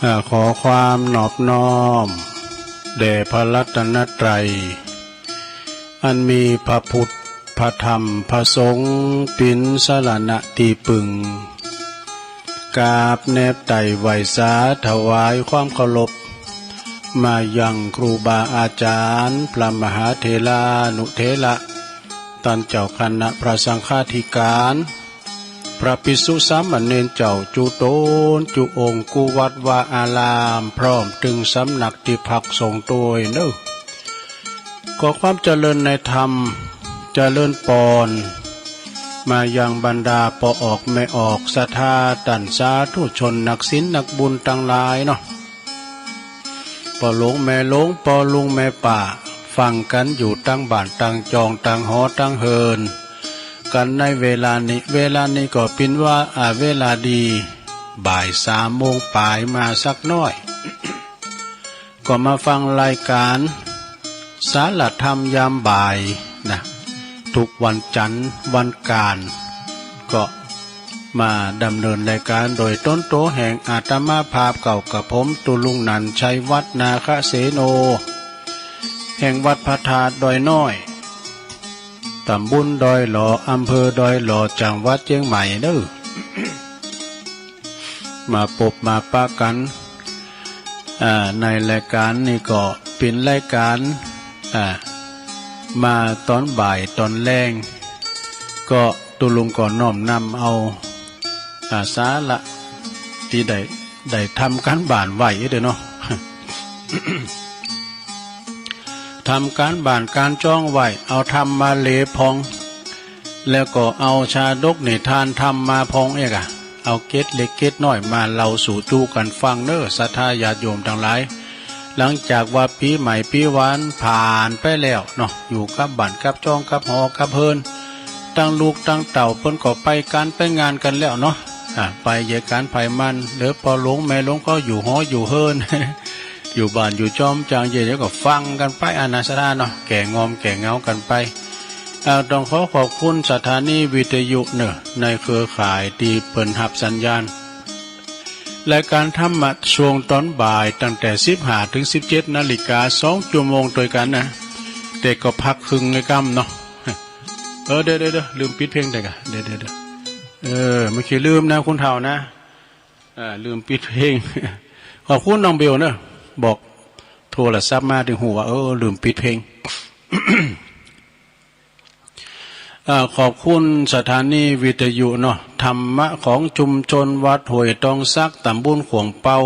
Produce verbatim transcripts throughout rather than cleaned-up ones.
อ่า ขอความนอบน้อมแด่พระรัตนตรัย อันมีพระพุทธ พระธรรม พระสงฆ์ เป๋นสรณะตี้ปึง กราบแนบไต่ไหว้สาถวายความเคารพ มายังครูบาอาจารย์ พระมหาเถรานุเถระ ต้านเจ้าคณะพระสังฆาธิการ พระภิกษุสามเณรเจ้าจุ๊ต๋นจุ๊องค์ กู้วัดวาอาราม พร้อมตึงสำนักตี้พักสงฆ์ตวยเนาะ ขอความเจริญในธรรม เจริญปอน มายังบรรดาป้อออกแม่ออก ศรัทธาต้านสาธุชน นักศีลนักบุญตังหลายเนาะ ป้อหลวงแม่หลวง ป้อลุงแม่ป้า ฟังกั๋นอยู่ตังบ้านตังจอง ตังหอตังเฮือน กั๋นในเวลานี้ เวลานี้ก็เป๋นว่า อ่า เวลาดี บ่ายสามโมงป๋ายมาสักหน้อย ก็มาฟังรายก๋านสารธรรมยามบ่ายนะ ทุกวันจันทร์วันก๋าน ก็มาดำเนินรายก๋านโดยต๋นตั๋วแห่งอาตมาภาพเก่ากระผม ตุ๊ลุงนันท์ ชัยวัฒน์ นาคเสโน แห่งวัดพระธาตุดอยน้อย ต๋ำบลดอยหล่อ อำเภอดอยหล่อ จังหวัดเจียงใหม่เนาะ มาปบมาปะกั๋น อ่า ในรายก๋านนี้ก็เป๋นรายก๋าน อ่า มาต๋อนบ่ายต๋อนแลง ก็ตุ๊ลุงก็น้อมนำเอา อ่า สาระตี้ได้ ได้ทำก๋านบ้านไว้เด้อเนาะ ทำก๋านบ้านก๋านจองไว้ เอาธรรมมาเลพอง แล้วก็เอาชาดกนิทานธรรมมาพองเอกอะ เอาเกร็ดเล็กเกร็ดน้อยมาเล่าสู่จุกั๋นฟังเนาะ ศรัทธาญาติโยมตังหลาย หลังจากว่าปี๋ใหม่ปี๋หวานผ่านไปแล้วเนาะ อยู่กับบ้านกับจองกับหอกับเฮือน ตังลูกตังเต้าเปิ้นก็ไปก๋านไปงานกั๋นแล้วเนาะ อ่า ไปเยียะก๋านใผมัน เหลือป้อหลวงแม่หลวงก็อยู่หออยู่เฮือน อยู่บ้านอยู่จอมจางเยียะ เดี๋ยวก็ฟังกั๋นไป อานาสาราเนาะ แก่งอมแก่เหงากั๋นไป อ่า ต้องขอขอบคุณสถานีวิทยุเนาะ ในเครือข่ายตี้เปิ้นฮับสัญญาณ รายก๋านธรรมะช่วงต๋อนบ่ายตั้งแต่สิบห้าเถิงสิบเจ็ดนาฬิกา สองจั่วโมงตวยกั๋นนะ แต่ก็พักเคิ่งในก้ำเนาะ เออ เดี๋ยว เดี๋ยว เดี๋ยว ลืมปิดเพลงได้กะ เดี๋ยว เดี๋ยว เดี๋ยว เออ เมื่อกี้ลืมนะ คนเฒ่านะ อ่า ลืมปิดเพลง ขอบคุณน้องเบลเนาะ บอกโทรศัพท์มาตึงฮู้ว่า เออ ลืมปิดเพลง อ่า ขอบคุณสถานีวิทยุเนาะ ธรรมะของชุมชนวัดห้วยตองสัก ต๋ำบลขวงเปา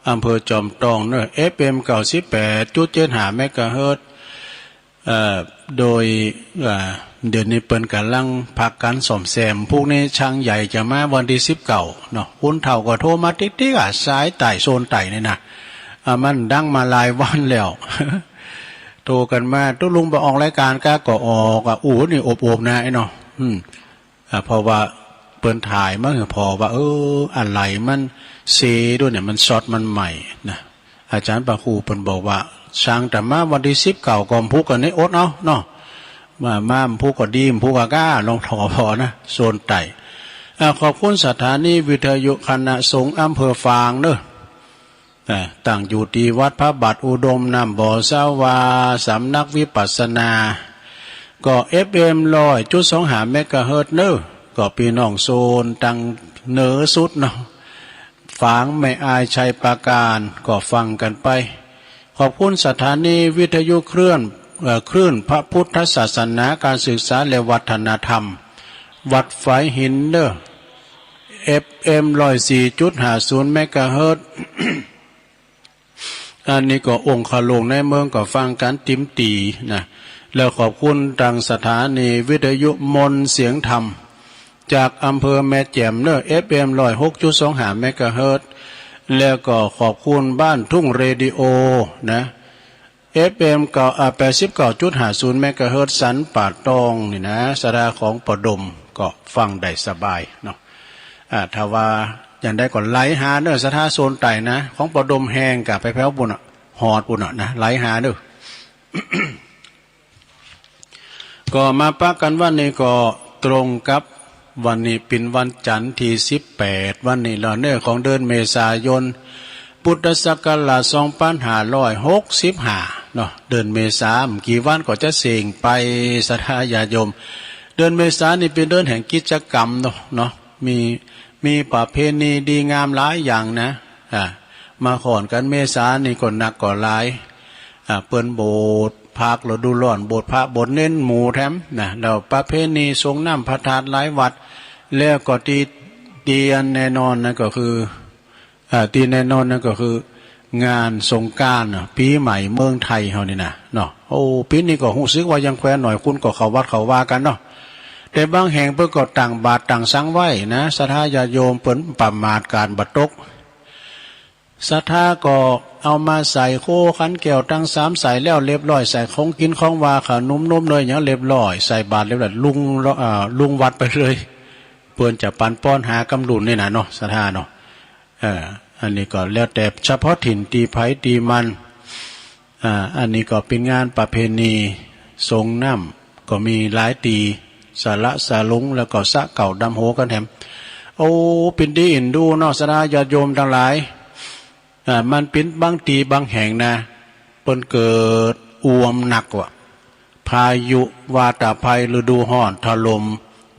อำเภอจอมตองเนาะ เอฟเอ็ม เก้าสิบแปดจุดเจ็ดห้า เมกะเฮิรตซ์ เอ่อ โดย เอ่อ เดี๋ยวนี้เปิ้นก๋ำลังพากั๋นซ่อมแซม พรุ่งนี้ช่างใหญ่จะมาวันตี้สิบเก้าเนาะ คนเฒ่าก็โทรมาติ๊กๆ อะ สายใต้ โซนใต้นี่นะ อ่า มันดังมาหลายวันแล้ว โทรกั๋นมา ตุ๊ลุงบ่ออกรายก๋านกา ก็ออกอะ อู้ นี่อบๆ นะไอ้เนาะ อืม อ่า เพราะว่าเปิ้นถ่ายมาหื้อผ่อว่า เออ อะไหล่มันเซด้วยเนี่ย มันช็อตมันไหม้นะ อาจ๋ารย์พระครูเปิ้นบอกว่า ช่างแต่มาวันตี้สิบเก้าก็บ่ฮู้กั๋นนี่ อดเอาเนาะ มา มาบ่ฮู้ก็ดี บ่ฮู้ก็ก้า ลองถ่อผ่อนะ โซนใต้ อ่า ขอบคุณสถานีวิทยุคณะสงฆ์อำเภอฝางเนาะ อ่า ตั้งอยู่ตี้วัดพระบาทอุดม น้ำบ่อสาวา สำนักวิปัสสนา ก็ เอฟเอ็ม ร้อยจุดสองห้า เมกะเฮิรตซ์เนาะ ก็ปี้น้องโซนตังเหนือสุดเนาะ ฝาง แม่อาย ชัยปราการ ก็ฟังกั๋นไป ขอบคุณสถานีวิทยุเคลื่อน เอ่อ คลื่นพระพุทธศาสนา การศึกษาและวัฒนธรรม วัดฝายหินเนาะ เอฟเอ็ม ร้อยสี่จุดห้าศูนย์ เมกะเฮิรตซ์ อันนี้ก็องค์คาหลวงในเมืองก็ฟังกั๋นติมตี๋นะ แล้วขอบคุณตังสถานีวิทยุมนต์เสียงธรรม จากอำเภอแม่แจ่มเนาะ เอฟเอ็ม ร้อยหกจุดสองห้า เมกะเฮิรตซ์ แล้วก็ขอบคุณบ้านทุ่งเรดิโอนะ เอฟเอ็ม เก้า อ่า แปดสิบเก้าจุดห้าศูนย์ เมกะเฮิรตซ์ สันป่าตองนี่นะ ศรัทธาของป้อดมก็ฟังได้สบายเนาะ อ่า ถ้าว่าอย่างใดก็ไหลหาเนาะ ศรัทธาโซนใต้นะ ของป้อดมแฮงกะ ไปแผวปุ้นอะ ฮอดปุ้นอะนะ ไหลหาเนาะ ก็มาปะกั๋นวันนี้ก็ตรงกับวันนี้เป๋นวันจันทร์ตี้สิบแปด วันนี้แล้วเนาะ ของเดือนเมษายน พุทธศักราชสองปันห้าร้อยหกสิบห้าเนาะ เดือนเมษา บ่กี่วันก็จะเส้งไป ศรัทธาญาติโยม เดือนเมษานี่เป๋นเดือนแห่งกิจกรรมเนาะ เนาะ มี มีประเพณีดีงามหลายอย่างนะ อ่า มาค่อนกั๋นเมษานี่ก็นักก็หลาย อ่า เปิ้นโบสถ์พระฤดูฮ้อน โบสถ์พระโบสถ์เณรหมู่แถมนะ แล้วประเพณีสรงน้ำพระธาตุหลายวัด แล้วก็ตี้ ตี้อันแน่นอนนั่นก็คือ อ่า ตี้แน่นอนนั่นก็คือ งานสงกรานต์เนาะ ปี๋ใหม่เมืองไทยเฮานี่นะเนาะ โอ้ ปี๋นี้ก็ฮู้สึกว่ายังแควนหน่อย คนก็เข้าวัดเข้าวากั๋นเนาะ แต่บางแห่งเปิ้นก็ตั้งบาตรตั้งสังไว้นะ ศรัทธาญาติโยม เปิ้นประมาทกาดบ่ตก ศรัทธาก็เอามาใส่โคขันแก้วตังสามใส่แล้วเรียบร้อย ใส่ของกิ๋นของหวาน ขนมนมเนยหยังเรียบร้อย ใส่บาตรเรียบร้อย ลุง อ่า ลุงวัดไปเลย เปิ้นจะปันป้อนหากำลุนนี่นะเนาะ ศรัทธาเนาะ เออ อันนี้ก็แล้วแต่เฉพาะถิ่นตี้ใผตี้มัน อ่า อันนี้ก็เป๋นงานประเพณีสรงน้ำ ก็มีหลายตี้ สระสลุง แล้วก็สระเก่าดำโหกั๋นแถม โอ้ เป๋นตี้เอ็นดูเนาะ ศรัทธาญาติโยมตังหลาย อ่า มันเป๋นบางตี้บางแห่งนะ เปิ้นเกิดอ่วมหนักว่ะ พายุวาตภัยฤดูฮ้อนถล่ม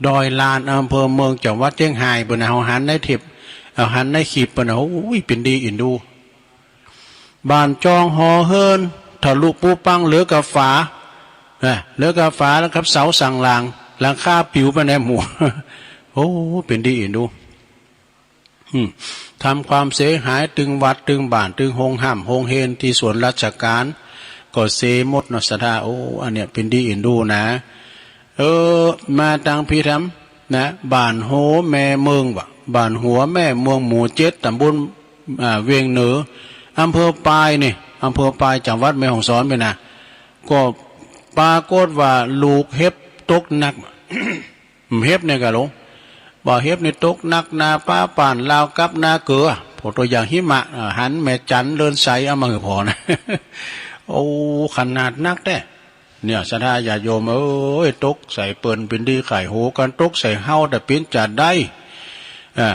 ดอยลาน อำเภอเมือง จังหวัดเจียงฮายเปิ้นนะ เฮาหันในเทป เฮาหันในคลิปเปิ้นนะ โอ้ย เป๋นตี้เอ็นดู บ้านจองหอเฮือนทะลุปูปังเหลือก้าฝา นะ เหลือก้าฝาแล้วกับเสาสังหลัง หลังคาปิวไปในหมู่ โอ้ เป๋นตี้เอ็นดู อืม ทำความเสียหายตึงวัดตึงบ้านตึงโฮงฮ่ำโฮงเฮนตี้ส่วนราชก๋าน ก็เสียหมดเนาะ ศรัทธา โอ้ อันเนี้ยเป๋นตี้เอ็นดูนะ เออ มาตังพี้แถมนะ บ้านหัวแม่เมืองว่ะ บ้านหัวแม่เมือง หมู่เจ็ด ตำบล อ่า เวียงเหนือ อำเภอปายนี่ อำเภอปาย จังหวัดแม่ฮ่องสอนไปนะ ก็ปรากฏว่าลูกเห็บตกหนัก เห็บเนี่ยกะหลง ว่าเห็บนี่ตกหนักนาป๊าป่านราวกับนาเกลือ พวกตั๋วอย่างหิมะ อ่า หันแม่จั๋นเลินใสเอามาหื้อผ่อนะ โอ้ ขนาดนักแต๊ เนี่ย ศรัทธาญาติโยมเอ้ย ตกใส่เปิ้นเป๋นตี้ไข้หูกั๋น ตกใส่เฮาแต่เป๋นจาใด อ่า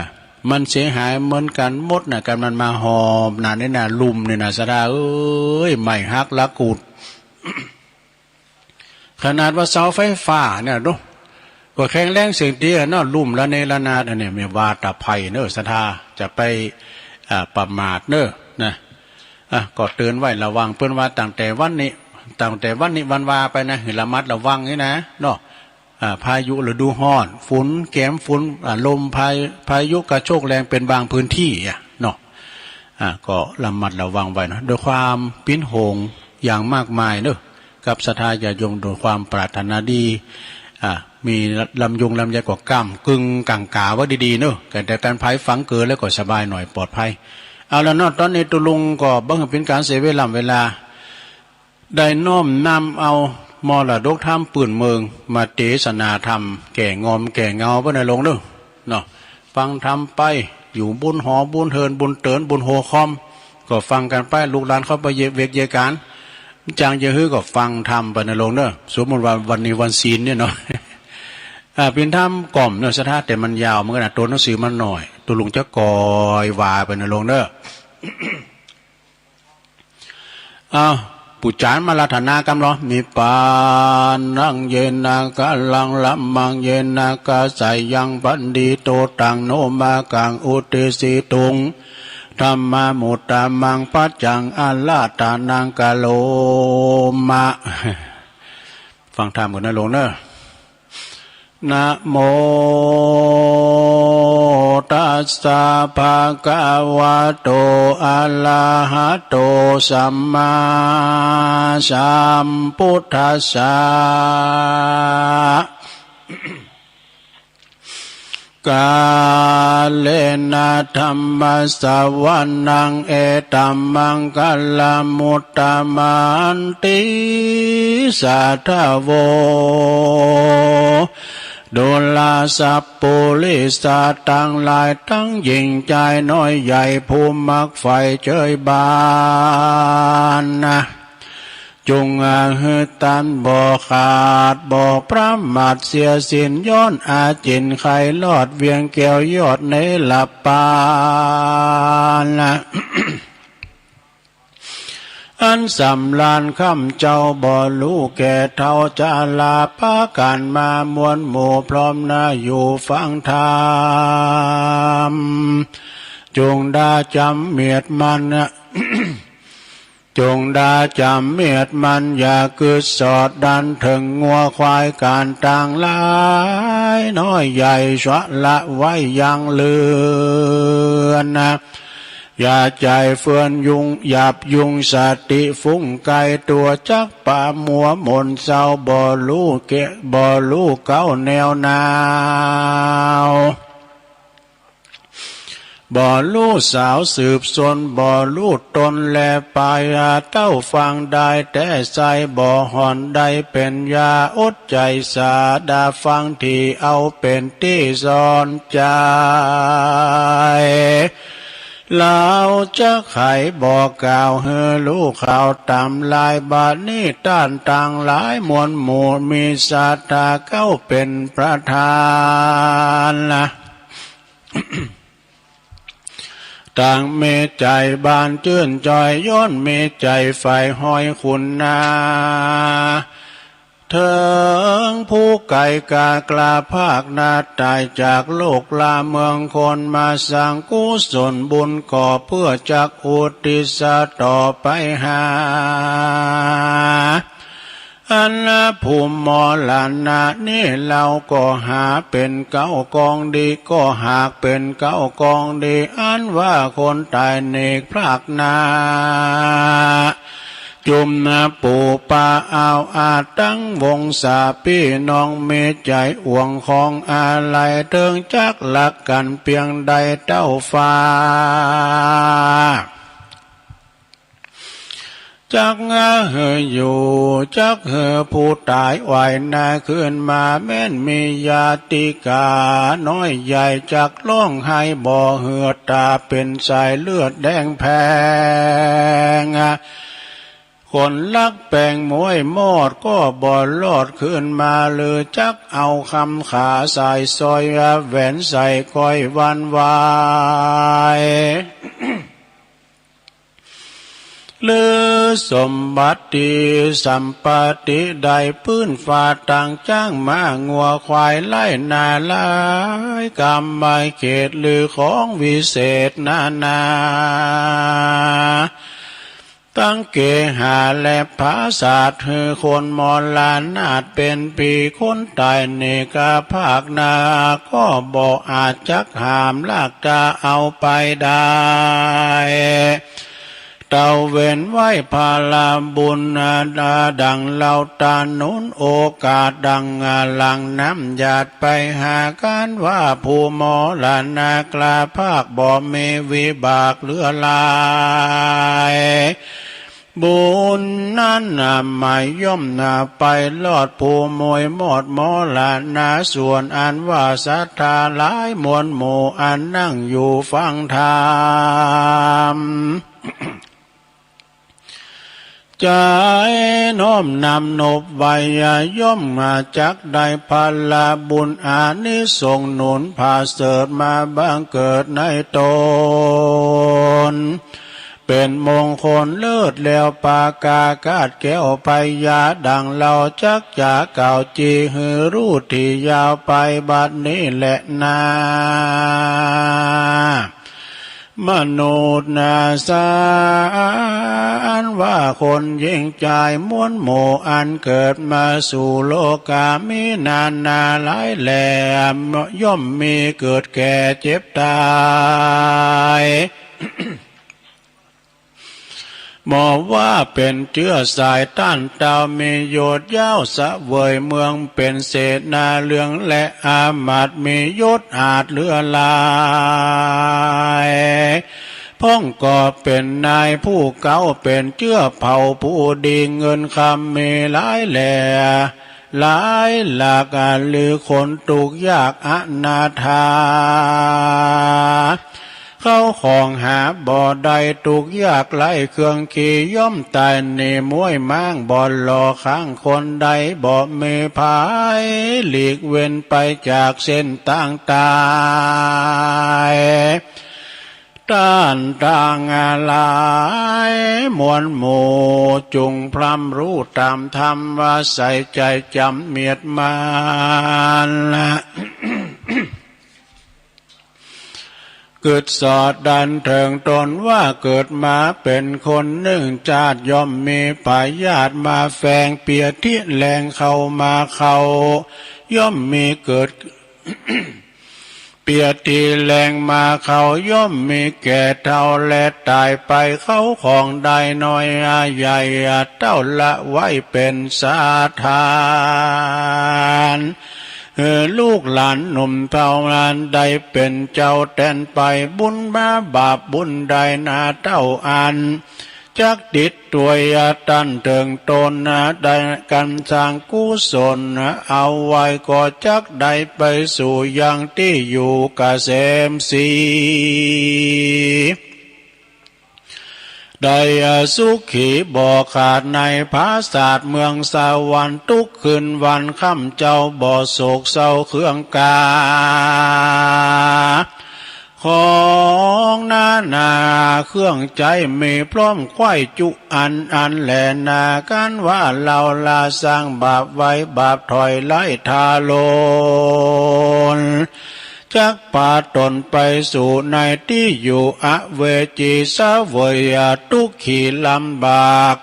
มันเสียหายเหมือนกั๋นหมดนะ กั๋นมันมาหอบหนานี่นะ ลุ่มนี่นะ ศรัทธาเอ้ย ไม้หักละกูด ขนาดว่าเสาไฟฟ้าเนี่ยเนาะ ก็แข็งแรงเสียงเตี้ยเนาะ ลุ่มระเนระนาด อันเนี้ยแม่นวาตภัยเนาะ ศรัทธา จะไป อ่า ประมาทเนาะ นะ อ่ะ ก็เตือนไว้ระวัง เปิ้นว่าตั้งแต่วันนี้ ตั้งแต่วันนี้วันวาไปนะ หื้อระมัดระวังนี่นะ เนาะ อ่า พายุฤดูฮ้อน ฝุ่นแกมฝุ่น อ่า ลมพา พายุกระโชกแรงเป๋นบางพื้นตี้อะ เนาะ อ่า ก็ระมัดระวังไว้เนาะ ด้วยความเป๋นห่วงอย่างมากมายเนาะ กับศรัทธาญาติโยม ด้วยความปรารถนาดี อ่า มีลำยงลำไยก็ก้ำกึ่งก๋างก๋าไว้ดีๆ เนาะ กันแต่กั๋นภัยฝังเกิดแล้วก็สบายหน่อย ปลอดภัย เอาละเนาะ ต๋อนนี้ตุ๊ลุงก็บ่หื้อเป๋นก๋านเสียเวลา เวลา ได้น้อมนำเอามรดกธรรมปื้นเมืองมาเตสนาธรรมแก่งอมแก่เงาไปในโลงเนาะ เนาะ ฟังธรรมไป อยู่บุญหอบุญเฮินบุญเตินบุญโฮคอม ก็ฟังกั๋นไป ลูกหลานเข้าไปเยียะเวกเยียะก๋าน จางจะหื้อก็ฟังธรรมไปในโลงเนาะ สมมุติว่าวันนี้วันศีลเนี่ยเนาะ อ่า เป๋นธรรมก้อมเนาะ ศรัทธา แต่มันยาวเหมือนกั๋นนะ ตั๋วหนังสือมันน้อย ตุ๊ลุงจะก่อยว่าไปในโลงเนาะ อ้าว ปู่จ๋ารย์มาอาราธนากำเนาะ นิพพานัง เยนะ กะลัง ละมัง เยนะ กะสะยัง ปันทิโต ตัง โน มะกัง อุตติสสิตุง ธัมมามุตตะมัง ปัจจัง อาราธนัง กะโรมะ ฟังธรรมกั๋นนะโลงเนาะ นะโม ตัสสะ ภะคะวะโต อะระหะโต สัมมาสัมพุทธัสสะ กาเลนะ ธัมมะสะวะนัง เอตัมมังคะลัง มุตตะมันติ สาธะโว ดูราสัพปุริสะตังหลาย ตังหญิงจายน้อยใหญ่ ผู้มักใฝ่เจยบานนะ จุ่งอาหื้อตันบ่ขาด บ่ประมาทเสียสิ้น ย้อนอาจินไขลอด เวียงแก้วยอดเนรปานนะ อันสำราญค่ำเจ้าบ่ฮู้แก่เฒ่าจารา ปากั๋นมามวลหมู่พร้อมหน้าอยู่ฟังธรรม จุ่งดาจ๋ำเมียดมัน จุ่งดาจ๋ำเมียดมัน อย่ากึ๊ดสอดดันเถิงงัวควายก๋านตังหลาย น้อยใหญ่ชะละไว้ยังเฮือนนะ อย่าใจ๋เฟื่อนยุง หยาบยุงสติฟุ้งไกลตั๋ว จักปะมัวหม่นเซา บ่ฮู้แก่ บ่ฮู้เก๊าแนวหนาว บ่ฮู้สาวสืบสน บ่ฮู้ตนแลปาย เต้าฟังได้แต่ใส บ่ห่อนได้เป๋นยา อดใจ๋สาดาฟัง ตี้เอาเป๋นตี้สอนใจ๋ ลาวจะไขบอกกล่าวหื้อฮู้ข่าวต๋ามลาย บัดนี้ต้านตังหลายมวลหมู่ มีศรัทธาเก๊าเป๋นประธานนะ ต่างมีใจ๋บานจื้นจอย ย้อนมีใจ๋ใฝ่ฮอยคุณนา เถิงผู้ไก๋กล้าภาคหน้า ต๋ายจากโลกลาเมืองคน มาสร้างกุศลบุญก่อ เปื้อจักอุทิศต่อไปหา อันผู้มรณะนี้ ลาวก็หาเป๋นเก๊ากองดี ก็หากเป๋นเก๊ากองดี อันว่าคนต๋ายเนกพรากหน้า จุมนาปู่ป้าอาวอาตังวงศาปี้น้อง มีใจ๋อ่วงของอาลัย เถิงจักฮักกั๋นเปียงใดเต้าฟ้า จักหื้ออยู่ จักหื้อผู้ต๋ายไหวนาคืนมา แม้นมีญาติกาน้อยใหญ่ จักฮ้องไห้บ่เหือดต๋า เป๋นสายเลือดแดงแพง คนฮักแปงมวยมอดก็บ่รอดคืนมา หรือจักเอาคำขาสายสร้อยแหวนใส่ก้อยหวั่นไหว หรือสมบัติสัมปติใด ปื้นฟ้าตังจ๊างม้างัวควาย ไฮ่นาหลายกำไมเขต หรือของวิเศษนานา ตังเกหาและผาสาท หื้อคนมรณาตเป๋นผี คนต๋ายเนกพรากหน้า ก็บ่อาจจักห้ามลักกาเอาไปได้ เต้าเว้นไว้ผละบุญ ดังเฮาตาหนุนโอกาส ดังหลั่งน้ำหยาดไปหากั๋น ว่าผู้มรณาคราพรากบ่มีวิบากเหลือหลาย บุญนั้นน่ะไม่ย่อมน่ะไปรอด ผู้มวยมอดมรณา ส่วนอันว่าศรัทธาหลายมวลหมู่ อันนั่งอยู่ฟังธรรม ใจ๋น้อมนำนบไหว้ ย่อมมาจักได้ผละบุญ อานิสงส์หนุนผาเสริฐ มาบังเกิดในต๋น เป๋นมงคลเลิศแล้ว ปากาคาดแก้วไพยา ดังเฮาจักจะกล่าวจี่ หื้อฮู้ตี้ยาวไปบัดนี้แลนา มนุษย์นาสาร ว่าคนหญิงจายมวลหมู่ อันเกิดมาสู่โลกา มีนานาหลายแหล่ ย่อมมีเกิดแก่เจ็บต๋าย บ่ว่าเป๋นเจื้อสายต้านเต้า มียศยาวเสวยเมือง เป๋นเสนาเรืองและอามาตย์ มียศอาจเหลือหลาย พ่องก็เป๋นนายผู้เก๊า เป๋นเจื้อเผ่าผู้ดี เงินคำมีหลายแหล่ หลายหลัก หรือคนตุ๊กข์ยากอนาถา เข้าของหาบ่ได้ตุ๊กข์ยากไร้เครื่องขี่ ย่อมต๋ายหนีมวยม้างบ่หล่อข้างคนใด บ่มีภัยหลีกเว้นไปจากเส้นตางต๋าย ต้านตังหลายมวลหมู่ จุ่งพร่ำฮู้ต๋ามธรรม ว่าใส่ใจ๋จ๋ำเมียดมัน กึ๊ดสอดดันเถิงต๋นว่าเกิดมาเป๋นคนนึ่งจาติ ย่อมมีพยาธิมาแฝง เปียดตี้แลงเข้ามาเข้า ย่อมมีเกิด เปียดตี้แลงมาเข้า ย่อมมีแก่เฒ่าและต๋ายไป เข้าของได้น้อยใหญ่ เต้าละไว้เป๋นสถาน หื้อลูกหลานหนุ่มเฒ่านั้นได้เป๋นเจ้าแตนไป บุญมาบาปบุญได้นาเต้าอั้น จักติดตวยต้านเถิงต๋นได้กั๋นสร้างกุศลเอาไว้ ก็จักได้ไปสู่ยังตี้อยู่เกษมศรี ได้สุขีบ่ขาดในผาสาทเมืองสวรรค์ ตุ๊กคืนวันค่ำเจ้าบ่โศกเศร้าเครื่องกา ของนานาเครื่องใจ๊มีพร้อมไขว้จุอันอันแลนา กันว่าเฮาละสร้างบาปไว้ บาปถอยไล่ทารุณ จักปาต๋นไปสู่ในตี้อยู่อเวจี เสวยตุ๊กขีลำบาก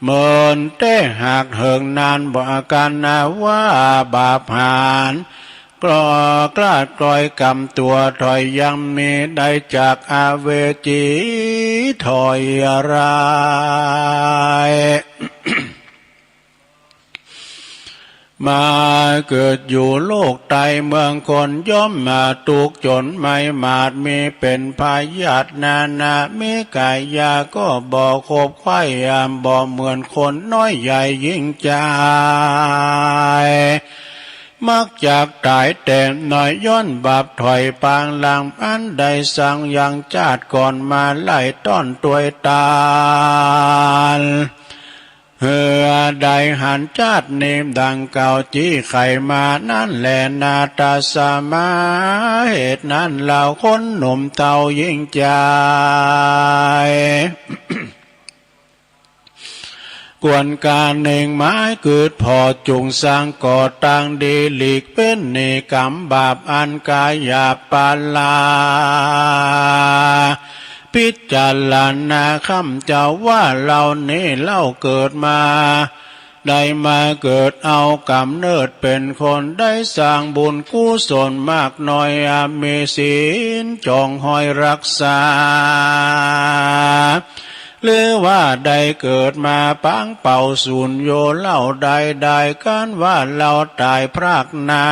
เมินแต๊หากเถิงนานบ่กั๋นว่าบาปหาญ กล้ากล้าดกล้อยก๋ำตั๋วถอย ยังมีได้จากอเวจีถอยร้าย มาเกิดอยู่โลกใต้เมืองคน ย่อมมาตุ๊กข์จ๋นไม้หมาด มีเป๋นพยาธินานา มีก๋ายาก็บ่ขบไข้ บ่เหมือนคนน้อยใหญ่ยิ่งใจ๋ มักจักต๋ายแต๊น้อย ย้อนบาปถอยปางหลัง อันได้สร้างยังจาติก่อนมาหลายต้นตวยตาน หื้อได้หันจาตินี้ดังกล่าวจี้ไขมานั้นแลนา ตาสมา เหตุนั้นเฮาคนหนุ่มเฒ่ายิ่งใจ๋ ควรก๋าเน่งหมายกึ๊ดผ่อ จุ่งสร้างก่อตั้งดีหลีกเป๋นหนีกรรมบาปอันก๋าหยาบปาลา พิจารณาคำเจ้าว่าเฮานี้เล่าเกิดมา ได้มาเกิดเอาก๋ำเนิดเป๋นคน ได้สร้างบุญกุศลมากน้อย มีศีลจองห้อยรักษา หรือว่าได้เกิดมาปางเป่าสูญโยเล่าได้ ได้กันว่าเฮาต๋ายพรากหน้า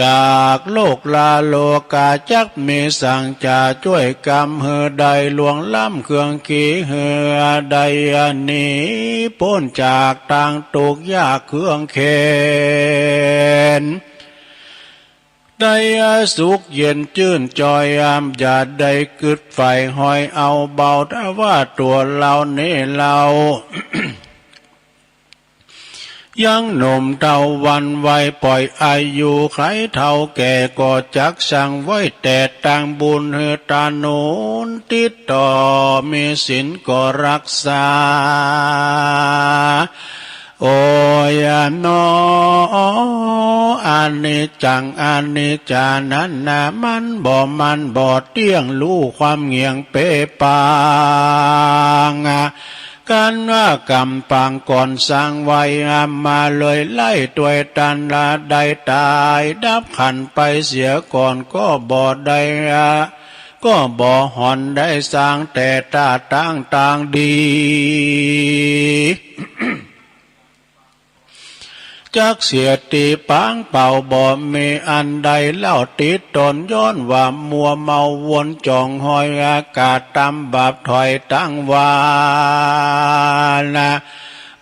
จากโลกลาโลกา จักมีสังจะจ้วยกำหื้อได้ล่วงล้ำเครื่องขี หื้อได้หนีป๊นจากตางตุ๊กข์ยากเครื่องเข็ญ ได้สุขเย็นจื้นจอย อย่าได้กึ๊ดใฝ่ห้อยเอาเบา ถ้าว่าตั๋วเฮานี้เฮา ยังหนุ่มเฒ่าวันวัย ป่อยอายุไขเฒ่าแก่ ก็จักสร้างไว้แต่ตางบุญหื้อตาหนุนติดต่อ มีศีลก็รักษา โอยหนอ อนิจจัง อนิจจานั้นนา มันบ่มั่นบ่เตี้ยง ฮู้ความเหงียงเป๋ปาง กันว่ากำปางก่อนสร้างไว้มาเลย ไล่ตวยตันละได้ต๋ายดับขันไปเสียก่อน ก็บ่ได้ ก็บ่หอนได้สร้างแต่ตาตางตางดี จักเสียตี้ปางเป่า บ่มีอันใดเล่าติดตน ย้อนว่ามัวเมาวนจองห้อยอากาศต๋ามบาปถอยตังวานะ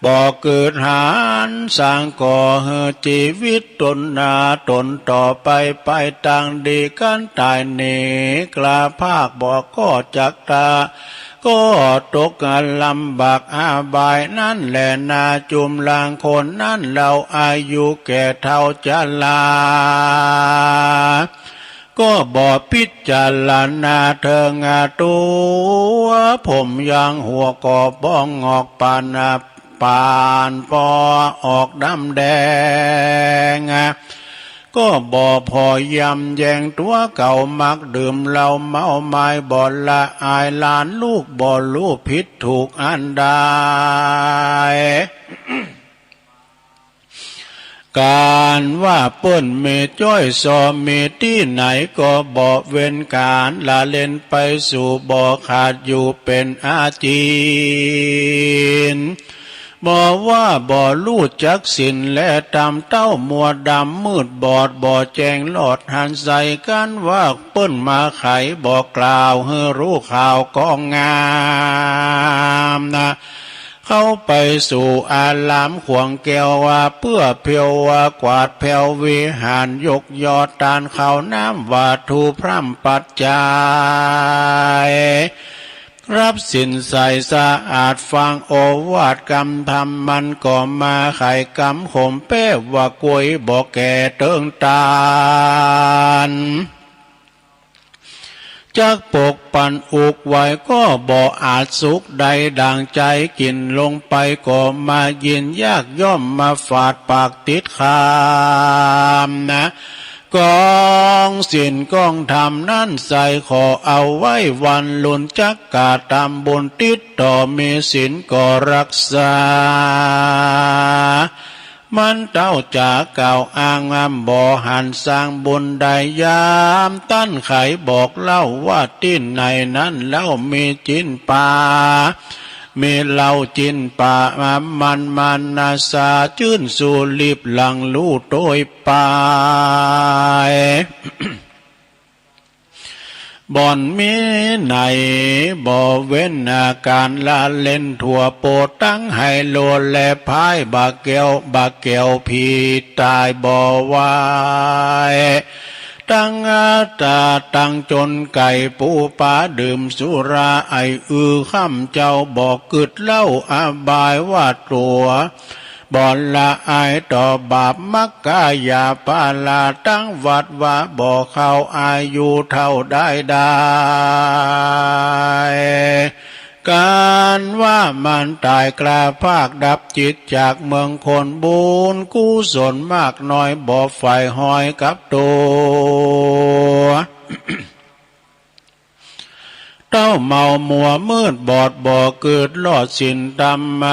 บ่กึ๊ดหันสร้างก่อหื้อจีวิตต๋นนาต๋นต่อไป ไปตางดี กันต๋ายหนีกล้าพากบ่ก็จักตา ก็ตกลำบากอบายนั้นแลนา จุมลางคนนั้นเฮาอายุแก่เฒ่าจรา ก็บ่พิจารณาเถิงตั๋ว ผมยังหัวก็บ่งอก ปาน ปานปอออกดำแดง ก็บ่ผ่อยำแยงตั๋วเก่า มักดื่มเหล้าเมาไม้ บ่ละอายหลานลูก บ่ฮู้ผิดถูกอันใด ก๋านว่าเปิ้นมีจ้อยซอมีตี้ไหน ก็บ่เว้นก๋านละเล่นไปสู่ บ่ขาดอยู่เป๋นอาจิน บ่ว่าบ่ฮู้จักศีลและธรรม เต้ามัวดำมืดบอด บ่แจ้งลอดหันใส กันว่าเปิ้นมาไข บ่กล่าวหื้อฮู้ข่าวก้องงาม เข้าไปสู่อารามขวางแก้วว่า เปื้อเผียวว่ากวาดแผววิหาร ยกยอดตานข้าวน้ำ วัตถุพร่ำปัจจัย รับศีลใสสะอาด ฟังโอวาทกำธรรม มันก็มาไขกำขมแป๊บ ว่ากวยบ่แก่เติงตาน จักปกปันอุกไหว ก็บ่อาจสุขได้ดั่งใจ๋ กิ๋นลงไปก็มายินยาก ย่อมมาฝาดปากติดคำนะ กองศีลกองธรรมนั้นใส ขอเอาไว้วันลุน จักกระตำบุญติดต่อ มีศีลก็รักษา มันเต้าจ๋ากล่าวอ้าง บ่หันสร้างบุญได้ ยามต้านไขบอกเล่าว่า ตี้ไหนนั้นเล่ามีจิ๋นป่า มีเหล้าจิ๋นป่า มันมานาสาจื้นสู่ลีบหลังลู่โตยไป บ่อนมีไหน บ่เว้นอาก๋านละเล่นทั่ว โปตั้งไฮโลและไพ่ บ่าแก้ว บ่าแก้วผีต๋ายบ่ไหว ตั้งอาตาตั้งจนไก่ปูปลา ดื่มสุราไออือค่ำ เจ้าบ่กึ๊ดเล่าอบายว่าตั๋ว บ่ละอายต่อบาป มักกายาปาลา ตั้งวัดวาบ่เข้า อายุเท่าได้ได้ ก๋านว่ามันต๋ายกล้าพราก ดับจิตจากเมืองคนบุญ กุศลมากน้อยบ่ใฝ่ห้อยกับตั๋ว เต้าเมามัวมืดบอด บ่กึ๊ดลอดศีลธรรม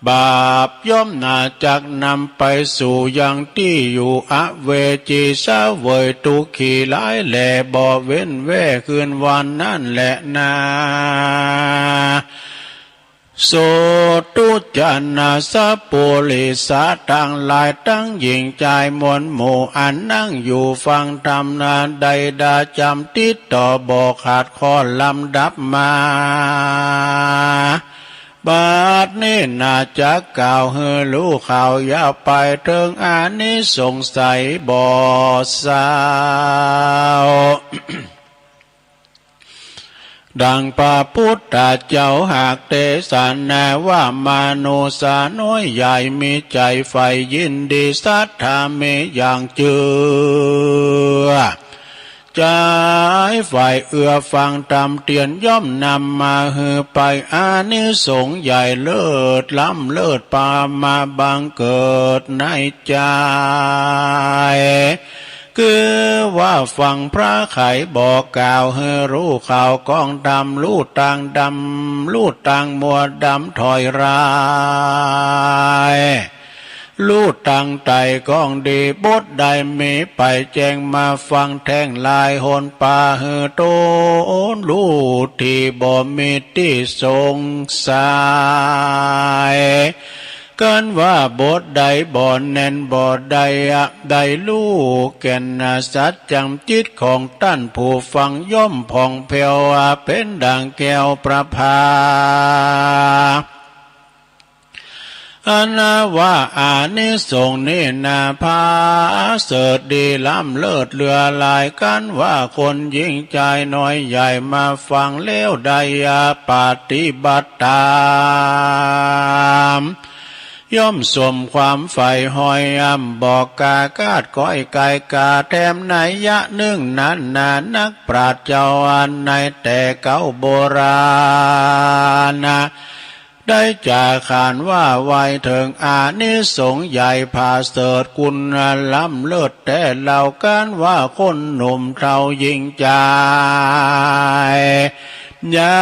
บาปย่อมหนา จักนำไปสู่ยังตี้อยู่อเวจี เสวยตุ๊กขีหลายแล บ่เว้นแว่คืนวันนั้นแลนา โสตุจนาสปุริสะตังหลาย ตังหญิงจายมวลหมู่ อันนั่งอยู่ฟังธรรมนา ได้ดาจ๋ำติดต่อบ่ขาดข้อลำดับมา บัดนี้นาจักกล่าวหื้อฮู้ข่าวยาวไป เถิงอานิสงส์ใสบ่เศร้า ดังพระปุทธเจ้าหากเตสนาว่า มนุษย์น้อยใหญ่มีใจ๋ใฝ่ยินดี ศรัทธามีอย่างเจื้อ ใจ๋ใฝ่เอื้อฟังธรรมเตียน ย่อมนำมาหื้อไป อานิสงส์ใหญ่เลิศล้ำเลิศ ปามาบังเกิดในใจ๋ คือว่าฟังพระไขบอกกล่าวหื้อฮู้ข่าวกองธรรม ฮู้ตางดำ ฮู้ตางมัวดำถอยร้าย ฮู้ตางไต่กองดี บทใดมีไปแจ้งมาฟังแท่งลายหน ปาหื้อตนฮู้ตี้บ่มีตี้สงสัย กันว่าบทใดบ่แน่นบ่ได้อะ ได้ฮู้แก่นสัจจัง จิตของต้านผู้ฟังย่อมผ่องแผ้วเป๋นดั่งแก้วประภา อันว่าอานิสงส์นี้นาประเสริฐดีล้ำเลิศเหลือหลาย กันว่าคนหญิงจายน้อยใหญ่มาฟังแล้วได้ปฏิบัติต๋าม ย่อมสมความใฝ่ฮอย อ่ำบอกกาคาดก้อยก๋ายกา แถมนัยยะนึ่งนั้นนา นักปราชญ์เจ้าอันในแต่เก่าโบราณนา ได้จาขานว่าไว้เถิงอานิสงส์ใหญ่ผาเสริฐ คุณล้ำเลิศแต๊เหล่า กาลว่าคนหนุ่มเฒ่าหญิงจาย ญา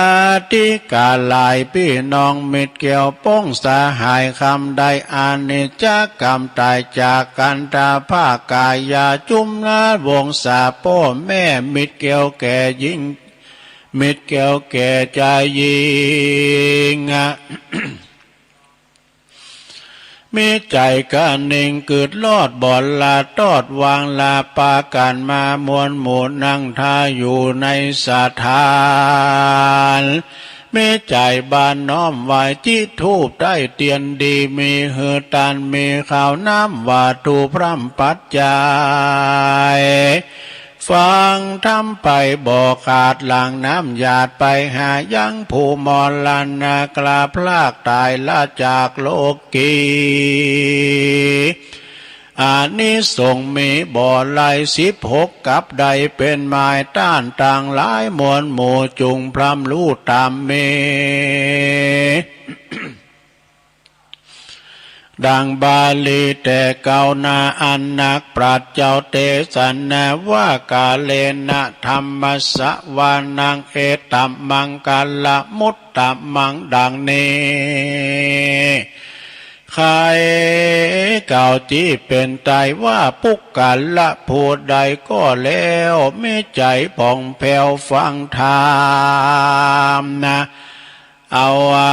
ติกาหลายปี้น้องมิตรแก้วป้องสหาย คำใดอานิจจกรรมต๋ายจากกั๋น ตาภาคกายาจุมนาวงศา ป้อแม่มิตรแก้วแก่หญิง มิตรแก้วแก่จายหญิง มีใจ๋กระเน่งกึ๊ดลอดบ่หละตอดวาง ลาปากั๋นมามวลหมู่นั่งท่าอยู่ในสถาน มีใจ๋บานน้อมไหว้ จิธูปใต้เตียนดี มีหื้อตานมีข้าวน้ำวัตถุพร่ำปัจจัย ฟังธรรมไปบ่ขาด หลั่งน้ำหยาดไปหายังผู้มรณะ กลับพรากต๋ายละจากโลกี อานิสงส์มีบ่หลาย สิบหกกับได้เป๋นหมาย ต้านตังหลายมวลหมู่ จุ่งพร่ำฮู้ต๋ามมี ดังบาลีแต่เก่านา อันนักปราชญ์เจ้าเตสนาว่า กาเลนะธัมมะสะวานัง เอตัมมังคะละมุตตะมัง ดังนี้ ใค่เก่าจิเป๋นไตว่า ปุคคะละผู้ใดก็แล้ว มีใจ๋ผ่องแผ้วฟังธรรมนา เอาว่า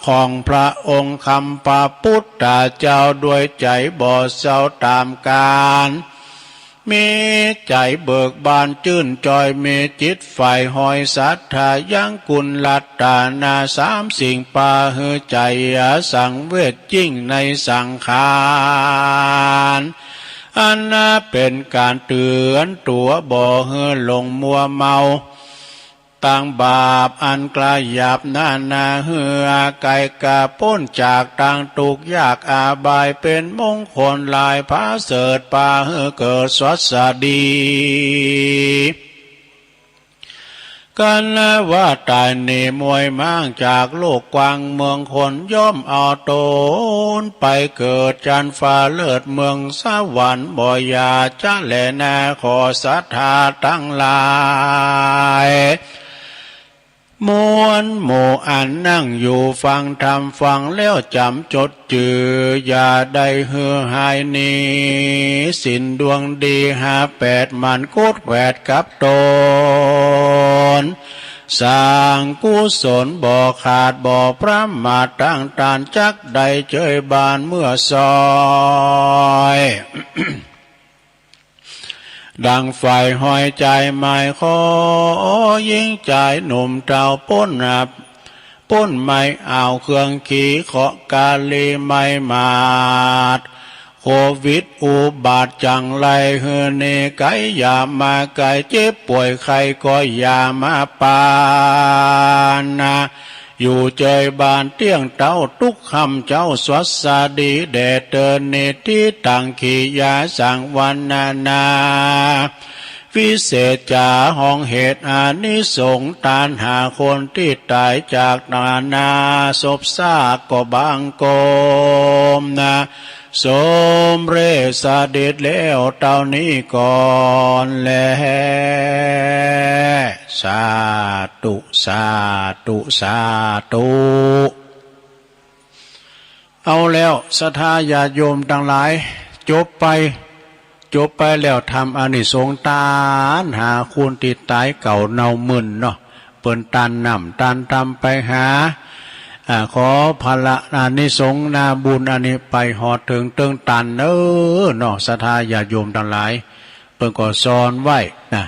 ของพระองค์คำพระปุทธเจ้า ด้วยใจ๋บ่เศร้าต๋ามกาล มีใจ๋เบิกบานจื้นจอย มีจิตใฝ่ฮอยศรัทธายังคุณรัตนาสามสิ่ง ปาหื้อใจ๋สังเวชยิ่งในสังขาร อันนาเป๋นก๋านเตื๋อนตั๋วบ่หื้อหลงมัวเมา ตังบาปอันกล้าหยาบนานา หื้อก๋ายกาป๊นจากตังตุ๊กข์ยากอบาย เป๋นมงคลหลายผาเสริฐ ปาหื้อเกิดสวัสดี กั๋นว่าต๋ายหนีมวยม้างจากโลกกว้างเมืองคน ย่อมเอาต๋นไปเกิดจั๊นฟ้าเลิศเมืองสวรรค์ บ่อย่าจะแลนา ขอศรัทธาตังหลาย มวลหมู่อันนั่งอยู่ฟังธรรม ฟังแล้วจ๋ำจดจื้อ อย่าได้หื้อหายหนีศีลดวงดีห้าแปด หมั่นกุดแขวดกับต๋น สร้างกุศลบ่ขาดบ่ประมาท ตังตานจักได้เจยบานเมื่อซ้อย ดังฝ่ายฮอยจายหมาย ขอหญิงจายหนุ่มเฒ่าป๊นอับ ป๊นไม้อ่าวเครื่องขี เคราะห์กาลีไม้หมาด โควิดอุบาทจังไร หื้อหนีไก๋อย่ามาใก้ เจ็บป่วยไข้ก็อย่ามาปาน อยู่เจยบานเตี้ยงเต๊าตุ๊กค่ำเจ๊า สวัสดีแด่เตอ นิทธิตัง กิริยาสังวรรณนา วิเศษจ๋าห้องเหตุอานิสงส์ ตานหาคนตี้ต๋ายจากนานาศพซากก็บังคมนา สมเร็จเสด็จแล้วเต้านี้ก่อนแล สาธุ สาธุ สาธุ เอาแล้วศรัทธาญาติโยมตังหลาย จบไป จบไปแล้วธรรมอานิสงส์ตานหาคนตี้ต๋ายเก่าเน่ามึนเนาะ เปิ้นตานน้ำตานธรรมไปหา อ่า ขอผละอานิสงส์นาบุญอันนี้ไปฮอดเถิงเติ๊งตานเน้อเนาะ ศรัทธาญาติโยมตังหลาย เปิ้นก็สอนไว้นะ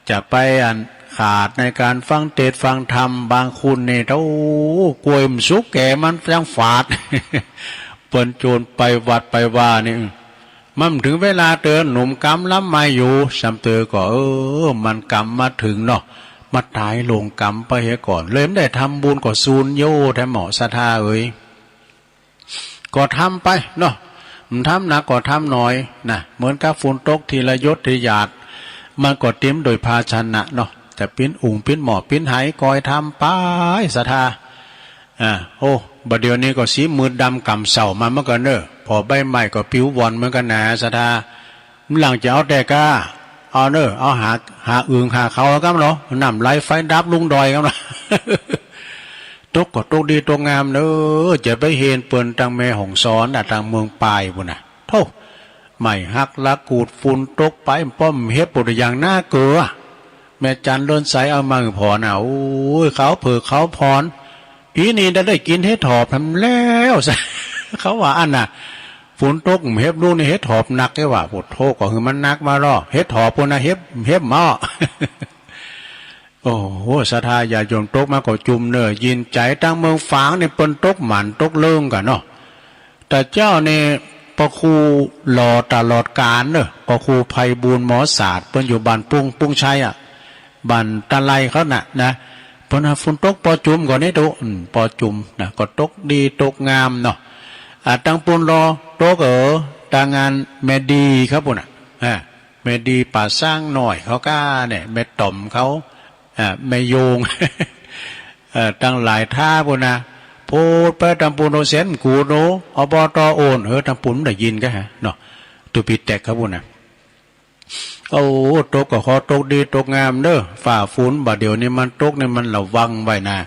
จะไปอันขาดในก๋านฟังเตสน์ฟังธรรม บางคนนี่ โอ้ กล้วยมันสุกแก่มันยังฝาด เปิ้นโจนไปวัดไปวานี่ มันเถิงเวลาเต๊อะ หนุ่มกำลำใหม่อยู่ ซ้ำเต๊อะก็ เออ มันกำมาเถิงเนาะ มาต๋ายหลงกำไปเหียก่อน เลยบ่ได้ทำบุญก็สูญโย่แท้หมอศรัทธาเอ๋ย ก็ทำไปเนาะ บ่ทำนักก็ทำหน้อยนะ เหมือนกับฝนตกทีละหยดทีละหยาด มันก็เตรียมโดยภาชนะเนาะ จะเป๋นอุ๋งเป๋นหม้อเป๋นไหก็หื้อทำไปศรัทธา อ่า โอ้ บ่าเดี่ยวนี้ก็สิมืดดำก่ำเส้ามาเหมือนกั๋นเน่อ ผ่อใบไม้ก็ปลิวว่อนเหมือนกั๋นนาศรัทธา หลังจะเอาแต่ก้า เอาเน่อ เอาหา หาอึ่งหาเขากำเนาะ น้ำไหลไฟดับลุงดอยกำเนาะ ตกก็ตกดีตกงามเน่อ จะไปเห็นเปิ้นตังแม่ฮ่องสอนน่ะ ตังเมืองปายปู้นน่ะ โธ่ ไม้หักละกูด ฝนตกไป ป้อมเห็บปู้นอย่างนาเก๋อ แม่จันเลินใสเอามาหื้อผ่อน่ะ โอ้ย ขาวเผิกขาวผ่อน ปี๋นี้ได้ ได้กิ๋นเห็ดถอบแถมแล้ว เขาว่าอั้นน่ะ ฝนตกเห็บลูกนี่เห็ดถอบหนักเด้อว่า โอ้โธ่ ก็หื้อมันหนักมาลอ เห็ดถอบปู้นน่ะ เห็บ เห็บมา โอ้โห ศรัทธาญาติโยม ตกมาก็จุ่มเน่อ ยินใจ๋ ตังเมืองฝางนี่เปิ้นตกหมั่นตกเลิ่งกั๋นเนาะ แต่เจ้านี่พระครูหล่อตลอดกาลเน่อ พระครูไพบูลย์หมอศาสตร์ เปิ้นอยู่บ้านปุง ปุงชัยอะ บ้านตะไลเขาน่ะนะ เปิ้นว่าฝนตกปอจุ่มก่อนนี่ตุ๊ อืม ปอจุ่มนะ ก็ตกดีตกงามเนาะ อ่า ตังปู้นลอตกเออ ตังอันแม่ดีครับปู้นน่ะ อ่า แม่ดีป่าซางน้อยเขาก้าเนี่ย แม่ต๋อมเขา อ่า แม่โยง เอ่อ ตังหลายท่าปู้นน่ะ โพดไปตังปู้นโอเสียนกูโน อบต.โอน เออ ตังปู้นได้ยินก้าฮะเนาะ ตุ๊ปีแตกครับปู้นน่ะ โอ้ ตกก็ขอตกดีตกงามเน่อ ฟ้าฝน บ่าเดี่ยวนี้มันตกนี่มันระวังไว้นะ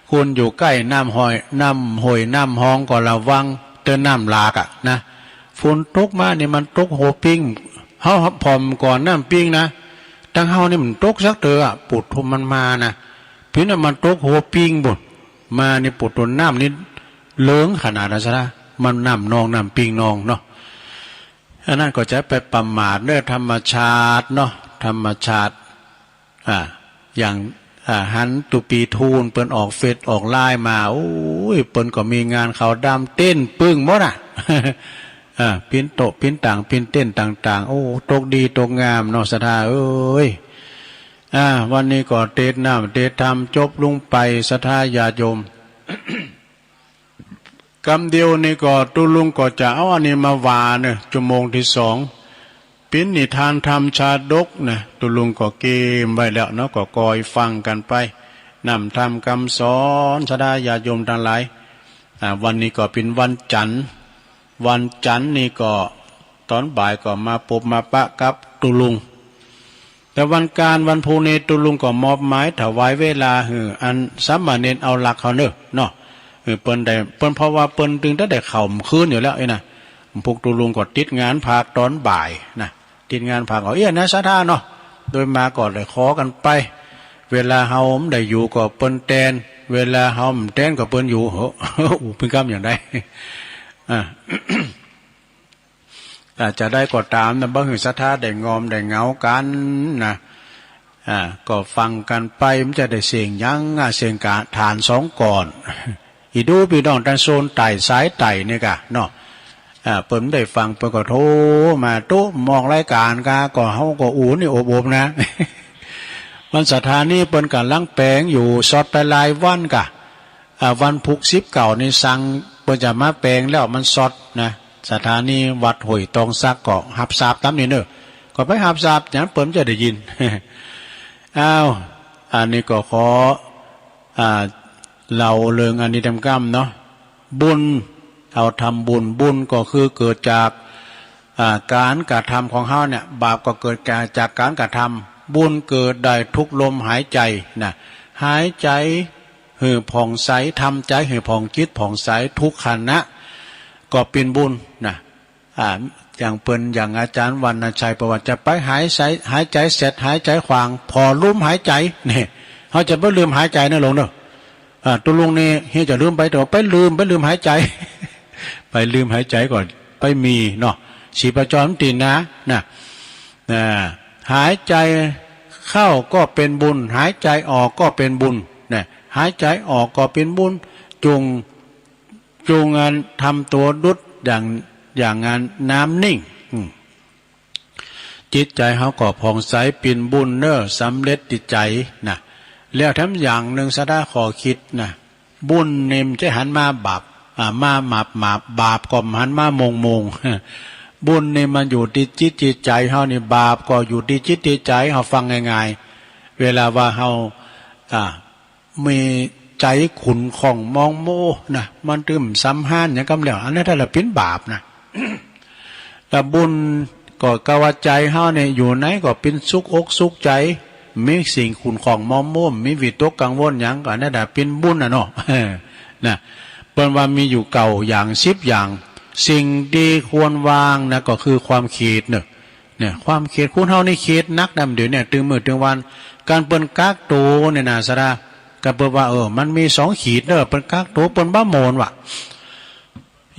คนอยู่ใก้น้ำห้อย น้ำห้วยน้ำฮองก็ระวัง เตื้อน้ำหลากอะนะ ฝนตกมานี่มันตกโฮปิ้ง เฮาผ่อมก่อนน้ำปิ้งนะ ตังเฮานี่มันตกสักเตื้ออะ ปู้น มันมานะ ปี๋นั้นมันตกโฮปิ้งปู้น มานี่ปู้น น้ำนี่เลิ่งขนาดนั้นซะนะ มันน้ำนอง น้ำปิ้งนองเนาะ อันนั้นก็จะไปประมาทเน่อธรรมชาติเนาะ ธรรมชาติ อ่า อย่าง อ่า หันตุ๊ปีทูลเปิ้นออกเฟซออกไลน์มา โอ้ย เปิ้นก็มีงานขาวดำเต้นปึ้งหมดอะ อ่า ปิ้นโต๊ะปิ้นตั๋งปิ้นเต็นท์ต่างๆ โอ้ ตกดีตกงามเนาะศรัทธาเอ้ย อ่า วันนี้ก็เตสน์น้ำเตสน์ธรรมจบลงไปศรัทธาญาติโยม กำเดียวนี่ก็ตุ๊ลุงก็จะเอาอันนี้มาว่าเน่อ ชั่วโมงตี้สอง เป๋นนิทานธรรมชาดกนะ ตุ๊ลุงก็เกรียมไว้แล้วเนาะ ก็คอยฟังกั๋นไป น้ำธรรมกำสอนศรัทธาญาติโยมตังหลาย อ่า วันนี้ก็เป๋นวันจันทร์ วันจันทร์นี่ก็ต๋อนบ่ายก็มาปบมาปะกับตุ๊ลุง แต่วันก๋านวันพูกนี้ตุ๊ลุงก็มอบหมายถวายเวลาหื้ออันสามเณรเอาหลักเขาเน่อเนาะ หื้อเปิ้นได้ เปิ้น เพราะว่าเปิ้นตึงได้เข้าเมื่อคืนอยู่แล้วไอ้นะ พวกตุ๊ลุงก็ติดงานภาคต๋อนบ่ายนะ ติดงานภาคเอาเอี้ยนะศรัทธาเนาะ โดยมากก็ได้ขอกั๋นไป เวลาเฮาบ่ได้อยู่ก็เปิ้นแตน เวลาเฮาบ่แตนก็เปิ้นอยู่ โห อู้ เปิ้นกำอย่างใด อ่า อ่า จะใดก็ต๋ามนะ บ่หื้อศรัทธาได้งอมได้เหงากั๋นนะ อ่า ก็ฟังกั๋นไป มันจะได้เสี้ยงหยัง อ่า เสี้ยงกาถานสองก่อน อีดูปี้น้องตังโซนใต้สายใต้นี่กาเนาะ อ่า เปิ้นได้ฟังเปิ้นก็โทรมา ตุ๊ บ่ออกรายก๋านกา ก็เฮาก็อู้นี่อบๆ นะ วันศรัทธานี่เปิ้นก่ำลังแป๋งอยู่ สดไปหลายวันกา อ่า วันพูกสิบเก้านี่สั่งเปิ้นจะมาแป๋งแล้ว มันสดนะ ศรัทธานี่วัดห้วยตองสักก็ฮับทราบต๋ามนี่เน่อ ก็ไปฮับทราบ อย่างเปิ้นจะได้ยิน อ้าว อันนี้ก็ขอ อ่า เล่าเรื่องอันนี้ต๋ามกำเนาะ บุญ เอาทำบุญ บุญก็คือเกิดจาก อ่า ก๋านกระทำของเฮาเนี่ย บาปก็เกิดจากก๋านกระทำ บุญเกิดได้ทุกลมหายใจ๋นะ หายใจ๋หื้อผ่องใส ทำใจ๋หื้อผ่องจิตผ่องใสทุกขณะ ก็เป๋นบุญนะ อ่า อย่างเปิ้น อย่างอาจ๋ารย์วรรณชัย เปิ้นว่าจะไปหายใจ๋ หายใจ๋เสร็จ หายใจ๋ขว้าง ผ่อลืมหายใจ๋ นี่ เฮาจะบ่ลืมหายใจ๋เน่อหลวงเน่อ อ่า ตุ๊ลุงนี่เฮาจะลืมไป แต่ว่าไปลืม ไปลืมหายใจ๋ ไปลืมหายใจ๋ก่อน ไปมีเนาะ ชีพจรมันตี๋นนะ นะ อ่า หายใจ๋เข้าก็เป๋นบุญ หายใจ๋ออกก็เป๋นบุญ นะ หายใจ๋ออกก็เป๋นบุญ จุ่ง จุ่งอันทำตั๋วดุจอย่าง อย่างอันน้ำนิ่ง อืม จิตใจ๋เฮาก็ผ่องใสเป๋นบุญเน่อ สำเร็จตี้ใจ๋นะ แล้วแถมอย่างนึ่งศรัทธาขอคิดนะ บุญนี่มันจะหันมาบาป อ่า มาหมาบๆ บาปก็บ่หันมาโมงๆ บุญนี่มันอยู่ตี้จิตตี้ใจ๋เฮานี่ บาปก็อยู่ตี้จิตตี้ใจ๋เฮา ฟังง่ายๆ เวลาว่าเฮา อ่า มีใจ๋ขุ่นข้องหมองมัวนะ มันตึงสำฮานหยังกำแล้ว อันนั้นถ้าละเป๋นบาปนะ แต่บุญก็กาว่าใจ๋เฮาเนี่ยอยู่ไหนก็เป๋นสุขอกสุขใจ๋ มีสิ่งขุ่นข้องหมองมัว มีวิตกกังวลหยัง ก็อันนั้นน่ะเป๋นบุญน่ะเนาะ นะ เปิ้นว่ามีอยู่เก้าอย่าง สิบอย่าง สิ่งตี้ควรวางนะ ก็คือความเขตเนาะ เนี่ย ความเขต คนเฮานี่เขตนักนะ เดี๋ยวนี้ ตึงมื้อตึงวัน การเปิ้นกักโตเนี่ยนะ สะดา ก็เปิ้นว่า เออ มันมีสองขีดเนาะ เปิ้นกักโต เปิ้นบ่โหมนว่ะ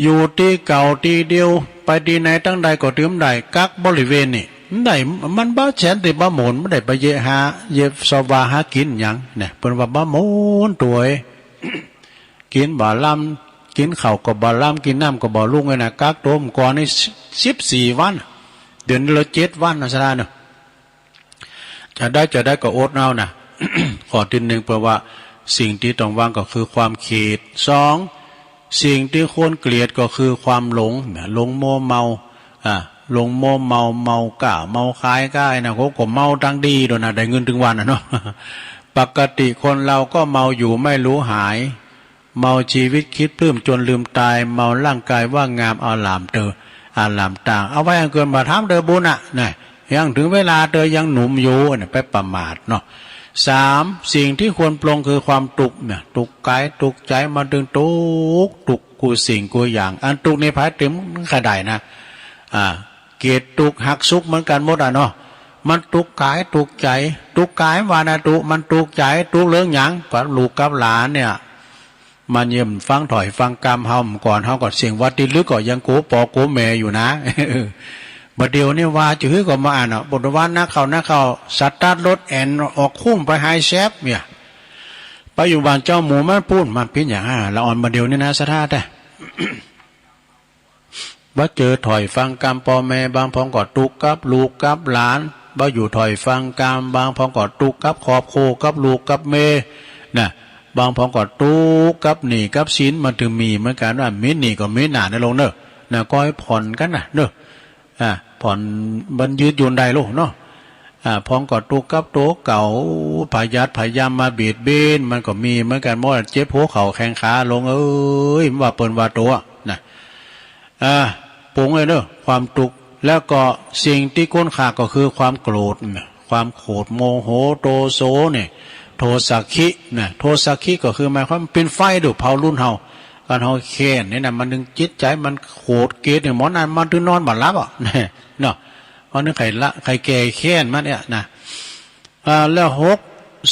อยู่ตี้เก่าตี้เดียว ไปตี้ไหนตังใดก็ตึงได้ กักบริเวณนี่ มันได้ มันบ่แสนตี้บ่โหมน บ่ได้ไปเยียะหา เยียะเสาะว่าหากิ๋นหยัง เนี่ย เปิ้นว่าบ่โหมนตั๋ว กิ๋นบ่ล้ำ กิ๋นข้าวก็บ่ล้ำ กิ๋นน้ำก็บ่ลุ่งเลยนะ กักตั๋วก่อนนี่ สิบสี่วัน เดี๋ยวนี้เหลือเจ็ดวันนะ สะดาเนาะ จะได้ จะได้ก็อดเอานะ ข้อตี้นึ่ง เปิ้นว่าสิ่งตี้ต้องวางก็คือความเขต สอง สิ่งตี้ควรเกลียดก็คือความหลง เนี่ย หลงมัวเมา อ่า หลงมัวเมา เมาก๊า เมาขายก๊า ไอ้นั่นเขาก็เมาตังดีโดยนะ ได้เงินตึงวันน่ะเนาะ ปกติคนเฮาก็เมาอยู่ไม่รู้หาย เมาชีวิตคิดปลื้มจนลืมตาย เมาร่างกายว่างงามอารามเตอ อารามตาง เอาไว้อันเกินบ่าทำเตอบุญน่ะ นะ ยังตึงเวลาเตอยังหนุ่มอยู่ เนี่ย ไปประมาทเนาะ สาม สิ่งตี้ควรปลงคือความตุ๊กข์ เนี่ย ตุ๊กข์กายตุ๊กข์ใจ๋ มันตึงตุ๊กข์ ตุ๊กข์กู้สิ่งกู้อย่าง อันตุ๊กข์นี่ผายตึงใค่ได้นะ อ่า เกลียดตุ๊กข์ฮักสุขเหมือนกั๋นหมดอะเนาะ มันตุ๊กข์กายตุ๊กข์ใจ๋ ตุ๊กข์กายว่านะ ตุ๊กข์ มันตุ๊กข์ใจ๋ ตุ๊กข์เรื่องหยัง กับลูกกับหลานเนี่ย มันเยี่ยมฟังถ้อยฟังกำเฮา ก่อนเฮาก็เสี้ยงว่าตี้ลึกก็ยังกั๋วป้อกั๋วแม่อยู่นะ บ่าเดี่ยวนี้ว่าจะหื้อก็บ่อั้นอะ บ่าเดี่ยวว่านักเข้า นักเข้า สตาร์ทรถแอ่นออกคุ้มไปหายแซบเนี่ย ไปอยู่บ้านเจ้าหมู่มันปู๊น มันเป๋นหยังอะ ละอ่อน บ่าเดี่ยวนี้นะ สะดาแต๊ บ่าเจอถ้อยฟังกำป้อแม่ บางพ่องก็ตุ๊กข์กับลูกกับหลาน บ่าอยู่ถ้อยฟังกำ บางพ่องก็ตุ๊กข์กับครอบครัว กับลูกกับเมีย นะ บางพ่องก็ตุ๊กข์กับหนี้กับสิน มันตึงมีเหมือนกั๋นว่า มีหนี้ก็มีหน้าเน่อลุงเน่อ นะ ก็หื้อผ่อนกั๋นนะเน่อ อ่า ผ่อน มันยืดหยุ่นได้ลุงเนาะ อ่า พ่องก็ตุ๊กข์กับตั๋วเก่า ผยัดผยายามมาเบียดเบียน มันก็มีเหมือนกั๋นหมด เจ็บหัวเข่าแข้งขา ลุงเอ้ย มันว่าเปิ้นว่าตั๋วนะ อ่า ปลงเลยเน่อ ความตุ๊กข์ แล้วก็สิ่งตี้ควรฆ่าก็คือความโกรธ ความโขด โมโห โทโส เนี่ย โทสักขิ นะ โทสักขิก็คือหมายความเป๋นไฟดูเผารุนเฮา กั๋นเฮาแค้นนี่นะ มันตึงจิตใจ๋มันโขดเกลียดเนี่ย หมอนั้นมันตึงนอนบ่หลับอะ เนาะ มันตึงใค่ละ ใค่แก้แค้นมันเนี่ยนะ อ่า แล้วหก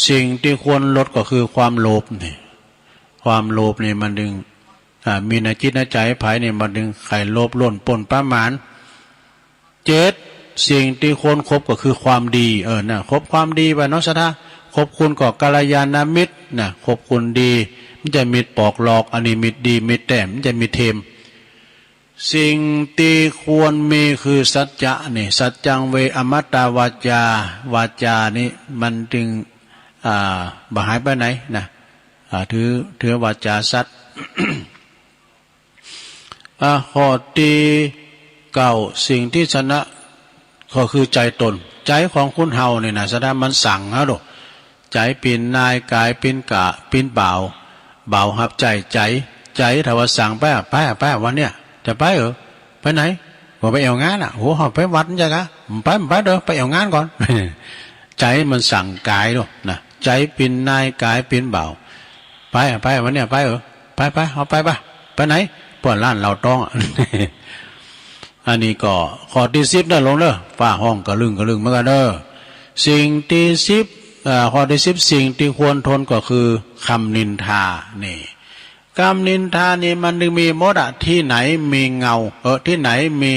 สิ่งตี้ควรลดก็คือความโลภ เนี่ย ความโลภนี่มันตึง อ่า มีในจิตในใจ๋ใผนี่ มันตึงใค่โลภล้นป๊นประมาณ เจ็ด สิ่งตี้ควรคบก็คือความดี เออ นะ คบความดีไว้เนาะ สะดา คบคนก็กัลยาณมิตร นะ คบคนดี บ่ใจ้มิตรปอกหลอก อันนี้มิตรดี มิตรแต้ม บ่ใจ้มิตรเทม สิ่งตี้ควรมีคือสัจจะนี่ สัจจังเวอมัตตาวาจา วาจานี่มันตึง อ่า บ่หายไปไหนนะ อ่า ถือ ถือวาจาสัตย์ อ่า ข้อตี้เก้า สิ่งตี้ชนะก็คือใจ๋ต๋น ใจ๋ของคนเฮานี่นะ สะดา มันสั่งเฮาโด ใจ๋เป๋นนาย ก๋ายเป๋นก๋า เป๋นบ่าว บ่าวฮับใจ๊ใจ๋ ใจ๋ถ้าว่าสั่งไปอะ ไปอะ ไปอะ วันเนี้ย จะไปเหรอ ไปไหน ก็ไปแอ่วงานอะ โห ไปวัดบ่ใจ้กา ไป ไปเด้อ ไปแอ่วงานก่อน ใจ๋มันสั่งก๋ายโดนะ ใจ๋เป๋นนาย ก๋ายเป๋นบ่าว ไปอะ ไปอะ วันเนี้ย ไปเหรอ ไป ไป เอาไป ไป ไปไหน เปื้อร้านเหล้าตองอะ อันนี้ก็ข้อตี้สิบเน่อลุงเน่อ ฟ้าฮ้องกะลึงกะลึงเหมือนกั๋นเน่อ สิ่งตี้สิบ เอ่อ ข้อตี้สิบ สิ่งตี้ควรทนก็คือคำนินทา นี่ กำนินทานี่มันตึงมีหมดอะ ตี้ไหนมีเงา เออ ตี้ไหนมี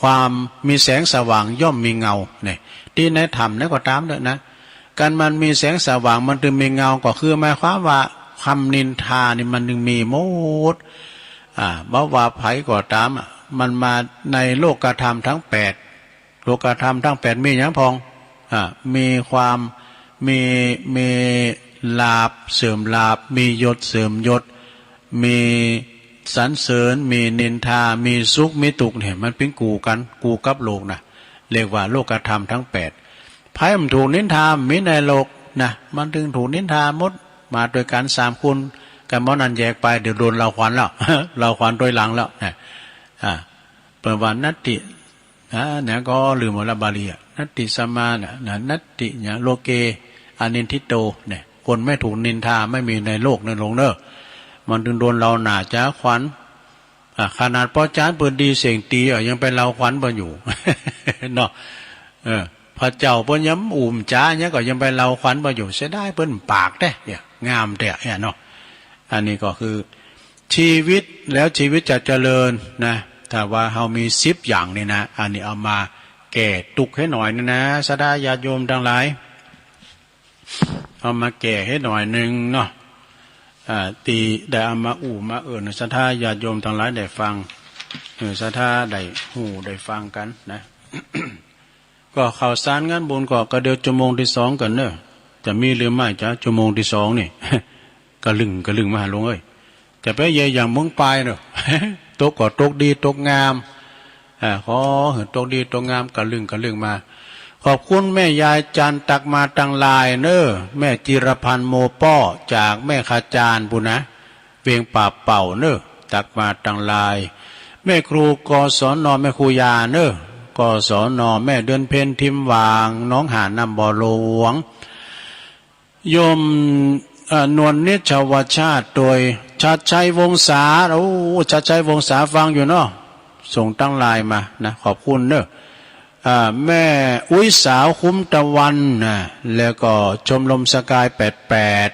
ความ มีแสงสว่างย่อมมีเงา เนี่ย ตี้ในถ้ำไหนก็ต๋ามเต๊อะนะ กั๋นมันมีแสงสว่างมันตึงมีเงา ก็คือหมายความว่าคำนินทานี่มันตึงมีหมด อ่า บ่ว่าใผก็ต๋ามอะ มันมาในโลกธรรมทั้งแปด โลกธรรมทั้งแปดมีหยังพ่อง อ่า มีความ มี มีลาภเสื่อมลาภ มียศเสื่อมยศ มี สรรเสริญ มีนินทา มีสุข มีตุ๊กข์เนี่ย มันเป๋นกู่กั๋น กู่กับโลกนะ เรียกว่าโลกธรรมทั้งแปด ใผบ่ถูกนินทา บ่มีในโลกนะ มันตึงถูกนินทาหมด มาตวยกั๋นสามคน กั๋นบ่นั้นแยกไป เดี๋ยวโดนเหล่าขวัญแล้ว เหล่าขวัญตวยหลังแล้วนะ อ่า เปิ้นว่านัตถิ นะ เนี่ยก็ลืมหมดละบาลีอะ นัตถิสมานะ นะ นัตถิ เนี่ย โลเก อนินทิโต เนี่ย คนไม่ถูกนินทาไม่มีในโลกเน่อหลวงเน่อ มันตึงโดนเหล่าหน้าจ๋าขวัญ อ่ะ ขนาดป้อจานเปิ้นดีเสียงตี๋อะ ยังไปเหล่าขวัญเปิ้นอยู่ เนาะ เออ พระเจ้าเปิ้นยังอู้จ๋าเนี่ยก็ยังไปเหล่าขวัญเปิ้นอยู่ เสียดายเปิ้นปากแต๊ เนี่ย งามแต๊เนี่ยเนาะ อันนี้ก็คือ ชีวิต แล้วชีวิตจะเจริญนะ ถ้าว่าเฮามีสิบอย่างนี่นะ อันนี้เอามาแก้ตุ๊กข์หื้อหน่อยนึ่งนะ ศรัทธาญาติโยมตังหลาย เอามาแก้หื้อหน่อยนึ่งเนาะ อ่า ตี้ได้เอามาอู้มาเอิ้นหื้อศรัทธาญาติโยมตังหลายได้ฟัง หื้อศรัทธาได้ฮู้ได้ฟังกั๋นนะ ก็ข่าวสารงานบุญก็กะเดียวจั่วโมงตี้สองกั๋นเน่อ จะมีหรือไม่จ๊ะ จั่วโมงตี้สองนี่ กะลึ่งกะลึ่งมาหาหลวงเอ้ย จะไปเยียะอย่างเมืองปายเน่อ ตกก็ตกดีตกงาม อ่า ขอหื้อตกดีตกงาม กะลึ่งกะลึ่งมา ขอบคุณแม่ยายจันตักมาตังหลายเน่อ แม่จิรพันธ์โมป้อ จากแม่ขจานปู้นนะ เวียงป่าเป่าเน่อ ตักมาตังหลาย แม่ครู กศน แม่ครูยาเน่อ กศน แม่เดือนเพ็ญ ทิมหว่าง หนองหานน้ำบ่อหลวง โยม เอ่อ นวลนิชวชาติ โดยชัดชัยวงศา โอ้ ชัดชัยวงศาฟังอยู่เนาะ ส่งตังไลน์มานะ ขอบคุณเน่อ อ่า แม่อุ๊ยสาวคุ้มตะวันนะ แล้วก็ชมรมสกายแปดแปด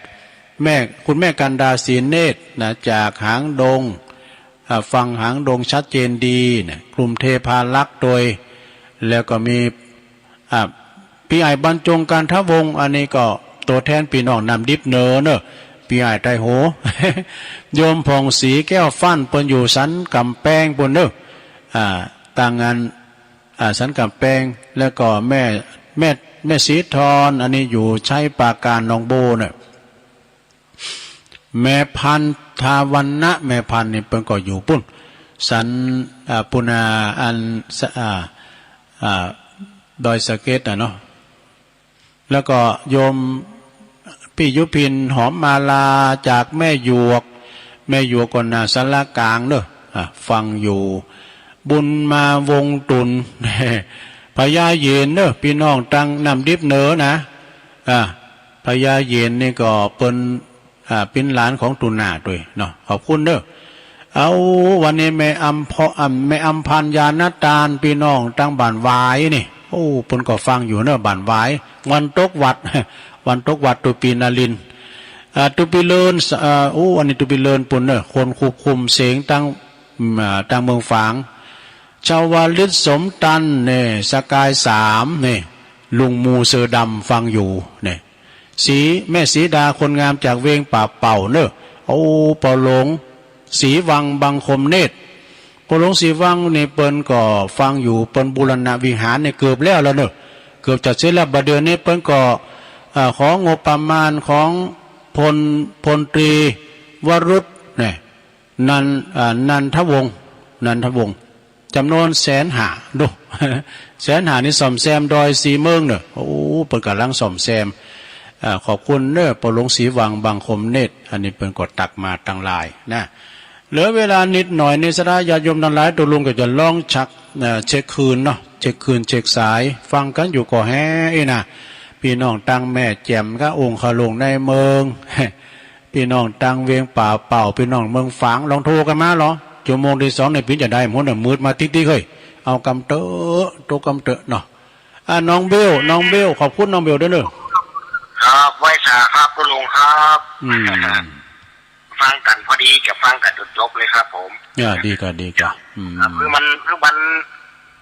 แม่ คุณแม่กันดา ศรีเนตรนะ จากหางดง อ่า ฟังหางดงชัดเจนดีนะ กลุ่มเทพารักษ์โดย แล้วก็มี อ่า ปี้ใหญ่บรรจง กันทวงศ์ อันนี้ก็ตัวแทนปี้น้องน้ำดิบเหนือเน่อ ปี้ใหญ่ไตรโห โยมผ่องศรีแก้วฟั่น เปิ้นอยู่สันก๋ำแปงปู้นเน่อ อ่า ตังอัน อ่า สันก๋ำแปง แล้วก็แม่ แม่ แม่ศรีทร อันนี้อยู่ชัยปราการหนองโบเน่อ แม่พันธุ์ ทาวันนะ แม่พันธุ์นี่เปิ้นก็อยู่ปู้น สัน อ่า ปูนา อัน สะ อ่า อ่า ดอยสะเก็ดอะเนาะ แล้วก็โยมปี้ยุพิน หอมมาลา จากแม่หยวก แม่หยวกก็หน้าศาลากลางเน่อ อ่า ฟังอยู่ บุญมาวงศ์ตุล พญาเหยนเน่อ ปี้น้องตังน้ำดิบเหนือนะ อ่า พญาเหยนนี่ก็เปิ้น อ่า เป๋นหลานของตุนาตวยเนาะ ขอบคุณเน่อ เอา วันนี้แม่อำพ อ่า แม่อำพันธ์ ญาณตาน ปี้น้องตังบ้านหวายนี่ โอ้ เปิ้นก็ฟังอยู่เน่อ บ้านหวาย วันตกวัด วันตกวัดตุปีนรินทร์ อ่า ตุปีเลิน อ่า โอ้ อันนี้ตุปีเลินปู้นเน่อ คนควบคุมเสียงตัง อืม อ่า ตังเมืองฝาง ชวลิต สมตันเนี่ย สกายสามเนี่ย ลุงมูเสือดำฟังอยู่เนี่ย ศรี แม่ศรีดา คนงามจากเวียงป่าเป่าเน่อ โอ้ ป้อหลวงศรีวัง บังคมเนตร ป้อหลวงศรีวังนี่เปิ้นก็ฟังอยู่ เปิ้นบูรณะวิหารเนี่ยเกือบแล้วแล้วเน่อ เกือบจะเสร็จแล้ว บ่าเดี่ยวนี้เปิ้นก็ เอ่อ ของบประมาณของพล พลตรีวรุษเนี่ย นัน อ่า นันทวงศ์ นันทวงศ์ จ๋ำนวนแสนห้า ดู แสนห้านี่ซ่อมแซมดอยสีเมืองเน่อ โอ้ เปิ้นก่ำลังซ่อมแซม อ่า ขอบคุณเน่อ ป้อหลวงศรีวัง บังคมเนตร อันนี้เปิ้นก็ตักมาตังไลน์นะ เหลือเวลานิดหน่อยนี่ ศรัทธาญาติโยมตังหลาย ตุ๊ลุงก็จะลองชัก เอ่อ เช็คคลื่นเนาะ เช็คคลื่นเช็คสาย ฟังกั๋นอยู่ก่อแฮอี้นะ ปี้น้องตังแม่แจ่มกับองคลุงในเมือง ปี้น้องตังเวียงป่าเป่า ปี้น้องเมืองฝาง ลองโทรกั๋นมาลอ จั่วโมงตี้สองเนี่ย เป๋นจะใดหมดเนี่ย มืดมาติ๊กๆ เฮ้ย เอากำเต๊อะ โต๊ะกำเต๊อะเนาะ อ่า น้องเบล น้องเบล ขอบคุณน้องเบลด้วยเน่อ ครับ ไหว้สาครับ ตุ๊ลุงครับ อืม ฟังกั๋นพอดี จะฟังกั๋นจนจบเลยครับผม อ่า ดีก่ะ ดีก่ะ อืม ครับ คือมัน คือมัน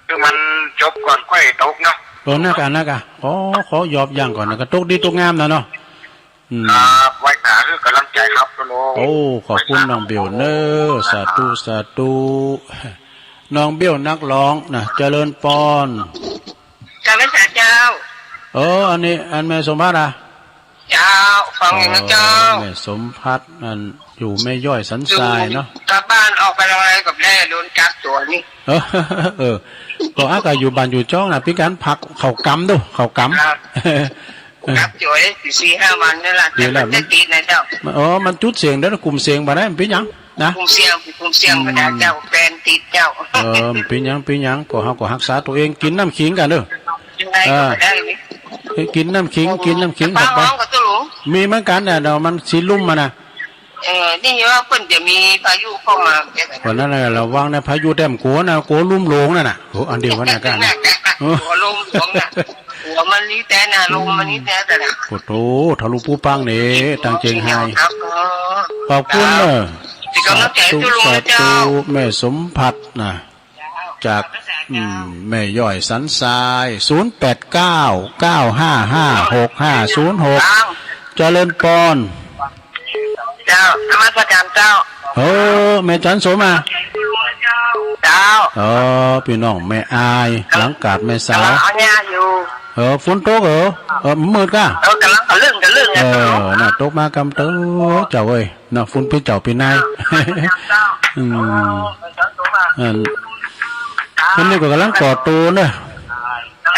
คือมันจบก่อนค่อยตกเนาะ เออ นักอ่ะ นักอ่ะ ขอ ขอยอบยั้งก่อนนะ ก็ตกดีตกงามนะเนาะ อืม ครับ ไหว้สาหื้อกำลังใจ๋ครับ ตุ๊ลุง โอ้ ขอบคุณน้องเบลเน่อ สาธุ สาธุ น้องเบลนักฮ้องนะ เจริญปอน กราบไหว้สาเจ้า เออ อันนี้ อันแม่สมบัติอ่ะ เจ้า ฟังอยู่นะเจ้า อ๋อ แม่สมภัทรนั่น อยู่แม่ย้อยสันทรายเนาะ อยู่กลับบ้านออกไปทำอะไรกับแด้ โดนกักตั๋วนี่ เออ เออ ก็อาก็อยู่บ้านอยู่จ้องน่ะ เปียงกั๋นพักเข้ากำดู เข้ากำ ครับ กักตั๋วสี่ห้าวันนี่แหละ เดี๋ยวละ แต่มันจะติดนะเจ้า มัน อ๋อ มันจุดเสี่ยงเด้อ กลุ่มเสี่ยงบ่ได้ มันเปียงหยัง นะ กลุ่มเสี่ยง กลุ่มเสี่ยง อืม บ่ได้เจ้า แฟนติดเจ้า เออ เปียงหยัง เปียงหยัง ก็เฮาก็ฮักษาตั๋วเอง กิ๋นน้ำขิงกั๋นเด้อ ยังไงก็บ่ได้นี่ เออ กิ๋นน้ำขิง กิ๋นน้ำขิง ป้า เข้าไป ฮ้องกับตุ๊ลุง มีเหมือนกั๋นน่ะ เดี๋ยวมันสีลุ่มมาน่ะ เออ นี่ว่าเปิ้นจะมีพายุเข้ามา วันนั้นน่ะ ระวังนะ พายุแต้มกั๋วนะ กั๋วลุ่มหลวงนั่นน่ะ โอ้ อันเดียวกั๋นน่ะ กั๋นน่ะ กั๋นน่ะ กั๋วลุ่มหลวงน่ะ กั๋วมันนี่แต๊น่ะ ลุ่มมันนี่แต๊น่ะ โอ้โห ทะลุปูปังนี่ ตังเจียงฮาย ครับ ขอบคุณเนอะ เออ เป็นกำลังใจให้ตุ๊ลุงนะเจ้า สาธุ สาธุ แม่สมภัทรน่ะ จาก อืม แม่ย้อยสันทราย ศูนย์แปดเก้า เก้าห้าห้า หกห้าศูนย์หก เจ้า เจริญปอน เจ้า นมัสการเจ้า เออ แม่จันทร์โสมา เจ้า เออ ปี้น้องแม่อาย หลังกาดแม่สาว ก๋ำลังเอาหญ้าอยู่ เออ ฝนตกเหรอ เออ มืดก้า เออ ก๋ำลังกะลึ่งกะลึ่ง เออ น่ะ ตกมากำเต๋อ เจ้าเอ้ย น่ะ ฝนปี้เจ้าปี้นาย อืม อัน อันนี้ก็ก๋ำลังก่อตั๋วเนอะ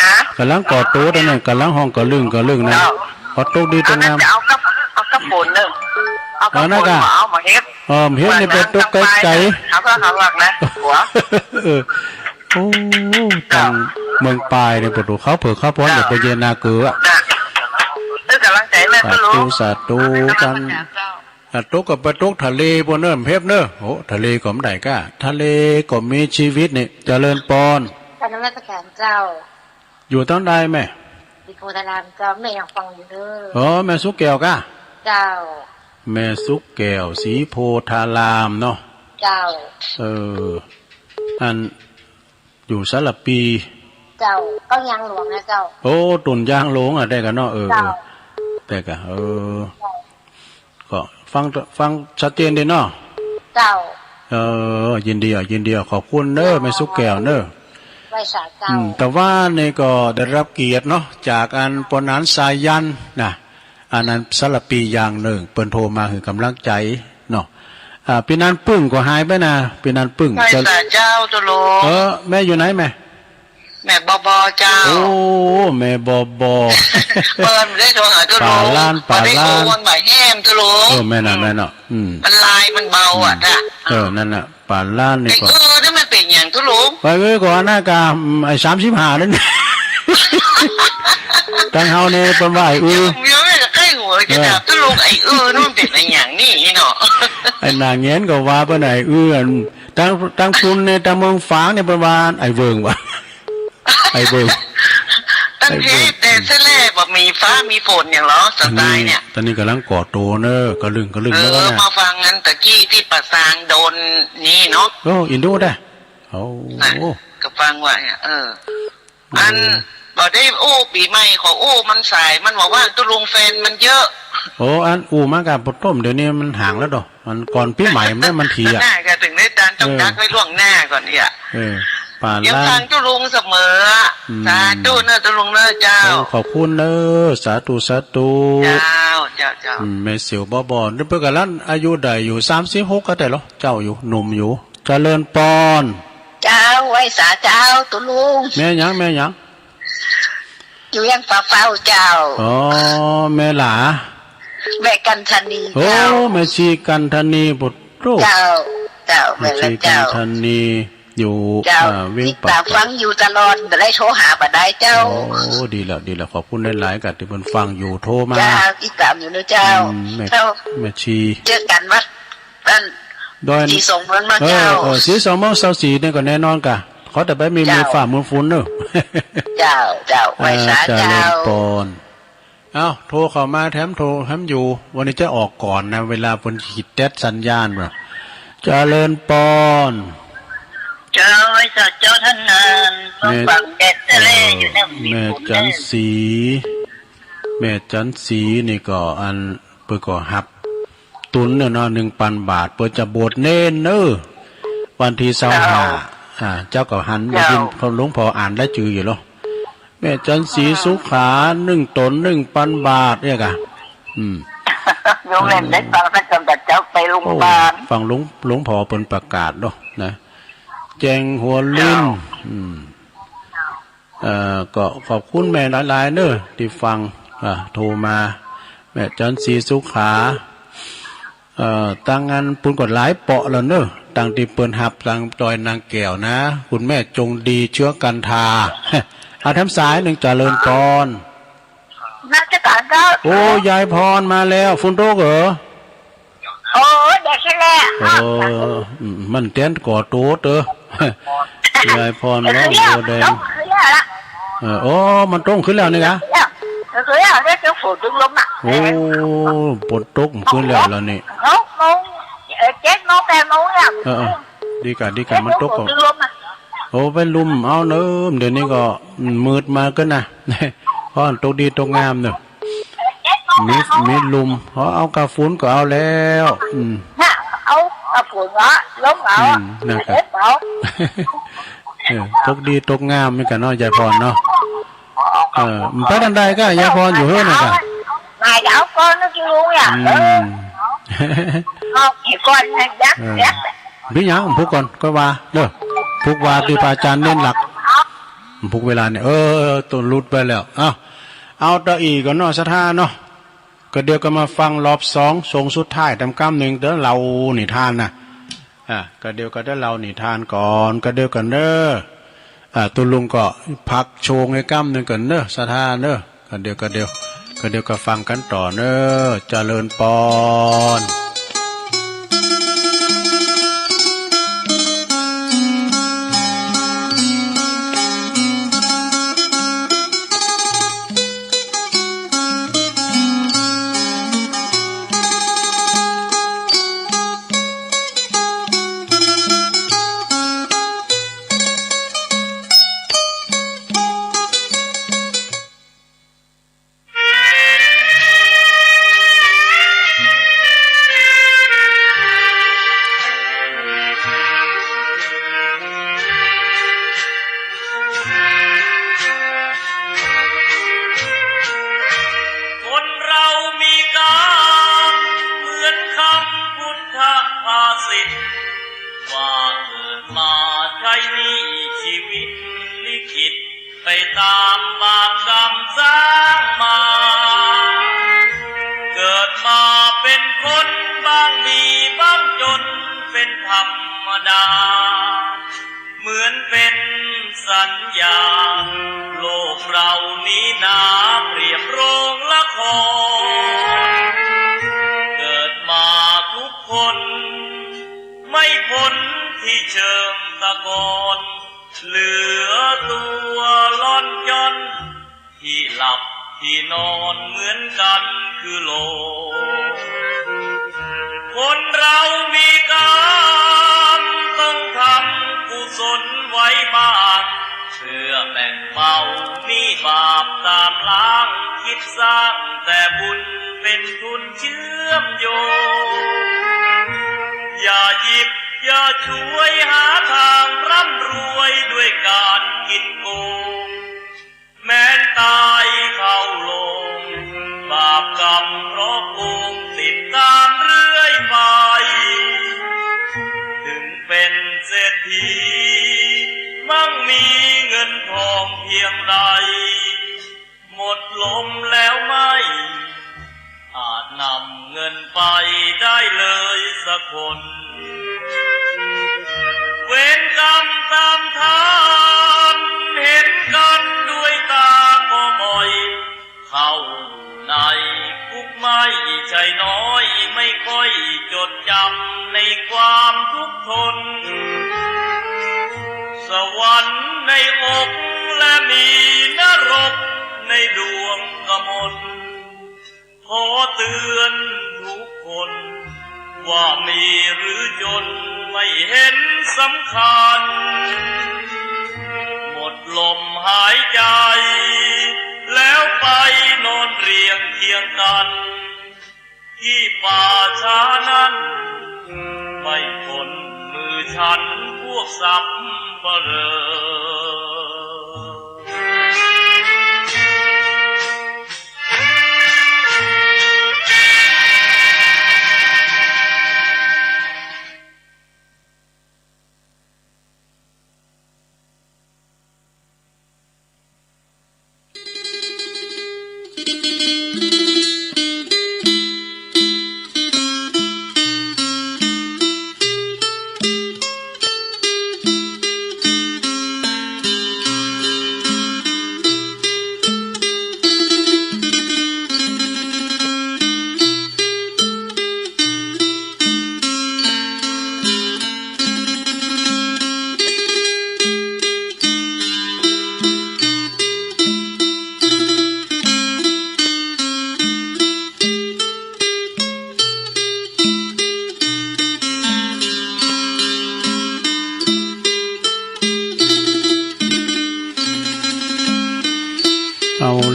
ฮะ ก๋ำลังก่อตั๋ว ต๋อนนี้ก๋ำลังฮ้องกะลึ่งกะลึ่งนะ เจ้า พอตกดีตกงาม อันนั้นจะเอากับ เอากับฝนเนอะ เอากับฝน เอานะกะ มาเอามาเฮ็ด เออ เฮ็ดนี่ไปตกไก๋ๆ เอาเพื่อเขาหลักนะ หัว เออ โอ้ ตังเมืองปายเนี่ย ปะโถ เข้าเผิกเข้าพอน เจ้า เดี๋ยวไปเย็นนาเกลืออะ จ้ะ เออ ก๋ำลังใจ๋แม่ สาธุ สาธุ ตัง อ่ะ ตกก็ไปตกทะเลปู้นเน่อ เฮฟเน่อ โอ้ ทะเลก็บ่ได้ก้า ทะเลก็มีจีวิตนี่ เจริญปอน กราบนมัสการเจ้า อยู่ตังใดแม่ ศรีโพธารามเจ้า แม่ยังฟังอยู่เน่อ อ๋อ แม่สุขแก้วก้า เจ้า แม่สุขแก้ว ศรีโพธารามเนาะ เจ้า เออ อัน อยู่สารภี เจ้า ก็ยางหลวงนะเจ้า โอ้ ตุ่นยางหลวงอะ ได้ก้าเนาะ เออ เจ้า เออ ได้ก้า เออ เจ้า ก็ฟัง ฟังชัดเจนดีเนาะ เจ้า เออ ยินดีอะ ยินดีอะ ขอบคุณเน่อ แม่สุขแก้วเน่อ ไหว้สาเจ้า อืม แต่ว่านี่ก็ได้รับเกียรติเนาะ จากอันปอหนานสายัณน่ะ อันนั้นสารภีอย่างนึ่ง เปิ้นโทรมาหื้อกำลังใจ๋เนาะ อ่า ปี้นานปึ้งก็หายไปนะ ปี้นานปึ้ง ไหว้สาเจ้า ตุ๊ลุง เออ แม่อยู่ไหนแม่ แม่บอบอเจ้า โอ้ แม่บอบอ เปิ้นได้โทรหาตุ๊ลุง ป๋าล้าน ป๋าล้าน บ่ได้โอนบ่าแห้มตุ๊ลุง เออ แม่นน่ะ แม่นน่ะ อืม มันลายมันเบาอะ อืม นะ เออ นั่นน่ะ ป๋าล้านนี่ก็ ไอ้อื้อนี่มันเป๋นหยังตุ๊ลุง ไอ้อื้อก็อันนั้นก้า อืม ไอ้สามสิบห้านั่น ตังเฮานี่เปิ้นว่าไอ้อื้อ เดี๋ยวแม่จะใก้หัวจะถามตุ๊ลุง ไอ้อื้อนี่มันเป๋นอะหยังนี่เนาะ ไอ้หน้าเงี้ยนก็ว่าเปิ้นไอ้อื้อ ตัง ตังพุ้นนี่ ตังเมืองฝางนี่เปิ้นว่าไอ้เวิงว่ะ ไอ้เวิง ตังเทศน์แต่เส้นแรกบ่มีฟ้ามีฝนหยังหรอ สไตล์เนี่ย ต๋อนนี้ก๋ำลังก่อตั๋วเน่อ กะลึ่งกะลึ่ง เออ แล้วก็นะ มาฟังอันตะกี้ตี้ป้าซางโดนนี่เนาะ โอ้ อินดูได้ โอ้ น่ะ ก็ฟังว่าเนี่ย เออ อัน เออ บ่ได้อู้ปี๋ใหม่ ขออู้มันสาย มันบอกว่าตุ๊ลุงแฟนมันเยอะ โอ้ อันอู้มาก้า ปะโถ เดี๋ยวนี้มันห่างแล้วดอก มันก่อนปี๋ใหม่มัน มันถี่อะ น่าจะถึงได้ตานจงกักไว้ล่วงหน้าก่อนเนี่ย เออ ป๋าล้าน ยังฟังตุ๊ลุงเสมออะ อืม สาธุเน่อตุ๊ลุงเน่อเจ้า โอ้ ขอบคุณเน่อ สาธุ สาธุ เจ้า เจ้า เจ้า อืม แม่เสี่ยวบอบอ นี่เปิ้นก๋ำลังอายุได้อยู่ สามสิบหก ก็ได้เหรอ เจ้าอยู่ หนุ่มอยู่ เจริญปอน เจ้า ไหว้สาเจ้า ตุ๊ลุง แม่หยัง แม่หยัง อยู่เวียงป่าเป้าเจ้า อ๋อ แม่หลา แม่กันธนี โอ้ เจ้า แม่ชีกันธนี ปะโถ เจ้า เจ้า แม่ชีกันธนี แม่นแล้วเจ้า อยู่ เจ้า อ่า เวียงป่าเป้า ติดต๋ามฟังอยู่ตลอด บ่ได้โทรหาบ่ได้เจ้า โอ้ ดีแล้ว ดีแล้ว ขอบคุณหลายๆ ก้าตี้เปิ้นฟังอยู่ โทรมา เจ้า ติดต๋ามอยู่เน่อเจ้า อืม แม่ เจ้า แม่ชี เจอกั๋นวัด อัน ดอย ศรีสองเมืองเนาะ เออ เจ้า เออ ศรีสองเมือง ซาวสี่ นี่ก็แน่นอนก้า ขอแต่บ่มี เจ้า มีฟ้ามีฝนเน่อ เจ้า เจ้า ไหว้สา อ่า เจ้า เจริญปอน เอ้า โทรเข้ามาแถมโทรแถมอยู่ วันนี้จะออกก่อนนะ เวลาเปิ้นขีดแต๊ดสัญญาณว่ะ เจริญปอน เจ้า ไหว้สาเจ้าต้านนาน แม่ ฟังแต๊ดแต๊ เออ อยู่เนี่ย แม่จันทร์ศรี แม่จันทร์ศรีนี่ก็อัน เปิ้นก็ฮับ ตุนเนี่ยเนาะ หนึ่งปันบาท เปิ้นจะบวชเณรเน่อ วันตี้ซาวห้า เจ้า อ่า เจ้าก็หันมายิน เจ้า หลวงพ่ออ่านรายจื้ออยู่เหรอ แม่จันทร์ศรี เจ้า สุขา หนึ่งต๋น หนึ่งปันบาท เนี่ยก้า อืม โยมแม่ได้ฟังสักคำ แต่เจ๊าไปโรงพยาบาล โอ้ ฟังหลวง หลวงพ่อเปิ้นประกาศเนาะนะ แจ้งหัวลิ้น เจ้า อืม เอ่อ ก็ขอบคุณแม่หลายๆ เน้อ ตี้ฟัง อ่า โทรมา แม่จันทร์ศรีสุขา เอ่อ ตังอันปู้นก็หลายเปาะแล้วเน้อ ตังตี้เปิ้นฮับตังดอยนางแก้วนะ คุณแม่จงดี เชื้อกันทา เอาแถมสายนึ่ง เจริญปอน นมัสก๋านเจ้า โอ้ ยายพรมาแล้ว ฝนตกเหรอ โอ้ แดดแค่แล โอ้ อืม มันแตนก่อโตเตอ ยายพรร้องบัวแดง เออ โอ้ มันตกขึ้นแล้วนี่นะ เออ เดี๋ยวฝนตกลมอ่ะ โอ้ ฝนตกขึ้นแล้วล่ะนี่ หกโมง เออ เจ็ดโมง แปดโมงเนี่ย เออ เออ ดีกว่า ดีกว่า มันตกก็ เดี๋ยวฝนตกลมอ่ะ โอ้ ไปลุ่มเอาเน้อ เดี๋ยวนี้ก็มืดมาเกินนะ เพราะตกดีตกงามเนาะ มี มีลุ่ม เอา เอากาฝนก็เอาแล้ว อืม น่ะ เอากาฝนเหรอ ลมเหรอ อืม นะครับ เออ เอา เออ ตกดีตกงามเหมือนกั๋นเนาะ ยายพรเนาะ เออ มันไปตังใดก้า ยายพรอยู่เฮือนน่ะก้า มาเดี๋ยวก่อนนะจิลุงเนี่ย อืม เออ เอาให้ก่อนนะ ยักษ์ เออ ยักษ์ มีหยัง ผูกก่อน ก็ว่า เด้อ ผูกว่าตี้พระอาจารย์เน้นหลัก ผูกเวลาเนี่ย เออ ตัวหลุดไปแล้ว เอ้า เอาต่ออีกก่อนเนาะ ศรัทธาเนาะ ก็เดี๋ยวก็มาฟังรอบสอง ช่วงสุดท้ายต๋ามกำนึ่ง เดี๋ยวเล่านิทานนะ อ่ะ ก็เดี๋ยวก็ได้เล่านิทานก่อน ก็เดี๋ยวก่อนเน้อ อ่ะ ตุ๊ลุงก็พักช่วงไอ้กำนึ่งก่อนเน้อ ศรัทธาเน้อ ก็เดี๋ยว ก็เดี๋ยว ก็เดี๋ยวก็ฟังกั๋นต่อเน้อ เจริญปอน คนเรามีกรรมเหมือนคำพุทธภาษิต ว่าเกิดมาใช้หนี้ชีวิตลิขิต ไปต๋ามบาปกรรมสร้างมา เกิดมาเป็นคนบ้างดีบ้างจนเป็นธรรมดา เหมือนเป็นสัญญา โลกเรานี้นาเปรียบโรงละคร เกิดมาทุกคน ไม่พ้นที่เชิงตะกอน เหลือตัวล่อนจ้อน ที่หลับที่นอนเหมือนกันคือโลก คนเรามีกรรมต้องทำกุศลไว้บ้าง เพื่อแบ่งเบาหนี้บาปต๋ามล้าง คิดสร้างแต่บุญเป็นทุนเชื่อมโยง อย่าหยิบอย่าฉวยหาทางร่ำรวยด้วยการกินโกง แม้นต๋ายเข้าโลง บาปกรรมเพราะโกงติดต๋ามเรื่อยไป ถึงเป็นเศรษฐี มั่งมีเงินทองเพียงใด หมดลมแล้วไม่ อาจนำเงินไปได้เลยสักคน เวรกรรมต๋ามทาน เห็นกันด้วยต๋าก็บ่อย เข้าในคุกไม่ใช่น้อย ไม่ค่อยจดจำในความทุกข์ทน สวรรค์ในอกและมีนรกในดวงกมล ขอเตือนทุกคน ว่ามีหรือจนไม่เห็นสำคัญ หมดลมหายใจ แล้วไปนอนเรียงเคียงกัน ที่ป่าช้านั้น ไม่พ้นมือฉันพวกสัปเหร่อ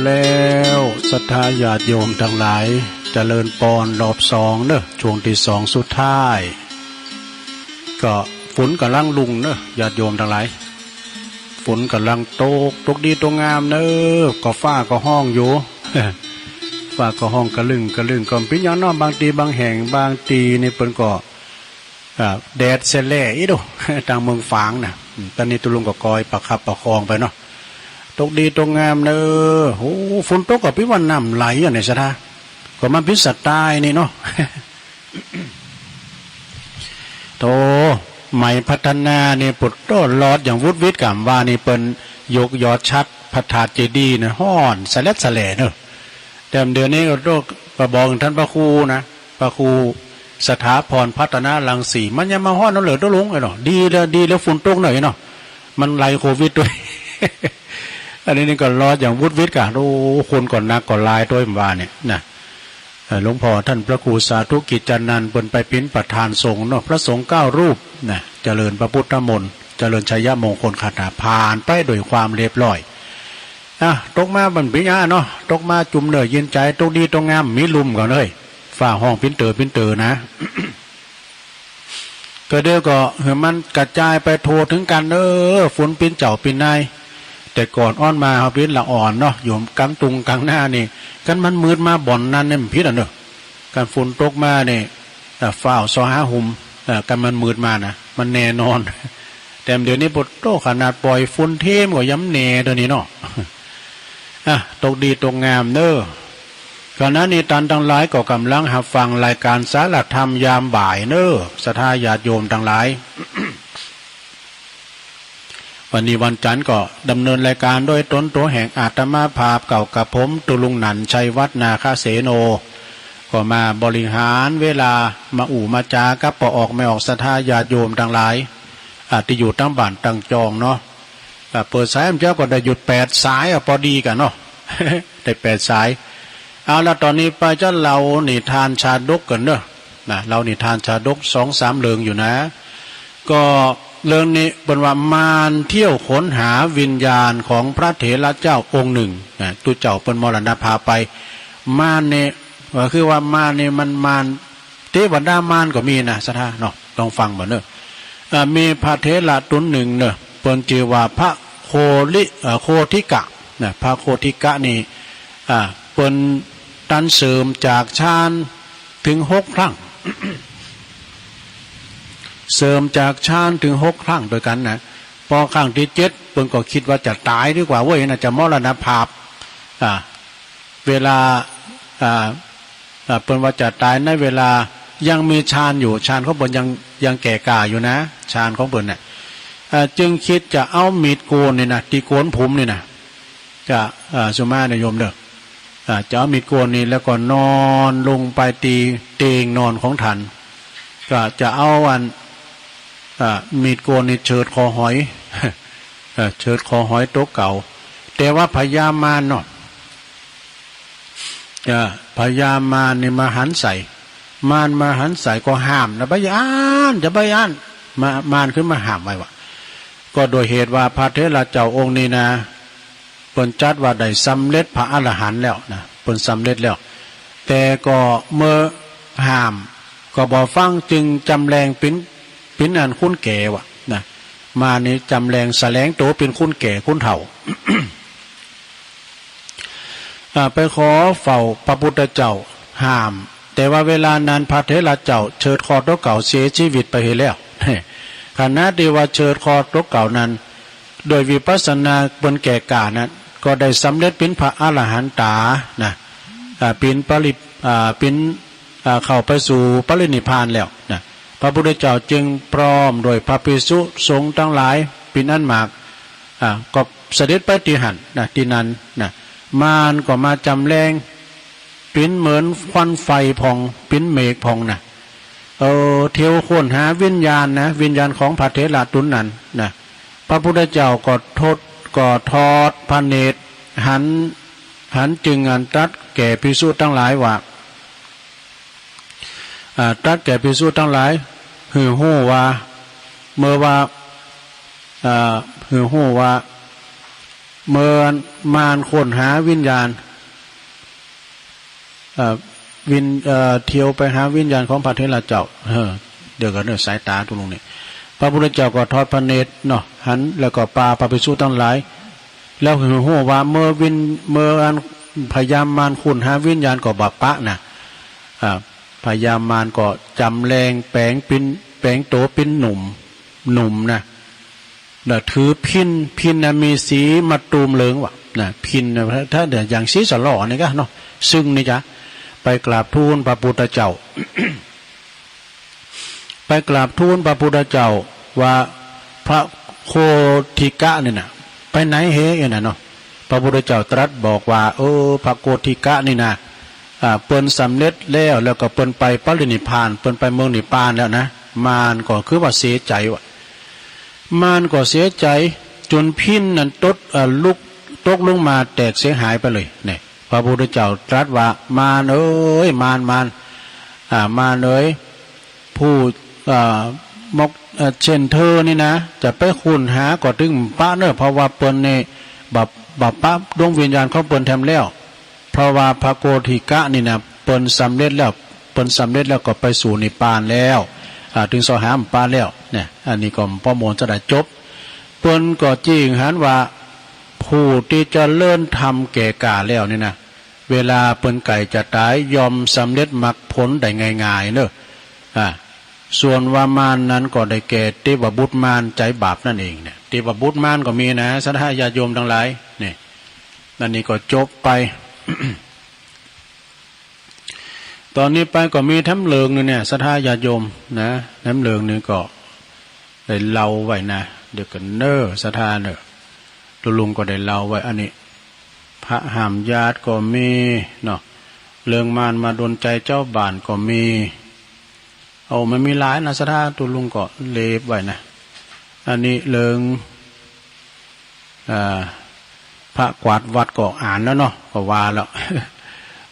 แล้วศรัทธาญาติโยมตังหลาย เจริญปอนรอบสองเนาะ ช่วงตี้สองสุดท้าย ก็ฝนก่ำลังลุ่งเนาะ ญาติโยมตังหลาย ฝนก่ำลังตก ตกดีตกงามเนาะ ก็ฟ้าก็ฮ้องอยู่ ฟ้าก็ฮ้องกะลึ้งกะลึ้ง ก็เป๋นอย่างน้อย บางตี้บางแห่ง บางตี้นี่เปิ้นก็ อ่า แดดแสแหล่อีกดู ตางเมืองฝางน่ะ อืม ต๋อนนี้ตุ๊ลุงก็กอยประคับประคองไปเนาะ ตกดีตกงามเนาะ โอ้ ฝนตกก็เป๋นว่าน้ำไหลอะเนี่ยศรัทธา ก็มันเป๋นสไตล์นี่เนาะ โธ่ ไหมพัฒนานี่ปุดโต้ลอดอย่างวุดวิดก่ำว่านี่เปิ้นยกยอดฉัตรพระธาตุเจดีย์นะ ฮ้อนแสแหล่แสแหล่เนาะ แต่เดี๋ยวนี้ก็โต้ ก็บอกท่านพระครูนะ พระครูสถาพรพัฒนารังสี มันยังมาฮ้อนเอาเหลือตุ๊ลุงไอ้เนาะ ดีแล้ว ดีแล้วฝนตกหน่อยเนาะ มันไล่โควิดด้วย อันนี้นี่ก็ลอดอย่างวุดวิดก่ะ โอ้ คนก็นักก็หลายด้วยว่าเนี่ยนะ เอ่อ หลวงพ่อท่านพระครูสาธุกิจจานันท์ เปิ้นไปเป๋นประธานสงฆ์เนาะ พระสงฆ์เก้ารูปนะ เจริญพระพุทธมนต์ เจริญชัยมงคลคาถา ผ่านไปโดยความเรียบร้อย อ่ะ ตกมาบ่เป๋นหยังเนาะ ตกมาจุ่มเนื้อเย็นใจ๋ ตกดีตกงาม มีลุ่มก่อนเฮ้ย ฟ้าฮ้องปิ้นเต๋อปิ้นเต๋อนะ ก็เดี๋ยวก็หื้อมันกระจายไปทั่วเถิงกั๋นเนาะ ฝนปิ้นเจ้าปิ้นนาย แต่ก่อนอ้อนมาเฮาปิ้นละอ่อนเนาะ อยู่ก๋างตุงก๋างนานี่ คันมันมืดมาบ่อนนั้นเนี่ยมันผิดอะเนาะ คันฝนตกมานี่ เอ่อ ฟ้าวเซาะหาหุม เอ่อ คันมันมืดมานะ มันแน่นอน แต่เดี๋ยวนี้ปุดโต้ ขนาดป่อยฝุ่นเทมก็ยังแน่เดี๋ยวนี้เนาะ อ่ะ ตกดีตกงามเนาะ ขณะนี้ต้านตังหลายก็ก่ำลังฮับฟังรายก๋านสารธรรมยามบ่ายเนาะ ศรัทธาญาติโยมตังหลาย วันนี้วันจันทร์ก็ดำเนินรายก๋านโดยต๋นตั๋วแห่งอาตมาภาพ เก้ากับผม ตุ๊ลุงหนันท์ ชัยวัฒน์ นาคเสโน ก็มาบริหารเวลา มาอู้มาจ๋ากับป้อออกแม่ออก ศรัทธาญาติโยมตังหลาย อ่า ตี้อยู่ตางบ้านตางจองเนาะ อ่า เปิดสายแม่เจ้าก็ได้อยู่แปดสาย อ่ะ ปอดีกั๋นเนาะ ได้แปดสาย เอาละ ต๋อนนี้ไปจะเล่านิทานชาดกกั๋นเนาะ นะ เล่านิทานชาดกสองสามเรื่องอยู่นะ ก็เรื่องนี้เปิ้นว่ามารเที่ยวค้นหาวิญญาณของพระเถระเจ้าองค์หนึ่งนะ ตุ๊เจ้าเปิ้นมรณภาพไป มารนี่ ก็คือว่ามารนี่มันมาร เตวดามารก็มีนะ ศรัทธาเนาะ ลองฟังบ่าเนาะ อ่า มีพระเถระตุ๊นหนึ่งเนาะ เปิ้นจื้อว่าพระโคลิ เอ่อ โคฑิกะนะ พระโคฑิกะนี่ อ่า เปิ้นตันเสริมจากฌานเถิงหกครั้ง เสริมจากฌานเถิงหกครั้งตวยกั๋นนะ ปอครั้งตี้เจ็ด เปิ้นก็กึ๊ดว่าจะต๋ายดีกว่าเว้ยนะ จะมรณภาพ อ่า เวลา อ่า อ่า เปิ้นว่าจะต๋ายในเวลายังมีฌานอยู่ ฌานของเปิ้นยัง ยังแก่กล้าอยู่นะ ฌานของเปิ้นน่ะ อ่า จึงกึ๊ดจะเอามีดโกนนี่นะ ตี้โกนผมนี่นะ จะ อ่า สุมานะโยมเด้อ อ่า จะเอามีดโกนนี่แล้วก็นอนลงไปตี้เตียงนอนของต้าน ก็จะเอาอัน อ่า มีดโกนนี่เฉือดคอหอย เอ่อ เฉือดคอหอยตั๋วเก่า แต่ว่าพญามารเนาะ เอ่อ พญามารนี่มาหันใส่ มารมาหันใส่ก็ห้ามนะ บ่ใจ้อั้น จะบ่ใจ้อั้น มา มารขึ้นมาห้ามไว้ว่า ก็โดยเหตุว่าพระเถระเจ้าองค์นี้นะ เปิ้นจัดว่าได้สำเร็จพระอรหันต์แล้วนะ เปิ้นสำเร็จแล้ว แต่ก็เมื่อห้ามก็บ่ฟัง จึงจำแลงเป๋น เป๋นอันคนแก่ว่ะนะ มารนี่จำแลงแสดงตั๋วเป๋นคนแก่คนเฒ่า อ่า ไปขอเฝ้าพระพุทธเจ้าห้าม แต่ว่าเวลานั้นพระเถระเจ้าเฉือดคอตั๋วเก่าเสียชีวิตไปเสียแล้ว ขณะตี้ว่าเฉือดคอตั๋วเก่านั้น โดยวิปัสสนาเปิ้นแก่กล้านั้น ก็ได้สำเร็จเป๋นพระอรหันต๋านะ อ่า เป๋นปริ อ่า เป๋น อ่า เข้าไปสู่ปรินิพพานแล้วนะ พระพุทธเจ้าจึงพร้อมด้วยพระภิกษุสงฆ์ตังหลายเป๋นอันมาก อ่า ก็เสด็จไปตี้หั้นนะ ตี้นั้นนะ มารก็มาจำแลงเป๋นเหมือนควันไฟผ่อง เป๋นเมฆผ่องนะ เออ เที่ยวค้นหาวิญญาณนะ วิญญาณของพระเถระตุ๊นนั้นนะ พระพุทธเจ้าก็ทด ก็ทอดพระเนตรหัน หันจึงอันตรัสแก่ภิกษุตังหลายว่า อ่า ตรัสแก่ภิกษุตังหลาย หื้อฮู้ว่า เมื่อว่า อ่า หื้อฮู้ว่า เมื่อมารค้นหาวิญญาณ เอ่อ วิญ- เอ่อ เที่ยวไปหาวิญญาณของพระเถระเจ้า เออ เดี๋ยวก่อนเด้อ สายตาตุ๊ลุงนี่ พระพุทธเจ้าก็ทอดพระเนตรเนาะ หัน แล้วก็ปาพระภิกษุตังหลาย แล้วหื้อฮู้ว่าเมื่อวิญ- เมื่ออันพญามารค้นหาวิญญาณก็บ่ปะนะ อ่า พญามารก็จ๋ำแลงแป๋งเป๋น แป๋งโตเป๋นหนุ่ม หนุ่มนะ แล้วถือพิณ พิณน่ะมีสีมะตูมเหลืองวะนะ พิณน่ะ ถ้า ถ้าอย่างสีสะหล่อนี่กะเนาะ ซึ่งนี่จ๊ะ ไปกราบทูลพระพุทธเจ้า ไปกราบทูลพระพุทธเจ้าว่าพระโกฏฐิกะนี่นะ ไปไหนเหยะน่ะเนาะ พระพุทธเจ้าตรัสบอกว่า เออ พระโกฏฐิกะนี่นะ อ่า เปิ้นสำเร็จแล้ว แล้วก็เปิ้นไปปรินิพพาน เปิ้นไปเมืองนิพพานแล้วนะ มารก็คือว่าเสียใจ๋วะ มารก็เสียใจ๋ จ๋นพิณนั้นตก เอ่อ ลุก ตกลงมาแตกเสียหายไปเลย เนี่ย พระพุทธเจ้าตรัสว่า มารเอ๋ย มาร มาร อ่า มารเอ๋ย ผู้ อ่า มก- เอ่อ เจ้นเธอนี่นะ จะไปค้นหาก็ตึงบ่ปะเน่อ เพราะว่าเปิ้นนี่บ่- บ่ปะดวงวิญญาณของเปิ้นแถมแล้ว เพราะว่าพระโกฏฐิกะนี่นะ เปิ้นสำเร็จแล้ว เปิ้นสำเร็จแล้วก็ไปสู่นิพพานแล้ว อ่า ตึงเซาะหาบ่ปะแล้ว เนี่ย อันนี้ก็ป้อมนต์จะได้จบ เปิ้นก็จึงหันว่า ผู้ตี้เจริญธรรมแก่กล้าแล้วนี่นะ เวลาเปิ้นใก้จะต๋าย ย่อมสำเร็จมรรคผลได้ง่ายๆ เน่อ อ่า ส่วนว่ามารนั้นก็ได้แก่เตวบุตรมารใจ๋บาปนั่นเอง เนี่ย เตวบุตรมารก็มีนะ ศรัทธาญาติโยมตังหลาย เนี่ย อันนี้ก็จบไป ต่อนี้ไปก็มีแถมเลิงนึ่งเนี่ย ศรัทธาญาติโยมนะ แถมเลิงนึ่งก็ได้เล่าไว้นะ เดี๋ยวก่อนเน่อ ศรัทธาเน่อ ตุ๊ลุงก็ได้เล่าไว้ อันนี้ พระห้ามญาติก็มีเนาะ เลิงมารมาดนใจ๋เจ้าบ้านก็มี โอ้ มันมีหลายนะ ศรัทธา ตุ๊ลุงก็เล็บไว้นะ อันนี้เลิง อ่า พระกวาดวัดก็อ่านแล้วเนาะ ก็ว่าแล้ว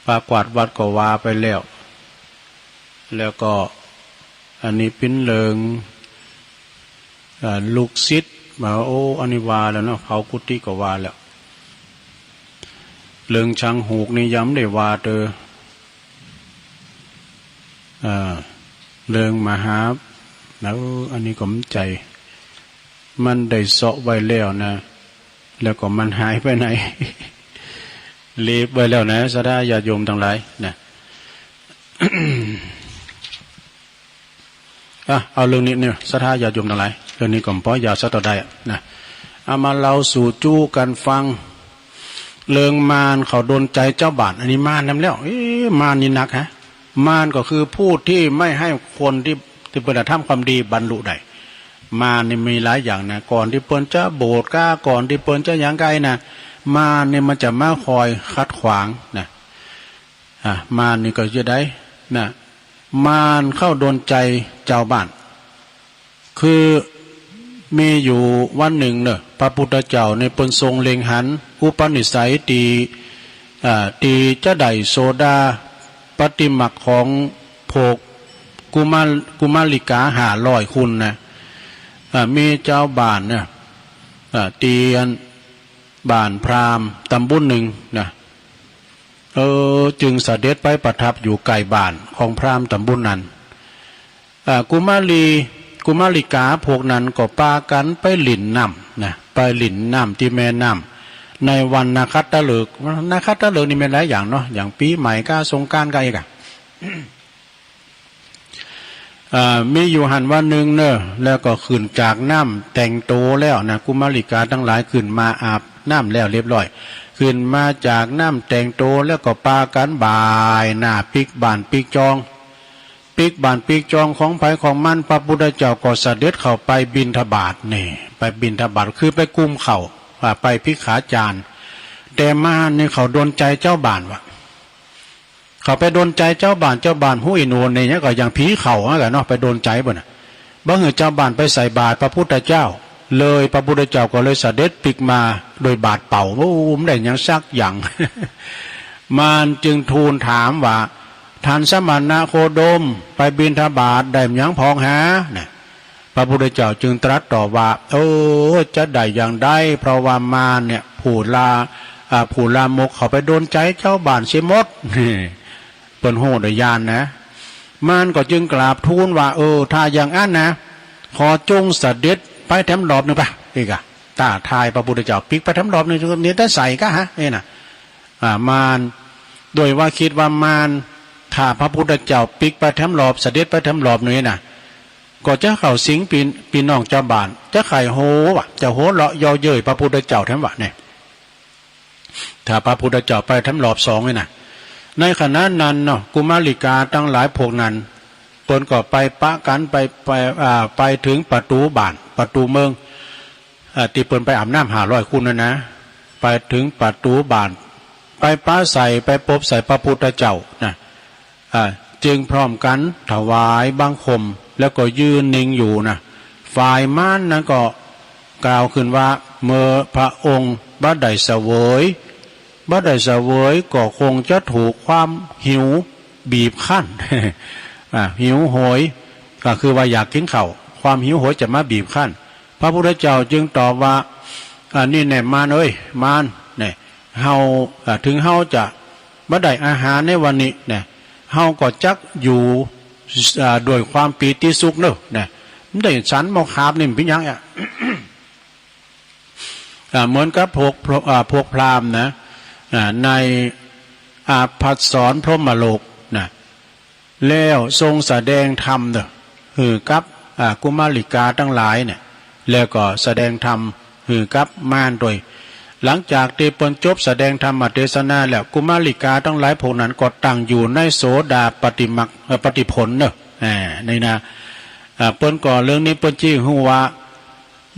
พระกวาดวัดก็ว่าไปแล้ว แล้วก็อันนี้เป๋นเลิง อ่า ลูกศิษย์มา โอ้ อันนี้ว่าแล้วเนาะ เผากุฏิก็ว่าแล้ว เลิงชังหูกนี่ยังบ่ได้ว่าเตอ อ่า เลิงมหา แล้วอันนี้ก็บ่ใจ้ มันได้เซาะไว้แล้วนะ แล้วก็มันหายไปไหน เล็บไว้แล้วนะ ศรัทธาญาติโยมตังหลายนะ อ่ะ เอาเรื่องนี้เนี่ย ศรัทธาญาติโยมตังหลาย เรื่องนี้ก็บ่ยาวสักเต้าใดอะนะ เอามาเล่าสู่จู้กั๋นฟัง เรื่องมารเขาดนใจ๋เจ้าบ้าน อันนี้มารนำแล้ว เอ๊ะ มารนี่หนักฮะ มารก็คือผู้ที่ไม่ให้คนที่ ที่เปิ้นจะทำความดีบรรลุได้ มารนี่มีหลายอย่างนะ ก่อนที่เปิ้นจะโบสถ์ก้า ก่อนที่เปิ้นจะหยังก้านะ มารนี่มันจะมาคอยขัดขวางนะ อ่ะ มารนี่ก็จะได้นะ มารเข้าดนใจ๋เจ้าบ้าน คือมีอยู่วันนึ่งเน่อ พระพุทธเจ้าเนี่ยเปิ้นทรงเล็งหันอุปนิสัยตี้ อ่า ตี้จะได้โสดาปัตติมรรคของพวกกุมาร- กุมาริกาห้าร้อยคนนะ อ่า มีเจ้าบ้านนะ อ่า ตี้อันบ้านพราหมณ์ต๋ำบลนึ่งนะ เออ จึงเสด็จไปประทับอยู่ใก้บ้านของพราหมณ์ต๋ำบลนั้น อ่า กุมารี กุมาริกาพวกนั้นก็ปากั๋นไปหลิ้นน้ำนะ ไปหลิ้นน้ำตี้แม่น้ำ ในวันนขัตฤกษ์ นขัตฤกษ์นี่แม่นหลายอย่างเนาะ อย่างปี๋ใหม่ก้า สงกรานต์ก้า อีกอะ อ่า มีอยู่หั้นวันนึ่งเน่อ แล้วก็ขึ้นจากน้ำแต่งโตแล้วนะ กุมาริกาตังหลายขึ้นมาอาบน้ำแล้วเรียบร้อย ขึ้นมาจากน้ำแต่งโตแล้วก็ปากั๋นบ่ายหน้าปิ๊กบ้านปิ๊กจอง ปิ๊กบ้านปิ๊กจองของใผของมัน พระพุทธเจ้าก็เสด็จเข้าไปบิณฑบาต นี่ ไปบิณฑบาตคือไปกุมข้าว อ่า ไปภิกขาจาร แต่มารนี่เขาดนใจ๋เจ้าบ้านวะ เขาไปดนใจ๋เจ้าบ้าน เจ้าบ้านฮู้อินโหนเนี่ย ก็อย่างผีเข้าเหมือนกั๋นเนาะ ไปดนใจ๋เปิ้นน่ะ บ่หื้อเจ้าบ้านไปใส่บาตรพระพุทธเจ้าเลย พระพุทธเจ้าก็เลยเสด็จปิ๊กมาโดยบาตรเปล่า โอ้ บ่ได้หยังสักอย่าง มารจึงทูลถามว่า ท่านสมณะโคดม ไปบิณฑบาตได้หยังพองหา นะ พระพุทธเจ้าจึงตรัสตอบว่า โอ้ จะได้อย่างใด เพราะว่ามารเนี่ย ผู้ลา อ่า ผู้ลามกเข้าไปโดนใจ๋จาวบ้านเสียหมด เปิ้นฮู้โดยญาณนะ มารก็จึงกราบทูลว่า เออ ถ้าอย่างอั้นนะ ขอจงเสด็จไปแถมรอบนึ่งปะ อีกอะ ท้าทายพระพุทธเจ้า ปิ๊กไปแถมรอบนึ่ง นี่จะใส่กะฮะ นี่นะ อ่า มาร โดยว่าคิดว่ามาร ถ้าพระพุทธเจ้าปิ๊กไปแถมรอบ เสด็จไปแถมรอบนึ่งนะ ก็จะเข้าสิงปี้ ปี้น้องจาวบ้าน จะใค่ฮู้ว่า จะหัวเราะเยาะเย้ยพระพุทธเจ้าแถมวะเนี่ย ถ้าพระพุทธเจ้าไปแถมรอบสองนี่นะ ในขณะนั้นเนาะ กุมาริกาตังหลายพวกนั้น เปิ้นก็ไปปะกั๋นไป ไป อ่า ไปเถิงประตู๋บ้าน ประตู๋เมือง อ่า ตี้เปิ้นไปอาบน้ำห้าร้อยคนนั้นนะ ไปเถิงประตู๋บ้าน ไปปะใส่ ไปปบใส่พระพุทธเจ้านะ อ่า จึงพร้อมกั๋นถวายบังคม แล้วก็ยืนนิ่งอยู่นะ ฝ่ายมารนั้นก็กล่าวขึ้นว่า เมื่อพระองค์บ่ได้เสวย บ่ได้เสวยก็คงจะถูกความหิวบีบคั้น อ่า หิวโหย ก็คือว่าอยากกิ๋นข้าว ความหิวโหยจะมาบีบคั้น พระพุทธเจ้าจึงตอบว่า อ่า นี่แน่มารเอ๋ย มารเนี่ย เฮา อ่า เถิงเฮาจะบ่ได้อาหารในวันนี้เนี่ย เฮาก็จักอยู่ อ่า ด้วยความปีติสุขเนาะเนี่ย บ่ได้สันหม้อคาบนี่มันเป๋นหยังอะ อ่า เหมือนกับพวก อ่า พวกพราหมณ์นะ อ่า ในอาภัสสรพรหมโลกนะ แล้วทรงแสดงธรรมเนาะ หื้อกับ อ่า กุมาริกาตังหลายเนี่ย แล้วก็แสดงธรรมหื้อกับมารตวย หลังจากตี้เปิ้นจบแสดงธรรมเตสนาแล้ว กุมาริกาตังหลายพวกนั้นก็ตั้งอยู่ในโสดาปัตติมรรค เอ่อ ปัตติผลเนาะ อ่า นี่นะ อ่า เปิ้นก็เรื่องนี้เปิ้นจึงฮู้ว่า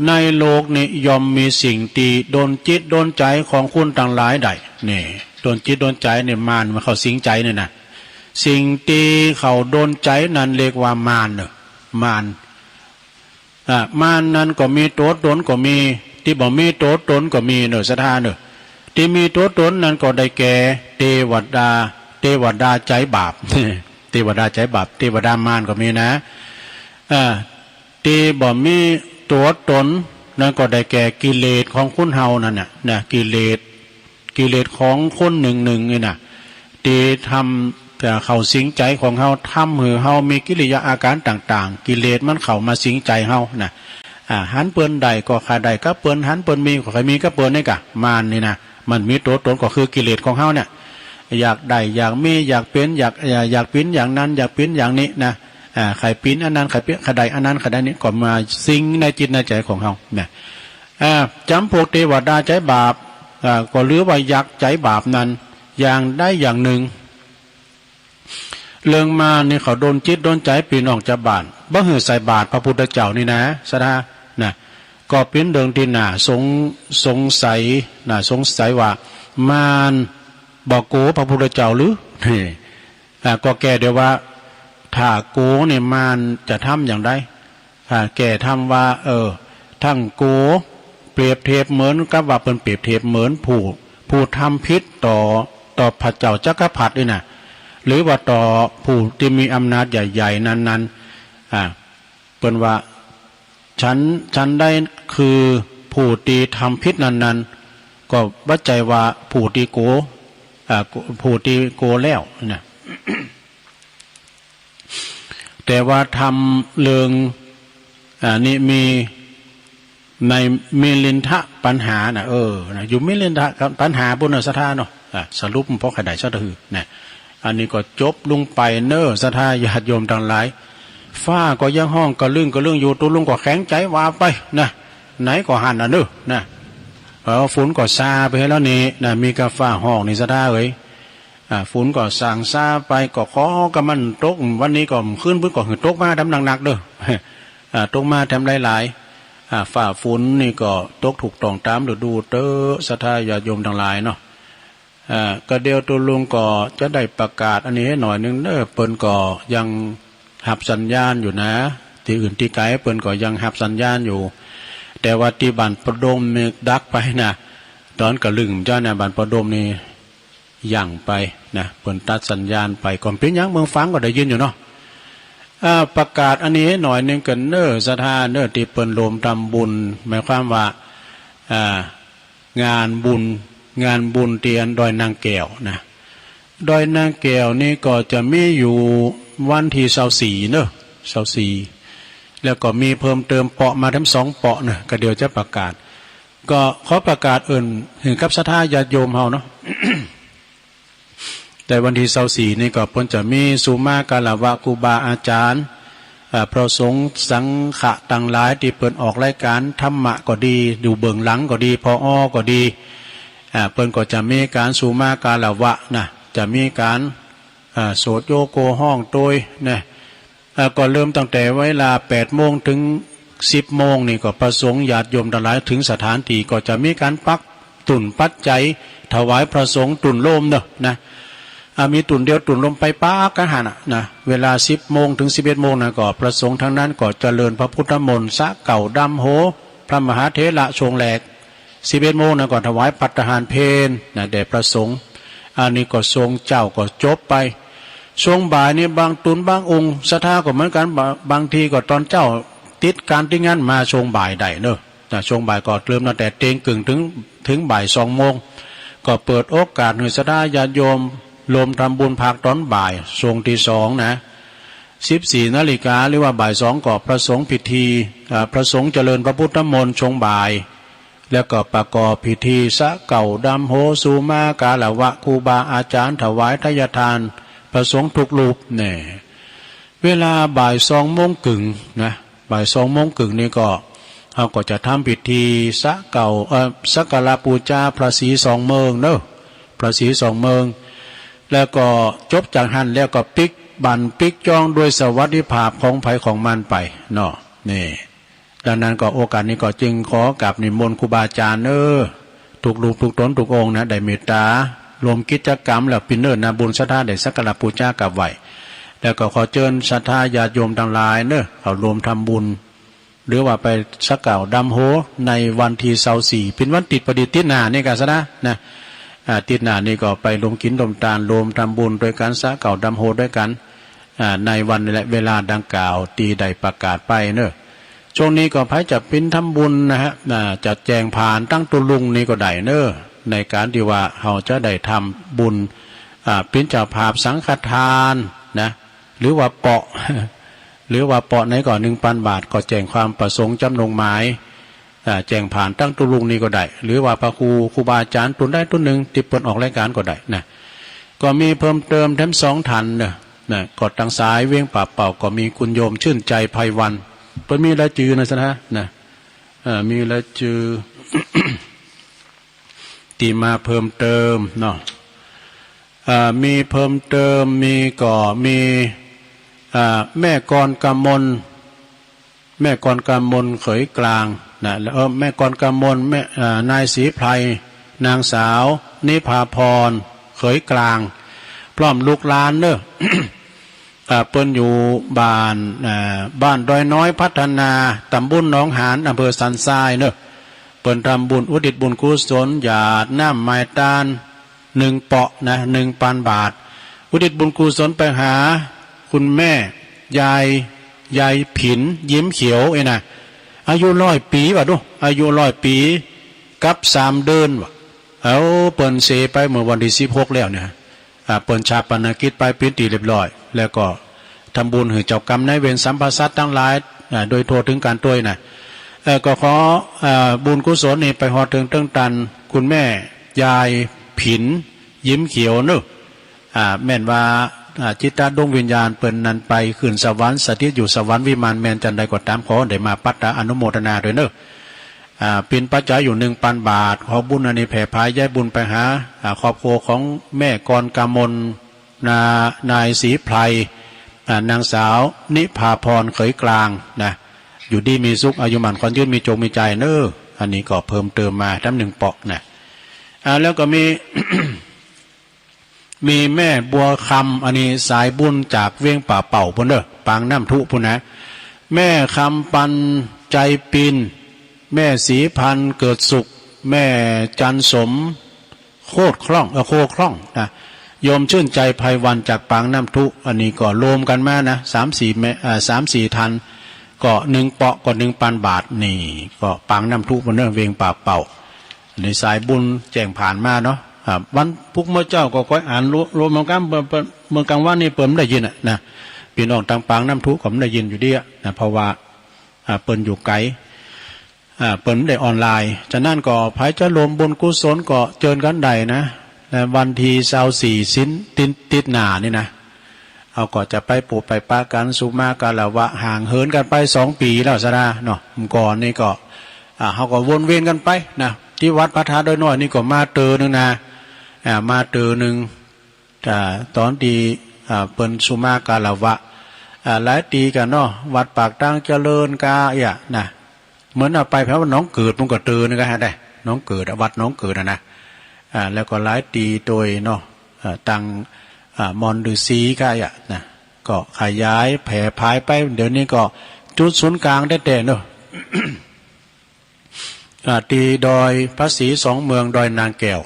ในโลกนี้ย่อมมีสิ่งตี้โดนจิตโดนใจ๋ของคนตังหลายได้ นี่ โดนจิตโดนใจ๋เนี่ย มารมันเข้าสิงใจ๋เนี่ยนะ สิ่งตี้เขาโดนใจ๋นั้นเรียกว่ามารเนาะ มาร อ่า มารนั้นก็มีตั๋วตนก็มี ตี้บ่มีตั๋วตนก็มีเนาะ ศรัทธาเนาะ ตี้มีตั๋วตนนั้นก็ได้แก่เตวดา เตวดาใจ๋บาป เตวดาใจ๋บาป เตวดามารก็มีนะ อ่า ตี้บ่มีตั๋วตนนั้นก็ได้แก่กิเลสของคนเฮานั่นน่ะนะ กิเลส กิเลสของคนนึ่งๆ นี่นะ ตี้ทำ เอ่อ เข้าสิงใจ๋ของเฮา ทำหื้อเฮามีกิริยาอาก๋ารต่างๆ กิเลสมันเข้ามาสิงใจ๋เฮานะ อ่า หันเปิ้นได้ก็ข้าได้กับเปิ้น หันเปิ้นมีก็ข้ามีกับเปิ้น นี่กะ มารนี่นะ มันมีตั๋วตนก็คือกิเลสของเฮาเนี่ย อยากได้ อยากมี อยากเป๋น อยาก อยาก อยากเป๋นอย่างนั้น อยากเป๋นอย่างนี้นะ อ่า ใค่เป๋นอันนั้น ใค่เป๋น ใค่ได้อันนั้น ใค่ได้นี้ ก็มาสิงในจิตในใจ๋ของเฮานะ อ่า จ๋ำพวกเตวดาใจ๋บาป อ่า ก็หรือว่ายักษ์ใจ๋บาปนั้น อย่างใดอย่างนึ่ง เรื่องมารนี่เขาโดนจิตโดนใจ๋ปี้น้องจาวบ้าน บ่หื้อใส่บาตรพระพุทธเจ้านี่นะ ศรัทธานะ ก็เป๋นเรื่องตี้น่าสง สงสัย น่าสงสัยว่ามารบ่กั๋วพระพุทธเจ้าหรือ นี่ อ่า ก็แก้ได้ว่า ถ้ากั๋วนี่มารจะทำอย่างใด อ่า แก้ธรรมว่า เออ ตึงกั๋ว เปรียบเทียบเหมือนกับว่าเปิ้นเปรียบเทียบเหมือนผู้ ผู้ทำผิดต่อ ต่อพระเจ้าจักรพรรดินี่นะ หรือว่าต่อผู้ตี้มีอำนาจใหญ่ๆ นั้นๆ อ่า เปิ้นว่า ฉัน ฉันใดคือผู้ตี้ทำผิดนั้นๆ ก็บ่ใจ้ว่าผู้ตี้กั๋ว อ่า ผู้ตี้กั๋วแล้วนะ แต่ว่าธรรมเรื่อง อ่า นี้มีในมิลินทปัญหานะ เออ นะ อยู่มิลินทปัญหาปุ้นเนาะ ศรัทธาเนาะ อ่า สรุปมันพอขยายสักทีนะ อันนี้ก็จบลงไปเนาะ ศรัทธาญาติโยมตังหลาย ฟ้าก็ยังฮ้องกระลึ้งกระลึ้งอยู่ ตุ๊ลุงก็แข็งใจ๋ว่าไปนะ ไหนก็หั้นน่ะเนาะนะ เออ ฝนก็ซาไปแล้วนี่นะ มีก้าฟ้าฮ้องนี่ ศรัทธาเอ๋ย อ่า ฝนก็ส่างซาไป ก็ขอก้ามันตก วันนี้ก็คืนพุ้นก็หื้อตกมาแถมหนักๆ เด้อ อ่า ตกมาแถมหลายๆ อ่า ฟ้าฝนนี่ก็ตกถูกต้องต๋ามฤดูเต๊อะ ศรัทธาญาติโยมตังหลายเนาะ อ่า ก็เดี๋ยวตุ๊ลุงก็จะได้ประกาศอันนี้หื้อหน่อยนึ่งเนาะ เปิ้นก็ยังฮับสัญญาณอยู่นะ ตี้อื่นตี้ไก๋เปิ้นก็ยังฮับสัญญาณอยู่ แต่ว่าตี้บ้านปะดมนี่ดักไปนะ ต๋อนกระลึ้งเจ้านะ บ้านปะดมนี่ ยั้งไปนะ เปิ้นตัดสัญญาณไป ก็บ่เป๋นหยัง เมืองฟังก็ได้ยินอยู่เนาะ อ่า ประกาศอันนี้หื้อหน่อยนึ่งกั๋นเนาะ ศรัทธาเนาะ ตี้เปิ้นรวมทำบุญ หมายความว่า อ่า งานบุญ งานบุญตี้อันดอยนางแก้วนะ ดอยนางแก้วนี่ก็จะมีอยู่วันตี้ซาวสี่เนาะ ซาวสี่ แล้วก็มีเพิ่มเติมเปาะมาแถมสองเปาะนะ ก็เดี๋ยวจะประกาศ ก็ขอประกาศเอิ้นหื้อกับศรัทธาญาติโยมเฮาเนาะ แต่วันตี้ซาวสี่นี่ก็เปิ้นจะมีสุมาคารวะครูบาอาจารย์ อ่า พระสงฆ์สังฆะตังหลายตี้เปิ้นออกรายการธรรมะก็ดี อยู่เบื้องหลังก็ดี ผอ.ก็ดี อ่า เปิ้นก็จะมีก๋านสุมาคารวะนะ จะมีก๋าน อ่า โสตโยโกฮ้องโตยนะ อ่า ก็เริ่มตั้งแต่เวลาแปดโมงเถิงสิบโมงนี่ก็พระสงฆ์ญาติโยมตังหลายเถิงสถานตี้ก็จะมีก๋านปักตุ๊นปัจจัยถวายพระสงฆ์ตุ๊นโลมเนาะนะ อ่า มีตุ๊นเดียวตุ๊นโลมไปปักกั๋นหั้นน่ะนะ เวลาสิบโมงเถิงสิบเอ็ดโมงนั้นก็พระสงฆ์ตังนั้นก็เจริญพระพุทธมนต์ สะเก่าดำโฮ พระมหาเถระโฉงแหลก สิบเอ็ดโมงนั้นก็ถวายภัตตาหารเพลนะ แด่พระสงฆ์ อันนี้ก็ซวงเจ๊าก็จบไป ซวงบ่ายนี่บางตุ๊นบางองค์ศรัทธาก็เหมือนกั๋น บาง บางทีก็ตอนเจ๊าติดก๋านติดงานมาซวงบ่ายได้เนาะ นะ ซวงบ่ายก็เริ่มตั้งแต่เตียงเกิ่งเถิง เถิงบ่ายสองโมง ก็เปิดโอกาสหื้อศรัทธาญาติโยมรวมทำบุญภาคตอนบ่าย ซวงตี้สองนะ สิบสี่นาฬิกา หรือว่าบ่ายสองก็พระสงฆ์พิธี อ่า พระสงฆ์เจริญพระพุทธมนต์ซวงบ่าย แล้วก็ประกอบพิธีสะเก่าดำโฮ สุมาคารวะครูบาอาจารย์ ถวายทายทานพระสงฆ์ทุกรูปแน่ เวลาบ่ายสองโมงเกิ่งนะ บ่ายสองโมงเกิ่งนี่ก็ เฮาก็จะทำพิธีสะเก่า เอ่อ สักการะปู๋จาพระศรีสองเมืองเนาะ พระศรีสองเมือง แล้วก็จบจากหั้นแล้วก็ปิ๊กบั้นปิ๊กจ๊องด้วยสวัสดิภาพของใผของมันไปเนาะ นี่ ดังนั้นก็โอกาสนี้ก็จึงขอกราบนิมนต์ครูบาอาจารย์เนาะ ทุกรูปทุกต๋นทุกองค์นะ ได้เมตตา รวมกิจกรรมแล้วปิ๊นเนิดนาบุญศรัทธาได้สักการะปู๋จากราบไหว้ แล้วก็ขอเจิญศรัทธาญาติโยมตังหลายเนาะ เข้าร่วมทำบุญ หรือว่าไปสะเก่าดำโฮในวันตี้ซาวสี่ ปิ๊นวันติ๊ดพอดีติ๊ดหน้านี่กั๋นซะนะ นะ อ่า ติ๊ดหน้านี่ก็ไปร่วมกิ๋นร่วมตาน ร่วมทำบุญตวยกั๋น สะเก่าดำโฮตวยกั๋น อ่า ในวันและเวลาดังกล่าวตี้ได้ประกาศไปเนาะ ซวงนี้ก็ใผจะปิ๊นทำบุญนะฮะ อ่า จะแจ้งผ่านตังตุ๊ลุงนี่ก็ได้เนาะ ในก๋านตี้ว่าเฮาจะได้ทำบุญ อ่า ปิ๊นเจ้าภาพสังฆทานนะ หรือว่าเปาะ หรือว่าเปาะไหนก็หนึ่งปันบาท ก็แจ้งความประสงค์จ๋ำนงหมาย อ่า แจ้งผ่านตังตุ๊ลุงนี่ก็ได้ หรือว่าพระครู ครูบาอาจารย์ตุ๊นใดตุ๊นนึ่งตี้เปิ้นออกรายก๋านก็ได้นะ ก็มีเพิ่มเติมแถมสองท่านเนาะ นะ ก็ตังสายเวียงป่าเป่าก็มีคุณโยมชื่นใจไพวัน เปิ้นมีรายจื้อนะศรัทธานะ เอ่อ มีรายจื้อ ตี้มาเพิ่มเติมเนาะ เอ่อ มีเพิ่มเติม มีก็มี เอ่อ แม่กรกมล แม่กรกมลเขยกลางนะ แล้ว เอ่อ แม่กรกมล แม่ เอ่อ นายศรีไพร นางสาวนิพาพรเขยกลาง พร้อมลูกหลานเนาะ อ่า เปิ้นอยู่บ้าน อ่า บ้านดอยน้อยพัฒนา ต๋ำบลหนองหาน อำเภอสันทรายเนาะ เปิ้นทำบุญอุทิศบุญกุศลหยาดน้ำหมายตาน หนึ่งเปาะนะ หนึ่งปันบาท อุทิศบุญกุศลไปหาคุณแม่ ยาย ยายผิน ยิ้มเขียวเอ้ยนะ อายุร้อยปี๋ว่ะดู อายุร้อยปี๋กับสามเดือนว่ะ เอ้า เปิ้นเสไปเมื่อวันตี้สิบหกแล้วเนี่ย อ่า เปิ้นฌาปนกิจไปเป๋นตี้เรียบร้อย แล้วก็ทำบุญหื้อเจ้ากรรมนายเวรสัมภสัตว์ตังหลาย อ่า โดยทั่วเถิงกั๋นตวยนะ เอ่อ ก็ขอ อ่า บุญกุศลนี่ไปฮอดเถิงเตื้องตันคุณแม่ยายผิน ยิ้มเขียวเนาะ อ่า แม่นว่า อ่า จิตดวงวิญญาณเปิ้นนั้นไปขึ้นสวรรค์ สถิตอยู่สวรรค์วิมานแม่นจั่นใดก็ต๋าม ขอได้มาปัตตาอนุโมทนาตวยเนาะ อ่า ปิ๊นปัจจัยอยู่หนึ่งปันบาท ขอบุญอันนี้แผ่ผายย้ายบุญไปหา อ่า ครอบครัวของแม่กรกมล นา นายศรีไพร อ่า นางสาวนิพาพรเขยกลางนะ อยู่ดีมีสุข อายุหมั้นขวัญยืน มีโจคมีชัยเนาะ อันนี้ก็เพิ่มเติมมาแถมหนึ่งเปาะนะ อ่า แล้วก็มี มีแม่บัวคำ อันนี้สายบุญจากเวียงป่าเป่าปู้นเนาะ ปางน้ำทุปู้นนะ แม่คำปัน ใจปิน แม่ศรีพันธ์เกิดสุข แม่จันสม โคตรคล่อง เอ่อ โคคล่องนะ โยมชื่นใจไพวันจากปางน้ำทุ อันนี้ก็รวมกั๋นมานะ สามสี่แม่ เอ่อ สามสี่ท่าน ก็หนึ่งเปาะก็หนึ่งปันบาท นี่ก็ปางน้ำทุปู้นเนาะ เวียงป่าเป่า ในสายบุญแจ้งผ่านมาเนาะ อ่า วันพุธเมื่อเจ๊าก็ค่อยอ่านรวม รวมกำ เปิ้น เปิ้น เปิ้น กลางวันนี่เปิ้นบ่ได้ยินอะนะ ปี้น้องตางปางน้ำทุก็บ่ได้ยินอยู่ดีอะนะ เพราะว่า อ่า เปิ้นอยู่ไก๋ อ่า เปิ้นบ่ได้ออนไลน์ ฉะนั้นก็ใผจะรวมบุญกุศลก็เจิญกั๋นได้นะ ในวันตี้ซาวสี่ สิ้น ติด ติดหน้านี่นะ เฮาก็จะไปปู๊ไปปะกั๋น สุมาคารวะ ห่างเหินกั๋นไปสองปี๋แล้วสะดาเนาะ เมื่อก่อนนี่ก็ อ่า เฮาก็วนเวียนกั๋นไปนะ ตี้วัดพระธาตุดอยน้อยนี่ก็มาเตื้อนึ่งนะ อ่า มาเตื้อนึ่ง อ่า ต๋อนตี้ อ่า เปิ้นสุมาคารวะ อ่า หลายตี้กั๋นเนาะ วัดปากตางเจริญกาเอี้ยนะ เหมือนเอาไปแถวหนองเกิด มันก็เตื้อนึ่งก็หาได้ หนองเกิดอะ วัดหนองเกิดอะนะ อ่า แล้วก็หลายตี้โตยเนาะ อ่า ตัง อ่า มอนฤๅษีกาเอี้ยนะ ก็ขยายแผ่ผายไป เดี๋ยวนี้ก็จุดศูนย์กลางแต๊ๆ เนาะ อ่า ตี้ดอยพระศรีสองเมือง ดอยนางแก้ว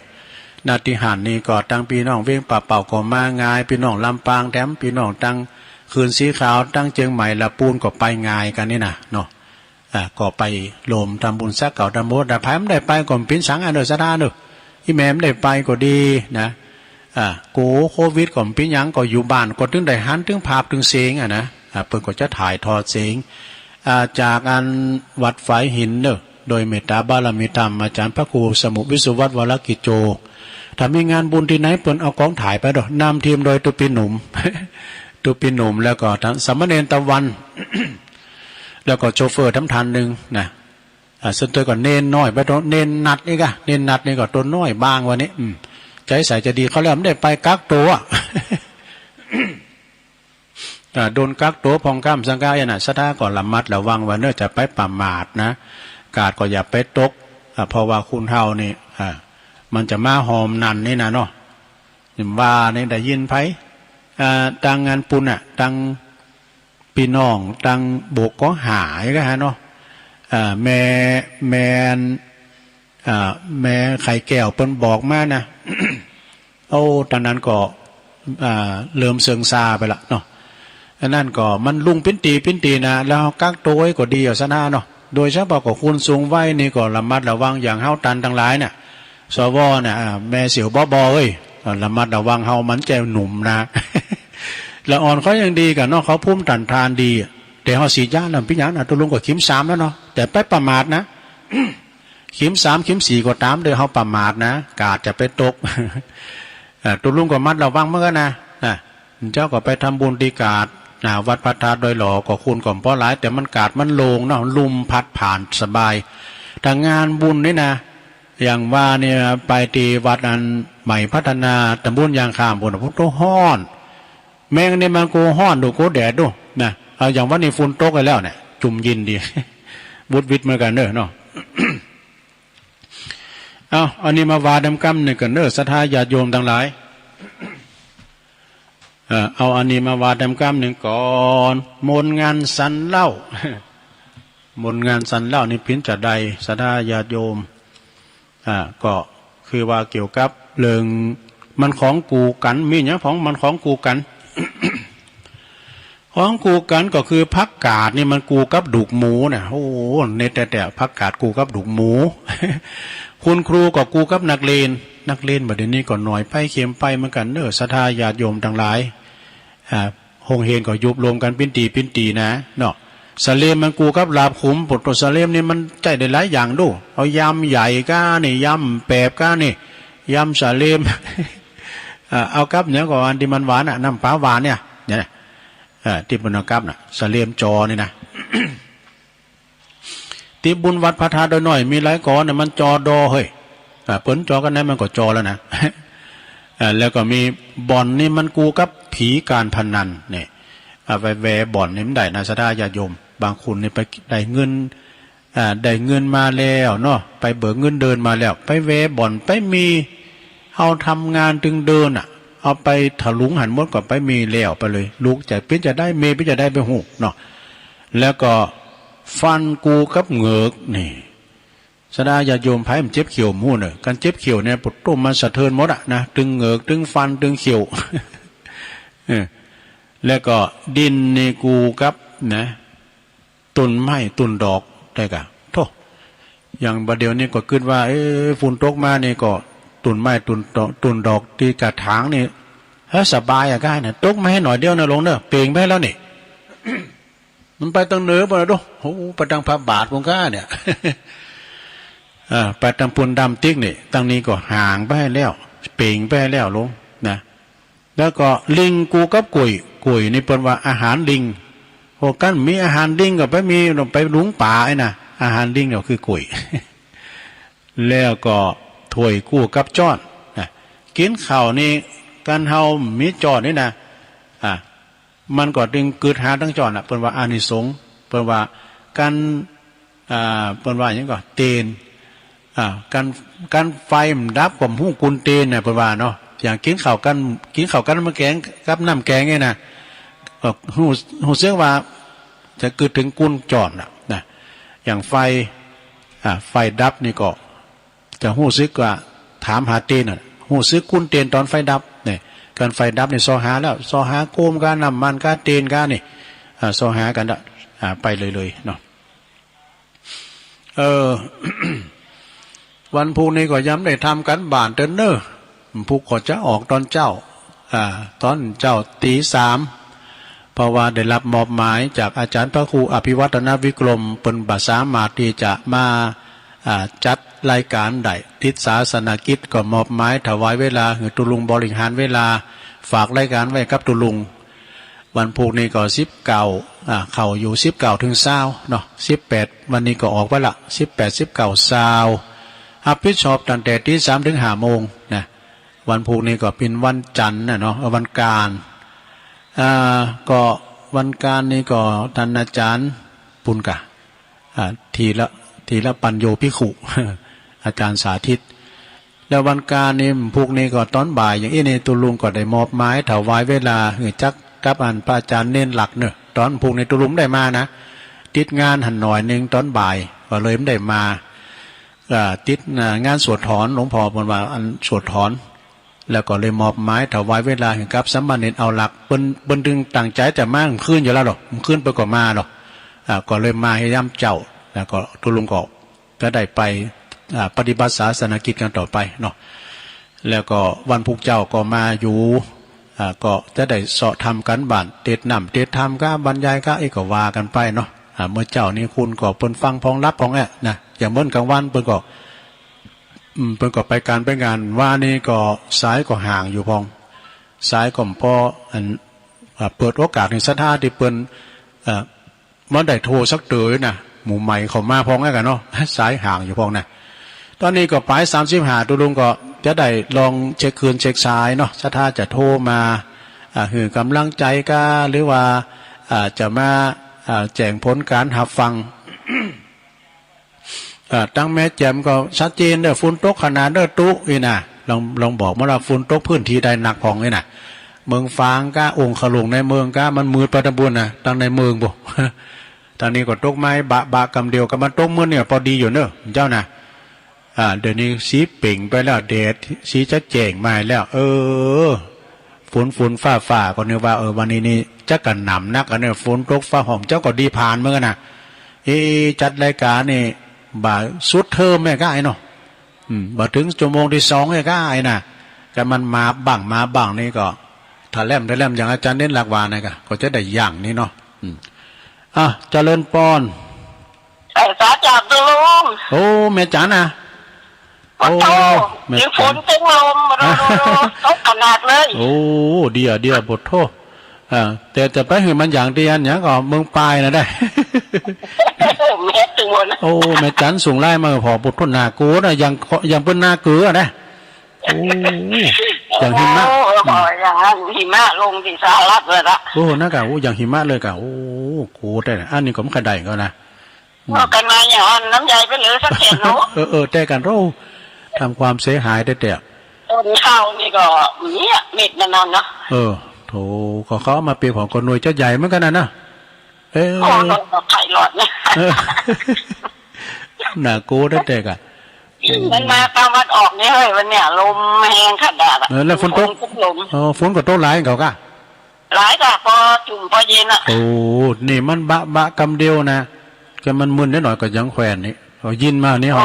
นาติหันนี่ก็ตังปี้น้องเวียงป่าเป้าก็มาง่าย ปี้น้องลำปางแถม ปี้น้องตังเขื่อนสีขาว ตังเจียงใหม่ละปูนก็ไปง่ายกั๋นนี่นะเนาะ อ่า ก็ไปรวมทำบุญสักเก่าทำบุญ แต่ใผบ่ได้ไปก็บ่เป๋นสังอะเน่อสะดาเน่อ อี่แม่บ่ได้ไปก็ดีนะ อ่า กั๋วโควิดก็บ่เป๋นหยัง ก็อยู่บ้านก็ตึงได้หัน ตึงภาพ ตึงเสียงอะนะ อ่า เปิ้นก็จะถ่ายทอดเสียง อ่า จากอันวัดฝายหินเน่อ โดยเมตตาบารมีธรรมอาจ๋ารย์พระครูสมุห์วิศวัตร วรกิจโจ ถ้ามีงานบุญตี้ไหนเปิ้นเอากองถ่ายไปเนาะ นำทีมโดยตุ๊ปี้หนุ่ม ตุ๊ปี้หนุ่ม แล้วก็ต้านสามเณรตะวัน แล้วก็โชเฟอร์ทำท่านนึ่งนะ อ่า ส่วนโตก็เณรน้อยไปโต เณรนัดนี่กะ เณรนัดนี่ก็โตน้อยบางวันนี้ อืม ใจ๋ใสใจ๋ดี เขาแล้วบ่ได้ไปกักตั๋ว อ่า โดนกักตั๋วพ่องก้ำสังกาอี้นะ สะดาก็ระมัดระวังว่าเน่อ จะไปประมาทนะ กาดก็อย่าไปตก อ่า เพราะว่าคนเฮานี่ อ่า มันจะมาหอมนั่นนี่นะเนาะ ว่านี่ได้ยินใผ อ่า ตังงานปุ้นอะ ตังปี้น้อง ตังบุกก็หายก็หาเนาะ อ่า แม่ แม่ อ่า แม่ไข่แก้วเปิ้นบอกมานะ โอ้ ต๋อนนั้นก็ อ่า เริ่มเสื่องซาไปละเนาะ อันนั้นก็มันลุ่งปิ้นตี๋ปิ้นตี๋นะ แล้วกักตั๋วไว้ก็ดีเอาสะดาเนาะ โดยเฉพาะก็คนสูงวัยนี่ก็ระมัดระวังอย่างเฮาตันตังหลายน่ะ สว น่ะ อ่า แม่เสี่ยวบอบอเอ้ย อ่า ระมัดระวังเฮามันแจ้หนุ่มนะ ละอ่อนเขายังดีกั๋นเนาะ เขาภูมิต้านทานดี แต่เฮาฉีดยาแล้วบ่เป๋นหยังนะ ตุ๊ลุงก็เข็มสามแล้วเนาะ แต่ไปประมาทนะ เข็มสาม เข็มสี่ก็ต๋ามเน่อ เฮาประมาทนะ กาดจะไปตก เอ่อ ตุ๊ลุงก็ระมัดระวังเหมือนกั๋นนะ นะ เจ้าก็ไปทำบุญตี้กาด นะ วัดพระธาตุดอยหล่อ ก็คนก็บ่หลาย แต่มันกาดมันโล่งเนาะ ลมพัดผ่านสบาย ถ้างานบุญนี่นะ อย่างว่าเนี่ย ไปตี้วัดอันใหม่พัฒนา ตำบลยางคำปุ้นน่ะ โอ้โห ฮ้อน แมงนี่มันก็ฮ้อนดู ก็แดดดู นะ เอาอย่างวันนี้ฝนตกไปแล้วเนี่ย จุ่มเย็นดี วุดวิดเหมือนกั๋นเน่อเนาะ เอา อันนี้มาว่าดำก้ำนึ่งก่อนเน่อ ศรัทธาญาติโยมตังหลาย เอ่อ เอาอันนี้มาว่าดำก้ำนึ่งก่อน มนต์งานสันเหล้า มนต์งานสันเหล้านี่เป๋นจาใด ศรัทธาญาติโยม อ่า ก็คือว่าเกี่ยวกับเรื่องมันของกู่กั๋น มีหยังของมันของกู่กั๋น ของกู่กั๋นก็คือผักกาดนี่มันกู่กับดูกหมูน่ะ โอ้โห เน็ตแต๊ๆ ผักกาดกู่กับดูกหมู คุณครูก็กู่กับนักเรียน นักเรียนบ่าเดี่ยวนี้ก็น้อยไปเข็มไปเหมือนกั๋นเน่อ ศรัทธาญาติโยมตังหลาย อ่า โฮงเฮียนก็ยุบลงกั๋นปิ้นตี๋ปิ้นตี๋นะ เนาะ สะเลมมันกู่กับหลาบขุม โผดโต สะเลมนี่มันใจ๊ได้หลายอย่างดู เอายำใหญ่ก้านี่ ยำแปบก้านี่ ยำสะเลม อ่า เอากับหยังก่อ อันตี้มันหวานน่ะ น้ำป๋าหวานเนี่ย เนี่ยนะ เอ่อ ตี้เปิ้นเอากับน่ะ สะเลมจอนี่นะ ตี้บุญวัดพระธาตุดอยน้อยมีหลายก๋อนน่ะ มันจอดอเฮ้ย อ่า เปิ้นจอกั๋นได้มันก็จอแล้วนะ เอ่อ แล้วก็มีบ่อนนี่มันกู่กับผีก๋านพนันเนี่ย อ่า ไปแวบ่อนนี่บ่ได้นะ ศรัทธาญาติโยม บางคนนี่ไปได้เงิน อ่า ได้เงินมาแล้วเนาะ ไปเบิกเงินเดือนมาแล้ว ไปแวบ่อน ไปมี เฮาทำงานตึงเดือนน่ะ เอาไปถลุงหันหมดก็ไปมีแล้วไปเลย ลูกจะเป๋นจาใด เมียเป๋นจาใดบ่ฮู้เนาะ แล้วก็ฟันกู่กับเหงือกนี่ ศรัทธาญาติโยมใผมันเจ็บเขี้ยวบ่ฮู้เน่อ ก๋านเจ็บเขี้ยวเนี่ย โผดโต มันสะเทือนหมดอะนะ ตึงเหงือก ตึงฟัน ตึงเขี้ยว เออ แล้วก็ดินนี่กู่กับนะ ต้นไม้ต้นดอกได้ก่ะ โธ่ อย่างบ่าเดี่ยวนี้ก็กึ๊ดว่า เอ๊ะ ฝนตกมานี่ก็ ตุ่นไม้ตุ่นดอก ตุ่นดอกตี้กระถางนี่ เฮ้ย สบายอะก้าเนี่ย ตกมาหื้อหน่อยเดียวนะหลวงเนอะ เป๋งไปแล้วนี่ มันไปตางเหนือไปแล้วดู โอ้ ไปตางพระบาทพุ้นก้าเนี่ย อ่า ไปตางปูนดำติ๊กนี่ ตางนี้ก็ห่างไปแล้ว เป๋งไปแล้วหลวงนะ แล้วก็ลิงกู้กับก๋วย ก๋วยนี่เปิ้นว่าอาหารลิง โอ้ กันมีอาหารลิงก็ไปมี ไปหลุงป่าไอ้น่ะ อาหารลิงก็คือก๋วย แล้วก็ถ้วยกู้กับจ๊อนนะ กิ๋นข้าวนี่ กันเฮามีจ๊อนนี่นะ อ่ะ มันก็ตึงกึ๊ดหาตังจ๊อนน่ะ เปิ้นว่าอานิสงส์ เปิ้นว่ากัน อ่า เปิ้นว่าหยังก่อ เตน อ่า กัน กันไฟมันดับก็บ่ฮู้กุนเตนน่ะ เปิ้นว่าเนาะ อย่างกิ๋นข้าวกัน กิ๋นข้าวกันน้ำแกง กับน้ำแกงเนี่ยนะ ก็ฮู้ ฮู้สึกว่าจะกึ๊ดเถิงกุนจ๊อนน่ะ นะ อย่างไฟ อ่า ไฟดับนี่ก็ จะฮู้สึกว่าถามหาเตนน่ะ ฮู้สึกกุนเตนต๋อนไฟดับเนี่ย กันไฟดับนี่ซอหาแล้ว ซอหาโกมก้า น้ำมันก้า เตนก้านี่ อ่า ซอหากั๋นละ อ่า ไปเลยๆ เนาะ เออ วันพูกนี้ก็ยังได้ทำก๋านบ้านเต๊อะเน่อ พูกก็จะออกต๋อนเจ๊า อ่า ต๋อนเจ๊าตี๋สาม เพราะว่าได้รับมอบหมายจากอาจ๋ารย์พระครูอภิวัฒนวิกรม เปิ้นบ่สามารถตี้จะมา อ่า จัดรายก๋านได้ ติดศาสนกิจ ก็มอบหมายถวายเวลาหื้อตุ๊ลุงบริหารเวลา ฝากรายก๋านไว้กับตุ๊ลุง วันพูกนี้ก็สิบเก้า อ่า เข้าอยู่สิบเก้าเถิงซาวเนาะ สิบแปด วันนี้ก็ออกไปละ สิบแปด สิบเก้า ซาว ฮับผิดชอบตั้งแต่ตี๋สามเถิงห้าโมงนะ วันพูกนี้ก็เป๋นวันจันทร์น่ะเนาะ เออ วันการ อ่า ก็วันการนี่ก็ต้านอาจ๋ารย์ปุ้นก่า อ่า ธีระ ธีระปัญโญภิกขุ อาจ๋ารย์สาธิต แล้ววันการนี่ พูกนี้ก็ต๋อนบ่าย อย่างอี้นี่ ตุ๊ลุงก็ได้มอบหมายถวายเวลาหื้อจักกับอันพระอาจ๋ารย์เณรหลักเน่อ ต๋อนพูกนี้ตุ๊ลุงบ่ได้มานะ ติดงานหั้นหน่อยนึ่งต๋อนบ่าย ก็เลยบ่ได้มา อ่า ติด อ่า งานสวดถอน หลวงพ่อเปิ้นว่าอันสวดถอน แล้วก็เลยมอบหมายถวายเวลาหื้อกับสามเณรเอาหลัก เปิ้น เปิ้นตึงตั้งใจ๋จะมาเมื่อคืนอยู่แล้วเนาะ เมื่อคืนเปิ้นก็มาเนาะ อ่า ก็เลยมาหื้อยามเจ๊า แล้วก็ตุ๊ลุงก็จะได้ไป อ่า ปฏิบัติศาสนกิจกั๋นต่อไปเนาะ แล้วก็วันพูกเจ๊าก็มาอยู่ อ่า ก็จะได้เซาะทำก๋านบ้าน เตศน์น้ำ เตศน์ธรรมก้า บรรยายก้า เอ๊ะ ก็ว่ากั๋นไปเนาะ อ่า เมื่อเจ๊านี้คุณก็เปิ้นฟังพ่องหลับพ่องแอะนะ อย่างเหมือนก๋างวันเปิ้นก็ อืม เปิ้นก็ไปก๋านไปงาน วานี้ก็สายก็ห่างอยู่พ่อง สายก็บ่อัน อ่า เปิดโอกาสหื้อศรัทธาตี้เปิ้น เอ่อ บ่ได้โทรสักเตื้อนะ หมู่ใหม่เข้ามาพ่องแอะก่าเนาะ สายห่างอยู่พ่องนะ ต๋อนนี้ก็ป๋ายสามสิบห้า ตุ๊ลุงก็จะได้ลองเช็คคลื่นเช็คสายเนาะ ศรัทธาจะโทรมา อ่า หื้อก๋ำลังใจ๋ก้า หรือว่า อ่า จะมา อ่า แจ้งผลก๋านฮับฟัง อ่า ตังแม่แจ่มก็ชัดเจนเน่อ ฝนตกขนาดเน่อตุ๊อี้นะ ลอง ลองบอกมาว่าฝนตกพื้นตี้ใดหนักพ่องอี้นะ เมืองฝางก้า องค์ขลุงในเมืองก้า มันมืดไปตังปู้นนะ ตังในเมืองปู้น ตังนี้ก็ตกไม้บะบะกำเดียว ก็มันตกมื้อเนี่ยปอดีอยู่เน่อเจ้านะ อ่า เดี๋ยวนี้สีเป๋งไปแล้ว แดดสีจะแจ้งมาแล้ว เออ ฝนฝนฟ้าฟ้า ก็นึกว่า เออ วันนี้นี่จะกระหน่ำนักอันเนี่ย ฝนตกฟ้าห้อม เจ้าก็ดีผ่านเหมือนกั๋นนะ เอ๊ะ จัดรายก๋านนี่ บ่าสุดเทอมแม่ก้าไอ้เนาะ อืม บ่าเถิงชั่วโมงตี้สองแม่ก้าไอ้น่ะ ก็มันมาบ้างมาบ้างนี่ก็ ถ้าแล่ม ถ้าแล่มอย่างอาจ๋ารย์เณรหลักว่านะก้า ก็จะได้อย่างนี้เนาะ อืม อ่ะ เจริญปอน ไอ้สาจากตุ๊ลุง โอ้ แม่จ๋านะ โอ้โธ่ โอ้ แม่จ๋า เสียงฝนเสียงลม โอ้โธ่ ตกขนาดเลย โอ้ เดี๋ยว เดี๋ยว โอ้โธ่ อ่า แต่จะไปหื้อมันอย่างเดียวเนี่ยก็เมืองปายน่ะได้ แม่นตึงหมดนะ โอ้ แม่จ๋าส่งไลน์มา โอ้โธ่ น่ากลัวนะ อย่าง อย่างเปิ้นน่าเกลือนะ โอ้ อย่างหิมะ โอ้ อืม อย่างนั้นหิมะลงตี้สหรัฐเลยละ โอ้ นั่นก้า โอ้ อย่างหิมะเลยก้า โอ้ กลัวแต๊นะ อันนี้ก็บ่ค่อยได้ก็นะ อืม ว่ากั๋นมาอย่างนั้น น้ำใยไปเหลือสักแผ่นเนาะ เออ เออ แต๊กั๋นเราทำความเสียหายแต๊ๆ ต้นข้าวนี่ก็เนี่ย เม็ดมันนั่นเนาะ เออ โธ่ ก็เขาเอามาเปรียบของคนรวยเจ้าใหญ่เหมือนกั๋นนะนะ เออ โอ้ รถไถหลอดเนี่ย เออ น่ากลัวแต๊ๆ ก้า มันมาตะวันออกนี่เฮ้ย วันเนี่ย ลมแฮงขนาดอะ เออ แล้วฝนตก ฝนตกลม อ๋อ ฝนก็ตกหลายเขาก้า หลายก้า ปอจุ่มปอเย็นอะ โอ้ นี่มันบะบะกำเดียวนะ แค่มันมึนนิดหน่อยก็ยังแขวนนี่ ก็ยินมาเนี่ย โอ้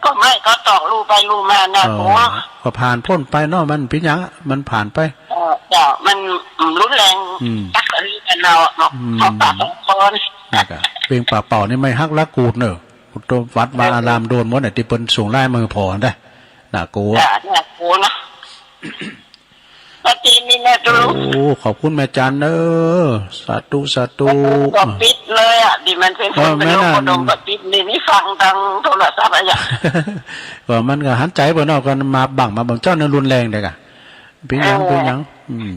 ก็ไม่ ก็ต้องลู่ไปลู่มานะ เออ กั๋ว ก็ผ่านป๊นไปเนาะ มันเป๋นหยัง มันผ่านไป เออ เจ้า มัน อืม รุนแรง อืม ตักอันนี้กันเนาะ อืม ของปากของคอ นี่กะ เวงป่าเป้านี่ไม้หักหลักกูดเนาะ โตวัดวาอารามโดนหมดเนี่ย ตี้เปิ้นส่งไลน์มาหื้อผ่อได้ น่ากลัว จ้ะ น่ากลัวเนาะ ปะติดนี่แหละตุ๊ลุง โอ้ ขอบคุณแม่จันเด้อ สาธุ สาธุ ก็ปิดเลยอะ ตี้มันเป๋น เออ คนเป๋นโรค แม่นน่ะ กระดงก็ปิด นี่ นี่ฟังตางโทรศัพท์อะยะ ก็มันก็หันใจ๋เปิ้นเนาะ ก็มาบั้งมาบั้ง เจ้านี่รุนแรงเด้อกะ เป๋นหยัง เออ เป๋นหยัง อืม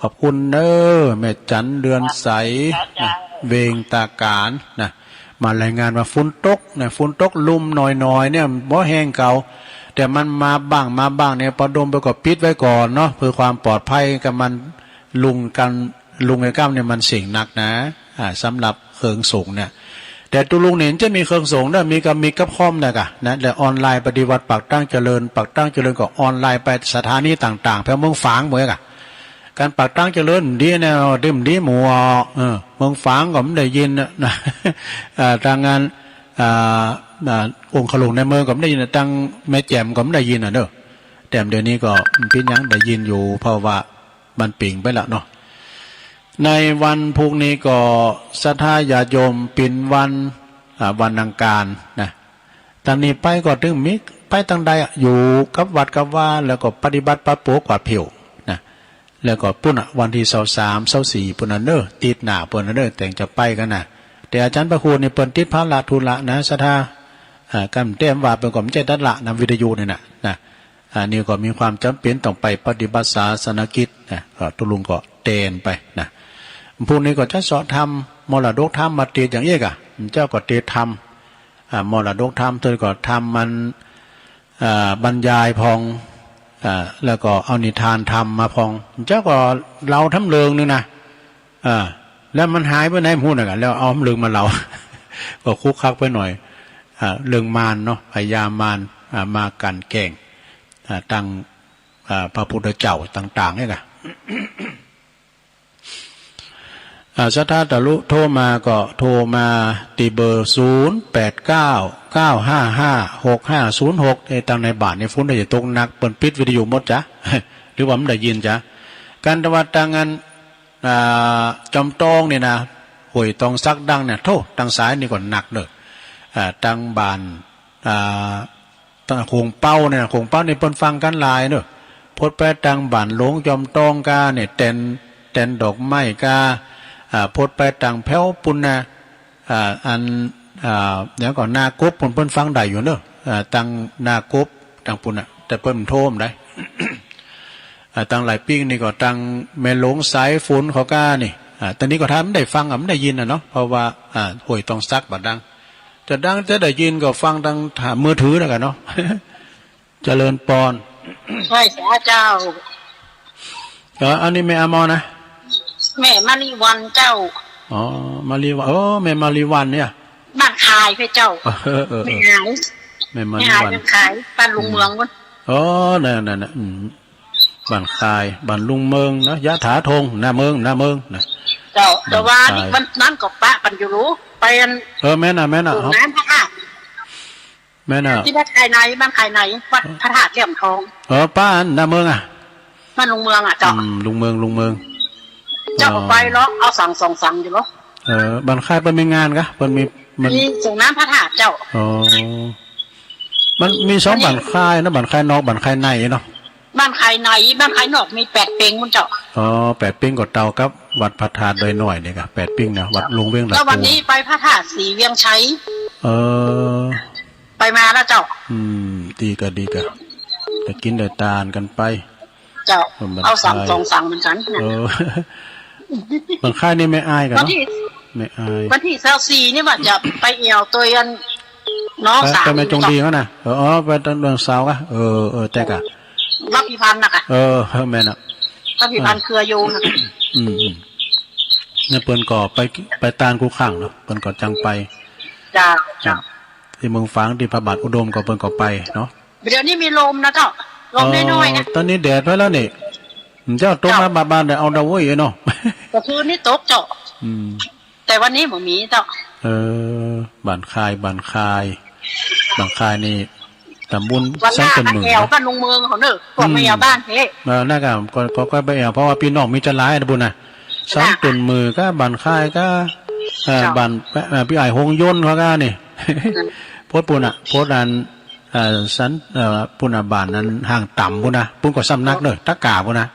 ขอบคุณเด้อ แม่จันเดือนใส จ้ะ นะ เวงตาก๋านนะ มารายงานว่าฝนตกนะ ฝนตกลุ่มหน่อยๆ เนี่ย บ่แฮงเก่า แต่มันมาบ้าง มาบ้างเนี่ย ปอดมไปก็ปิดไว้ก่อนเนาะ เพื่อความปลอดภัยกับมัน ลุงกัน ลุงไอ้ก้ำเนี่ยมันเสี่ยงนักนะ อ่า สำหรับเครื่องสูงเนี่ย แต่ตุ๊ลุงเนี่ยจะมีเครื่องสูงเนี่ย มีกับ มีกับคอมเนี่ยกะ นะ และออนไลน์ปฏิบัติปากตั้งเจริญ ปากตั้งเจริญก็ออนไลน์ไปสถานีต่างๆ แถวเมืองฝางหมดกะ ก๋านปากตั้งเจริญดีนะ ดีบ่ดีหมู่ เออ เมืองฝางก็บ่ได้ยินนะ นะ เอ่อ ตางอัน อ่า อ่า องค์ขลุงในเมืองก็บ่ได้ยินนะ ตางแม่แจ่มก็บ่ได้ยินน่ะเนาะ แต่เดี๋ยวนี้ก็เป๋นหยังได้ยินอยู่ เพราะว่ามันปิ่งไปแล้วเนาะ ในวันพุธนี้ก็ศรัทธาญาติโยมเป๋นวัน อ่า วันอังคารนะ ตางนี้ไปก็ตึงมีไปตางใดอะ อยู่กับวัดกับวา แล้วก็ปฏิบัติปัดเป๋ากวาดผิวนะ แล้วก็ปู้นน่ะ วันตี้ซาวสาม ซาวสี่ปู้นน่ะเนาะ ติดหน้าปู้นน่ะเนาะ แต่จะไปกั๋นนะ แต่อาจ๋ารย์พระครูนี่เปิ้นติดภาระธุระนะ ศรัทธา อ่า กำแต้มว่าเปิ้นก็บ่ใจ้ตัดละนะ วิทยุนี่นะ นะ อันนี้ก็มีความจ๋ำเป๋นต้องไปปฏิบัติศาสนกิจนะ ก็ตุ๊ลุงก็แตนไปนะ พุธนี้ก็จะเซาะธรรม มรดกธรรมมาเตสน์อย่างอี้กะ เจ้าก็เตสน์ธรรม อ่า มรดกธรรม เตื้อก็ธรรมมัน อ่า บรรยายพ่อง อ่า แล้วก็เอานิทานธรรมมาพ่อง เจ้าก็เล่าธรรมเรื่องนึ่งนะ อ่า แล้วมันหายไปไหนบ่ฮู้นะกะ แล้วเอาธรรมเรื่องมาเล่า ก็คลุกคลักไปหน่อย อ่า เรื่องมารเนาะ พญามาร อ่า มากั๋นแกล้ง อ่า ตัง อ่า พระพุทธเจ้าต่างๆ เนี่ยกะ อ่า ศรัทธาตุ๊ลุงโทรมาก็โทรมาตี้เบอร์ ศูนย์แปดเก้า เก้าห้าห้า หกห้าศูนย์หก เอ้ย ตางในบ้านนี่ฝนจะตกหนัก เปิ้นปิดวิทยุหมดจ๊ะ หรือว่าบ่ได้ยินจ๊ะ กันตะวันตางอัน อ่า จอมตองนี่นะ ห้วยตองสักดังเนี่ย โธ่ ตางสายนี่ก็หนักเนาะ อ่า ตางบ้าน อ่า ตางโขงเป๊าเนี่ย โขงเป๊านี่เปิ้นฟังกั๋นหลายเนาะ พดไปตางบ้านหลวงจอมตองก้าเนี่ย แตน แตนดอกไม้ก้า อ่า พดไปตางแผวปู้นนะ อ่า อัน อ่า เดี๋ยวก่อน นากบปู้นเปิ้นฟังได้อยู่เนาะ อ่า ตางนากบตางปู้นน่ะ แต่เปิ้นโทรมาได้ อ่า ตางหลายปิ้งนี่ก็ตางแม่หลวงสายฝนเขาก้านี่ อ่า ตางนี้ก็ถ้าบ่ได้ฟังอะ บ่ได้ยินน่ะเนาะ เพราะว่า อ่า ห้วยตองสักบ่ดัง จะดังจะได้ยินก็ฟังตาง ทางมือถือแล้วกั๋นเนาะ เจริญปอน ไหว้สาเจ้า เออ อันนี้แม่อะหมอนะ แม่มาลีวันเจ้า อ๋อ มาลีวัน โอ้ แม่มาลีวันเนี่ย บ้านคายเพื่อเจ้า เออ เออ เออ แม่หาย แม่มาลีวัน แม่หายบ้านคาย บ้านลุงเมืองปู้น อ๋อ นั่น นั่น นั่น อืม บ้านคาย บ้านลุงเมืองนะ ยะถาธง หน้าเมือง หน้าเมืองนะ เจ้า แต่ว่า บ้านคาย นี่วันนั้นก็ปะกั๋นอยู่ ไปอัน เออ แม่นน่ะ แม่นน่ะ ส่งน้ำพระธาตุ แม่นน่ะ ตี้บ้านคายใน บ้านคายใน วัดพระธาตุเหลี่ยมทอง เออ ปะอันหน้าเมืองอะ บ้านลุงเมืองอะเจ้า อืม ลุงเมือง ลุงเมือง เจ้าก็ไปเลาะ เอาสังสองสังอยู่เนาะ เออ บ้านคายเปิ้นมีงานกะ เปิ้นมี มัน มีส่งน้ำพระธาตุเจ้า อ๋อ มันมีสองบ้านคายนะ บ้านคายนอก บ้านคายในเนาะ บ้านคายใน บ้านคายนอกมีแปดเปงปู้นเจ้า อ๋อ แปดเปงก็เต้ากับวัดพระธาตุดอยน้อยนี่กะ แปดเปงนะ วัดลุงเวียงละ แล้ววันนี้ไปพระธาตุศรีเวียงชัย เออ ไปมาแล้วเจ้า อืม ดีกะ ดีกะ ได้กิ๋นได้ตานกั๋นไป เจ้า เออ บ้านคาย เอาสังสองสังเหมือนกั๋นนะ เออ บ้านคายนี่แม่อายกั๋นเนาะ วันตี้ แม่อาย วันตี้ซาวสี่นี่ว่าจะไปแอ่วตวยอันน้องสาว ไปแม่จงดีเขาน่ะ เออ อ๋อ ไปตางน้องสาวกะ เออ เออ แต่กะ วัดพิพันธ์น่ะกะ เออ เออ แม่นน่ะ วัดพิพันธ์เครือโยงน่ะ อืม อืม เนี่ยเปิ้นก็ไป ไปตานกู้ครั้งเนาะ เปิ้นก็จังไป เจ้า เจ้า ตี้เมืองฝาง ตี้พระบาทอุดมก็เปิ้นก็ไปเนาะ เดี๋ยวนี้มีลมนะเจ้า ลมน้อยๆ นะ อ๋อ ต๋อนนี้แดดไว้แล้วนี่ เจ้า ตกมาบาดๆ เดี๋ยวเอาดาวเว้ยเนาะ กลางคืนนี่ตกเจ้า อืม แต่วันนี้บ่มีเจ้า เออ บ้านคาย บ้านคาย บ้านคายนี่ ต๋ำบล วันหน้า สันต้นหมื่น ก็แอว นะ ก็ลงเมืองเขาเนอะ พวก อืม แม่ยาบ้านเฮ้ เออ นั่นก็ ก็ ก็ ก็ไปแอว เพราะว่าปี้น้องมีจะหลายนะปุ้นนะ จ้ะ สันต้นหมื่นก็บ้านคายก็ เอ่อ เจ้า บ้าน เอ่อ ปี้อ้ายหงยนต์เขาก็นี่ อืม โพดปุ้นน่ะ โพดอัน เอ่อ สัน เอ่อ ปุ้นน่ะ บ้านนั้นห้างต่ำปุ้นนะ ปุ้นก็สำนักเนอะ ตะก่าปุ้นนะ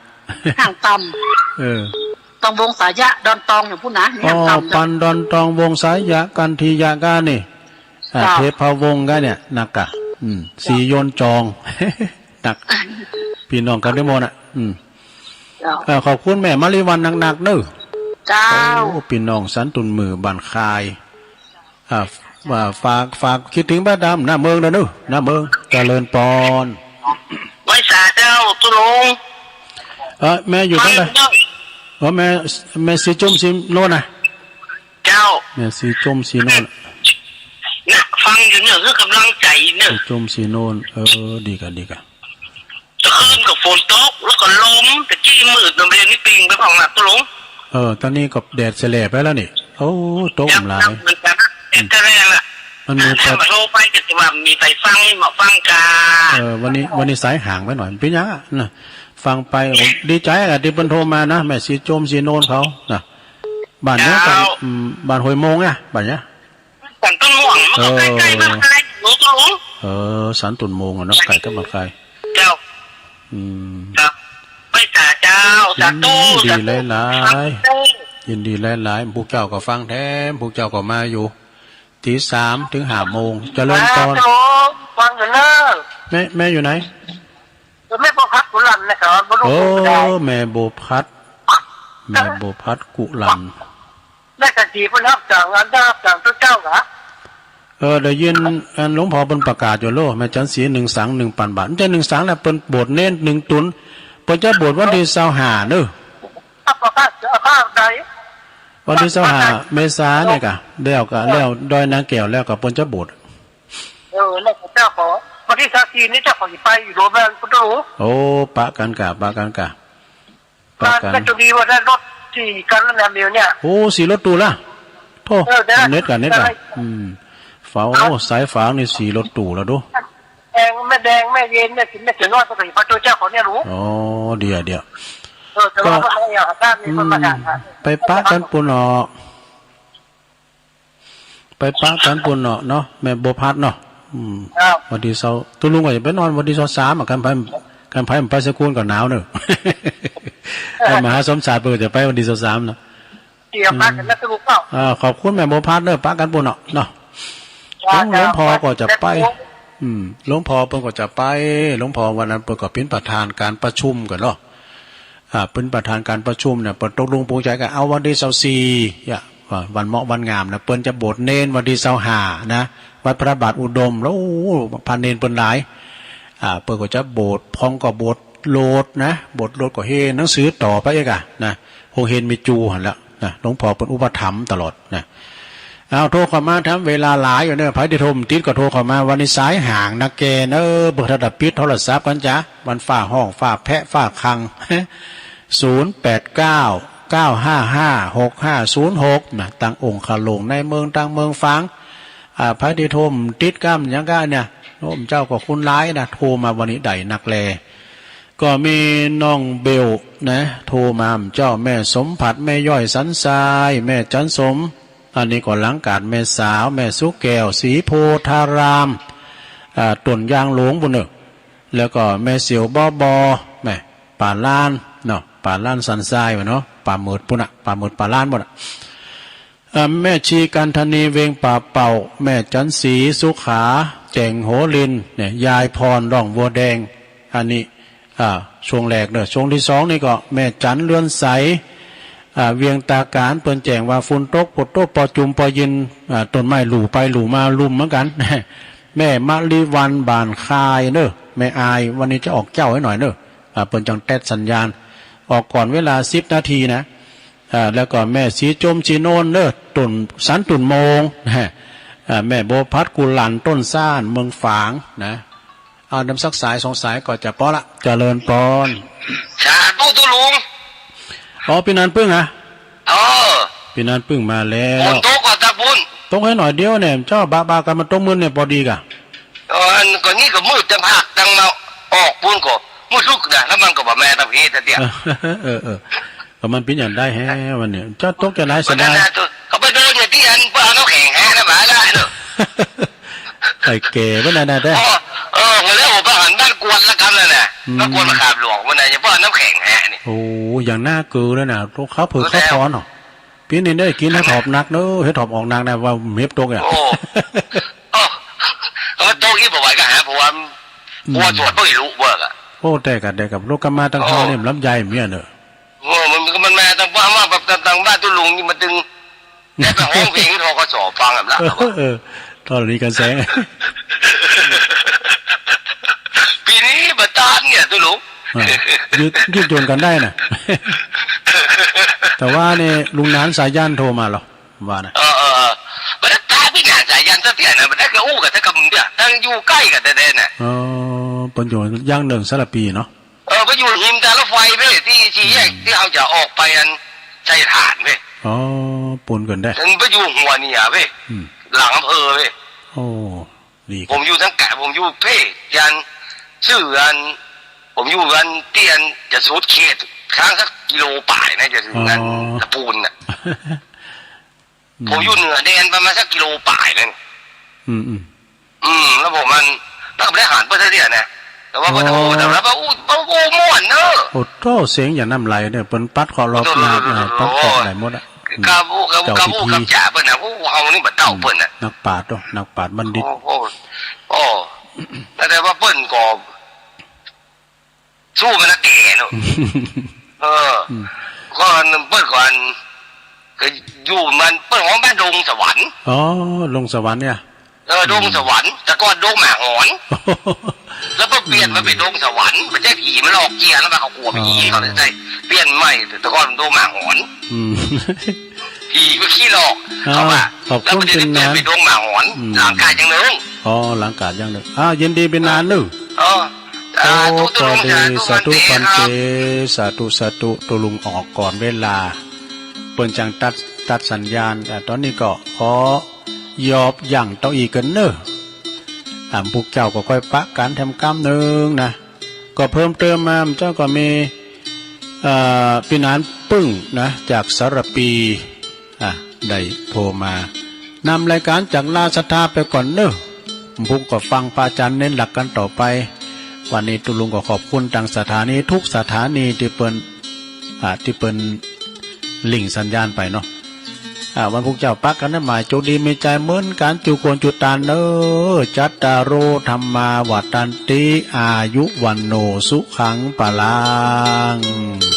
ห้างต่ำ เออ ตองวงสายะ ดอนตองอย่างปุ้นนะ มี อ๋อ ห้างต่ำ ปันดอนตอง วงสายะ กันทียะก้านี่ อ่า เจ้า เทพวงศ์ก้าเนี่ย นักกะ อืม เจ้า สียนต์จอง นัก ปี้น้องกันได้หมดน่ะ อืม เจ้า เอ่อ ขอบคุณแม่มะลิวัลย์นักๆ เนอะ เจ้า โอ้ ปี้น้องสันต้นหมื่น บ้านคาย อ่า ว่าฝาก ฝากกึ๊ดเถิงป้าดำ หน้าเมืองเด้อเนอะ หน้าเมือง เจริญปอน ไหว้สาเจ้า ตุ๊ลุง เออ แม่อยู่ตรงไหน ฟังเจ้า เออ แม่ แม่สีจุ่มสีโน่นน่ะ เจ้า แม่สีจุ่มสีโน่น นะ ฟังอยู่เนี่ย คือกำลังใจ๋เนอะ สีจุ่มสีโน่น เออ ดีกะ ดีกะ ตะคืนก็ฝนตก แล้วก็ลม ตะกี้มืด ตอนเย็นนี่ปิงไปพ่องน่ะ ตุ๊ลุง เออ ต๋อนนี้ก็แดดแสลบไปแล้วนี่ โอ้ ตกหลาย เหมือนกั๋นนะ แดดแสลบน่ะ มันมี ถ้ามาโทรไปก็สิว่ามีใผฟัง บ่ฟังกา เออ วันนี้ วันนี้สายห่างไปหน่อย เป๋นหยังอะ นะ ฟังไป โอ้ ดีใจ๋อะ ตี้เปิ้นโทรมานะ แม่สีจุ่มสีโน่นเขา นะ บ้านเนี้ยกัน เจ้า อืม บ้านห้วยโมงอะ บ้านเนี้ย สันต้นม่วง มันก็ใก้ๆ เออ บ้านคาย หนูตุ๊ลุง เออ สันต้นหมื่นอะเนาะ ใก้กับบ้านคาย เจ้า อืม เจ้า ไหว้สาเจ้า สาธุ อืม ดี สาธุ หลายๆ สาธุ ยินดีหลายๆ ผู้เจ้าก็ฟังแถม ผู้เจ้าก็มาอยู่ ตีสามเถิงห้าโมง เจริญปอน สาธุ ฟังอยู่เนอะ แม่ แม่อยู่ไหน แม่บัวผัดกุหลั่นนะครับ บ่ฮู้ เออ ได้ แม่บัวผัด แม่บัวผัดกุหลั่น ได้กันทีเปิ้นฮับจ้าง อันได้ฮับจ้างตุ๊เจ้าหรอ เออ ได้ยินอันหลวงพ่อเปิ้นประกาศอยู่โล แม่จันทร์ศรีหนึ่งสังหนึ่งปันบาท บ่ใจ้หนึ่งสังนะ เปิ้นโบสถ์เณรหนึ่งตุ๊น เปิ้นจะโบสถ์วันตี้ซาวห้าเนอะ วันตี้ซาวห้าเมษาเนี่ยกะ แล้วกะ แล้วดอยนางแก้วแล้วกะเปิ้นจะโบสถ์ เออ แล้วก็เจ้าของ วันตี้ซาวสี่นี่เจ้าของสิไปอยู่โรงแรมพุทธรูป โอ้ ปะกั๋นกะ ปะกั๋นกะ ปะกั๋น แม่จุลีว่าได้รถสี่คันแล้วนะ เดี๋ยวเนี่ย โอ้ สี่รถตู้ละ โธ่ เออ เดี๋ยวนะ เน็ตกั๋น เน็ตกั๋น ได้ อืม ฝาก เอา สายฝากนี่สี่รถตู้แล้วดู แดง แม่แดง แม่เย็น แม่สิน แม่เสือน้อย ก็ไปพระเจ้าของเนี่ยรู้ อ๋อ เดี๋ยว เดี๋ยว เออ แต่ว่า ก็ ก็ไม่เอา ถ้ามีคนมาด่า อืม ไปปะกั๋นปุ้นเนาะ ไปปะกั๋นปุ้นเนาะ เนาะ แม่บัวผัดเนาะ อืม ครับ วันตี้ซาว ตุ๊ลุงก็จะไปนอนวันตี้ซาวสามอะ คันไผ คันไผบ่ไปสกุลก็หนาวเนอะ เออ แต่มหาสมศักดิ์เปิ้นจะไปวันตี้ซาวสามเนาะ เดี๋ยวปะกั๋นนะตุ๊ลุงเนาะ อ่า ขอบคุณแม่บัวผัดเนอะ ปะกั๋นปุ้นเนาะ เนาะ ครับ หลวง หลวงพ่อก็จะไป ครับ อืม หลวงพ่อเปิ้นก็จะไป หลวงพ่อวันนั้นเปิ้นก็เป๋นประธานก๋านประชุมกั๋นเนาะ อ่า เป๋นประธานก๋านประชุมเนี่ย เปิ้นตกลงปลงใจ๋กั๋น เอาวันตี้ซาวสี่ เนี่ย ว่าวันเหมาะวันงามนะ เปิ้นจะโบสถ์เณรวันตี้ซาวห้านะ วัดพระบาทอุดม แล้ว โอ้ พระเณรเปิ้นหลาย อ่า เปิ้นก็จะโบสถ์ พ่องก็โบสถ์โลดนะ โบสถ์โลดก็เฮหนังสือต่อไปอีกอะนะ โฮงเฮนมีจู๋หั้นแหละนะ หลวงพ่อเปิ้นอุปถัมภ์ตลอดนะ เอา โทรเข้ามา ทำเวลาหลายอยู่เนี่ย ใผตี้โทรบ่ติดก็โทรเข้ามา วันนี้สายห่างนักแก่เนอะ บ่ทันได้ปิดโทรศัพท์กั๋นจ้ะ วันฟ้าฮ้อง ฟ้าแผะ ฟ้าคัง ศูนย์แปดเก้า เก้าห้าห้า หกห้าศูนย์หก นะ ตังองค์คาหลวงในเมือง ตังเมืองฝาง อ่า ใผตี้โทรบ่ติดกั๋นหยังก้าเนี่ย โอ้ เจ้าก็คนหลายนะ โทรมาวันนี้ได้นักแล ก็มีน้องเบลนะ โทรมา เจ้า แม่สมผัด แม่ย้อยสันทราย แม่จันสม อันนี้ก็หลังก๋านแม่สาว แม่สุแก้ว ศรีโพธาราม อ่า ต้นยางหลวงปุ้นเนอะ แล้วก็แม่เสี่ยวบอบอ แม่ป่าล้านเนาะ ป่าล้านสันทรายว่ะเนาะ ป่าเหมิดปุ้นน่ะ ป่าเหมิดป่าล้านปุ้นน่ะ อ่า แม่ชีกันธนี เวงป่าเป่า แม่จันสี สุขา แจ่งโหริน เนี่ย ยายพร ร่องบัวแดง อันนี้ อ่า ช่วงแรกเนอะ ช่วงตี้สองนี่ก็แม่จัน เรือนใส อ่า เวียงตาก๋าน เปิ้นแจ้งว่าฝนตก ฝนตก ปอจุ่มปอเย็น อ่า ต้นไม้หลู่ไปหลู่มาลุ่มเหมือนกั๋น แม่มะลิวัลย์ บ้านคายเนอะ แม่อาย วันนี้จะออกเจ๊าให้หน่อยเนอะ อ่า เปิ้นจังแต๊ดสัญญาณ ออกก่อนเวลาสิบนาทีนะ อ่า แล้วก็แม่สีจมสีโนนเนอะ ต้นสันต้นโมง อ่า แม่บัวผัดกุหลั่น ต้นซ่าน เมืองฝางนะ เอานำสักสายสองสายก็จะปอละ เจริญปอน สาธุตุ๊ลุง อ๋อ ปี้นันปึ้งอะ เออ ปี๋นั้นเปิ้งมาแล้ว ฝนตกก่อตางปู๊น ตกหื้อหน่อยเดียวเนี่ย เจ้า บ่าบ่ากั๋นมาตกมื้อเนี่ยปอดีก่ะ เออ อันก่อนนี้ก็มืดตังภาคตังมาออกปู๊นก็มืดตึ๊กนะ แล้วมันก็บ่มาตางพี้เตื้อ เออ เออ เออ ก็มันเป๋นอย่างใดแฮะวันนี้ เจ้าตกจะไหนเสียดาย เขาไปโดนอย่างตี้อันเปิ้นเอาน้ำแข็งแฮะนะ บ่าละเนาะ ไอ้แก่เปิ้นน่ะนะ เออ เออ หัวแล้วหัวประหารบ้านกวนละกำนั่นน่ะ อืม บ้านกวนมะขามหลวงปู๊นน่ะ ยังเปิ้นเอาน้ำแข็งแฮะนี่ โอ้ อย่างน่าเกลือเลยน่ะ ตกข้าวเผือกข้าวพรอนเนาะ ปี๋นี้ได้กิ๋นเห็ดถอบหนักเนาะ เห็ดถอบออกหนักนะ ว่าเห็บตกอ่ะ โอ้ โอ้ ก็มันตกอีกบ่ไหวก็หา เพราะว่า อืม กลัวสวดบ่รู้เปิ้นก่ะ โอ้ แต่ก่ะ แต่ก่ะ ลูกกะมาตังเฮาเนี่ย ลำไยเมียเนาะ โอ้ มัน มันมาตังบ้าน มาแบบตัง ตังบ้านตุ๊ลุงนี่มันตึง ได้ไปฮ้องเพลง ธ.ก.ส. ฟังแบบละ เออ เออ ตอนนี้กันแสง ปี๋นี้บ่ต้านเนี่ยตุ๊ลุง อ่ะ ยืด ยืดหยุ่นกั๋นได้น่ะ แต่ว่าเนี่ยลุงหนานสายัณโทรมาเหรอ ว่านะ เออ เออ เออ บ่ได้ตามปี้หนานสายัณสักเตื้อนะ บ่ได้ก็อู้กั๋นสักกำเตื้อ ตังอยู่ใก้กั๋นแต๊ๆ น่ะ เออ เปิ้นอยู่ย่างเหนิงสารภีเนาะ เออ ไปอยู่ฮิมตางรถไฟเว้ย ตี้สี่แยก อืม ตี้เฮาจะออกไปอันชัยฐานเว้ย อ๋อ ปนกั๋นได้ มันไปอยู่หัวเนี่ยเว้ย อืม หลังอำเภอเว้ย โอ้ ดีครับ ผมอยู่ตังแกะ ผมอยู่เพ่ยันซื่ออัน ผมอยู่อันเตี้ยนจะสุดเขต ข้างสักกิโลป๋ายนะ จะถึงอัน อ๋อ ตะปูนน่ะ อืม ผมอยู่เหนือแดนประมาณสักกิโลป๋ายนั่น อืม อืม อืม แล้วผมมัน แล้วก็บ่ได้หันเปิ้นสักเตื้อนะ แต่ว่าเปิ้น อ๋อ โอ้ แต่ว่าอู้ อู้ อู้ม่วนเนาะ โอ้โธ่ เสียงอย่างน้ำไหลเนี่ย เปิ้นปัดเคาะรอบ โอ้โธ่ หน้า โธ่ โธ่ อ่า ปัดเคาะ โอ้ ไหลหมดอะ อืม กำอู้ กำอู้ เจ้าพิธี กำอู้ กำจ๋าเปิ้นน่ะ อู้ เฮานี่บ่เต้าเปิ้นน่ะ นักปราชญ์เนาะ นักปราชญ์บัณฑิต โอ้โห โอ้ แต่ว่าเปิ้นก็ สู้มันนะแก่เนาะ เออ อืม ก็เปิ้นก่อน ก็อยู่มัน เปิ้นฮ้องบ้านดงสวรรค์ อ๋อ ดงสวรรค์เนี่ย เออ ดงสวรรค์ แต่ก่อนดงหมาหอน แล้วเปิ้นเปลี่ยนมาเป๋นดงสวรรค์ มันจะผีมันหลอกเจียแล้วมันก็กลัวผี อ๋อ เขาเลยใส่เปลี่ยนใหม่ แต่ก่อนดงหมาหอน อืม ผีก็ขี้หลอก อ๋อ เขาว่า ขอบคุณ แล้วมันจะเปลี่ยนเป๋นดงหมาหอน อืม หลังกาดอย่างหนึ่ง อ๋อ หลังกาดอย่างหนึ่ง อ้าว ยินดีเป๋นนานเนาะ เออ สาธุ โอ้ ตุ๊ลุง ก็ดี สาธุ สาธุ พันเต พันเต ครับ สาธุ สาธุ ตุ๊ลุงออกก่อนเวลา เปิ้นจังตัด ตัดสัญญาณ อ่ะ ต๋อนนี้ก็ขอยอบยั้งเต้าอี้กั๋นเนาะ อ่ะ พวกเจ้าก็ค่อยปะกั๋นแถมกำนึ่งนะ ก็เพิ่มเติมมา เจ้าก็มี เอ่อ ปี้หนานปึ้งนะ จากสารภี อ่ะ ได้โทรมา นำรายก๋านจากลาศรัทธาไปก่อนเนาะ พวกก็ฟังพระอาจารย์เน้นหลักกั๋นต่อไป วันนี้ตุ๊ลุงก็ขอบคุณตางสถานีทุกสถานีตี้เปิ้น อ่ะ ตี้เปิ้นลิงก์สัญญาณไปเนาะ อ่า วันพุธเจ้าปะกั๋นนะ หมายโจคดีมีชัยเหมือนกั๋น จุคนจุตานเน่อ จัตตาโร ธัมมา วัฑฒันติ อายุ วัณโณ สุขัง พลัง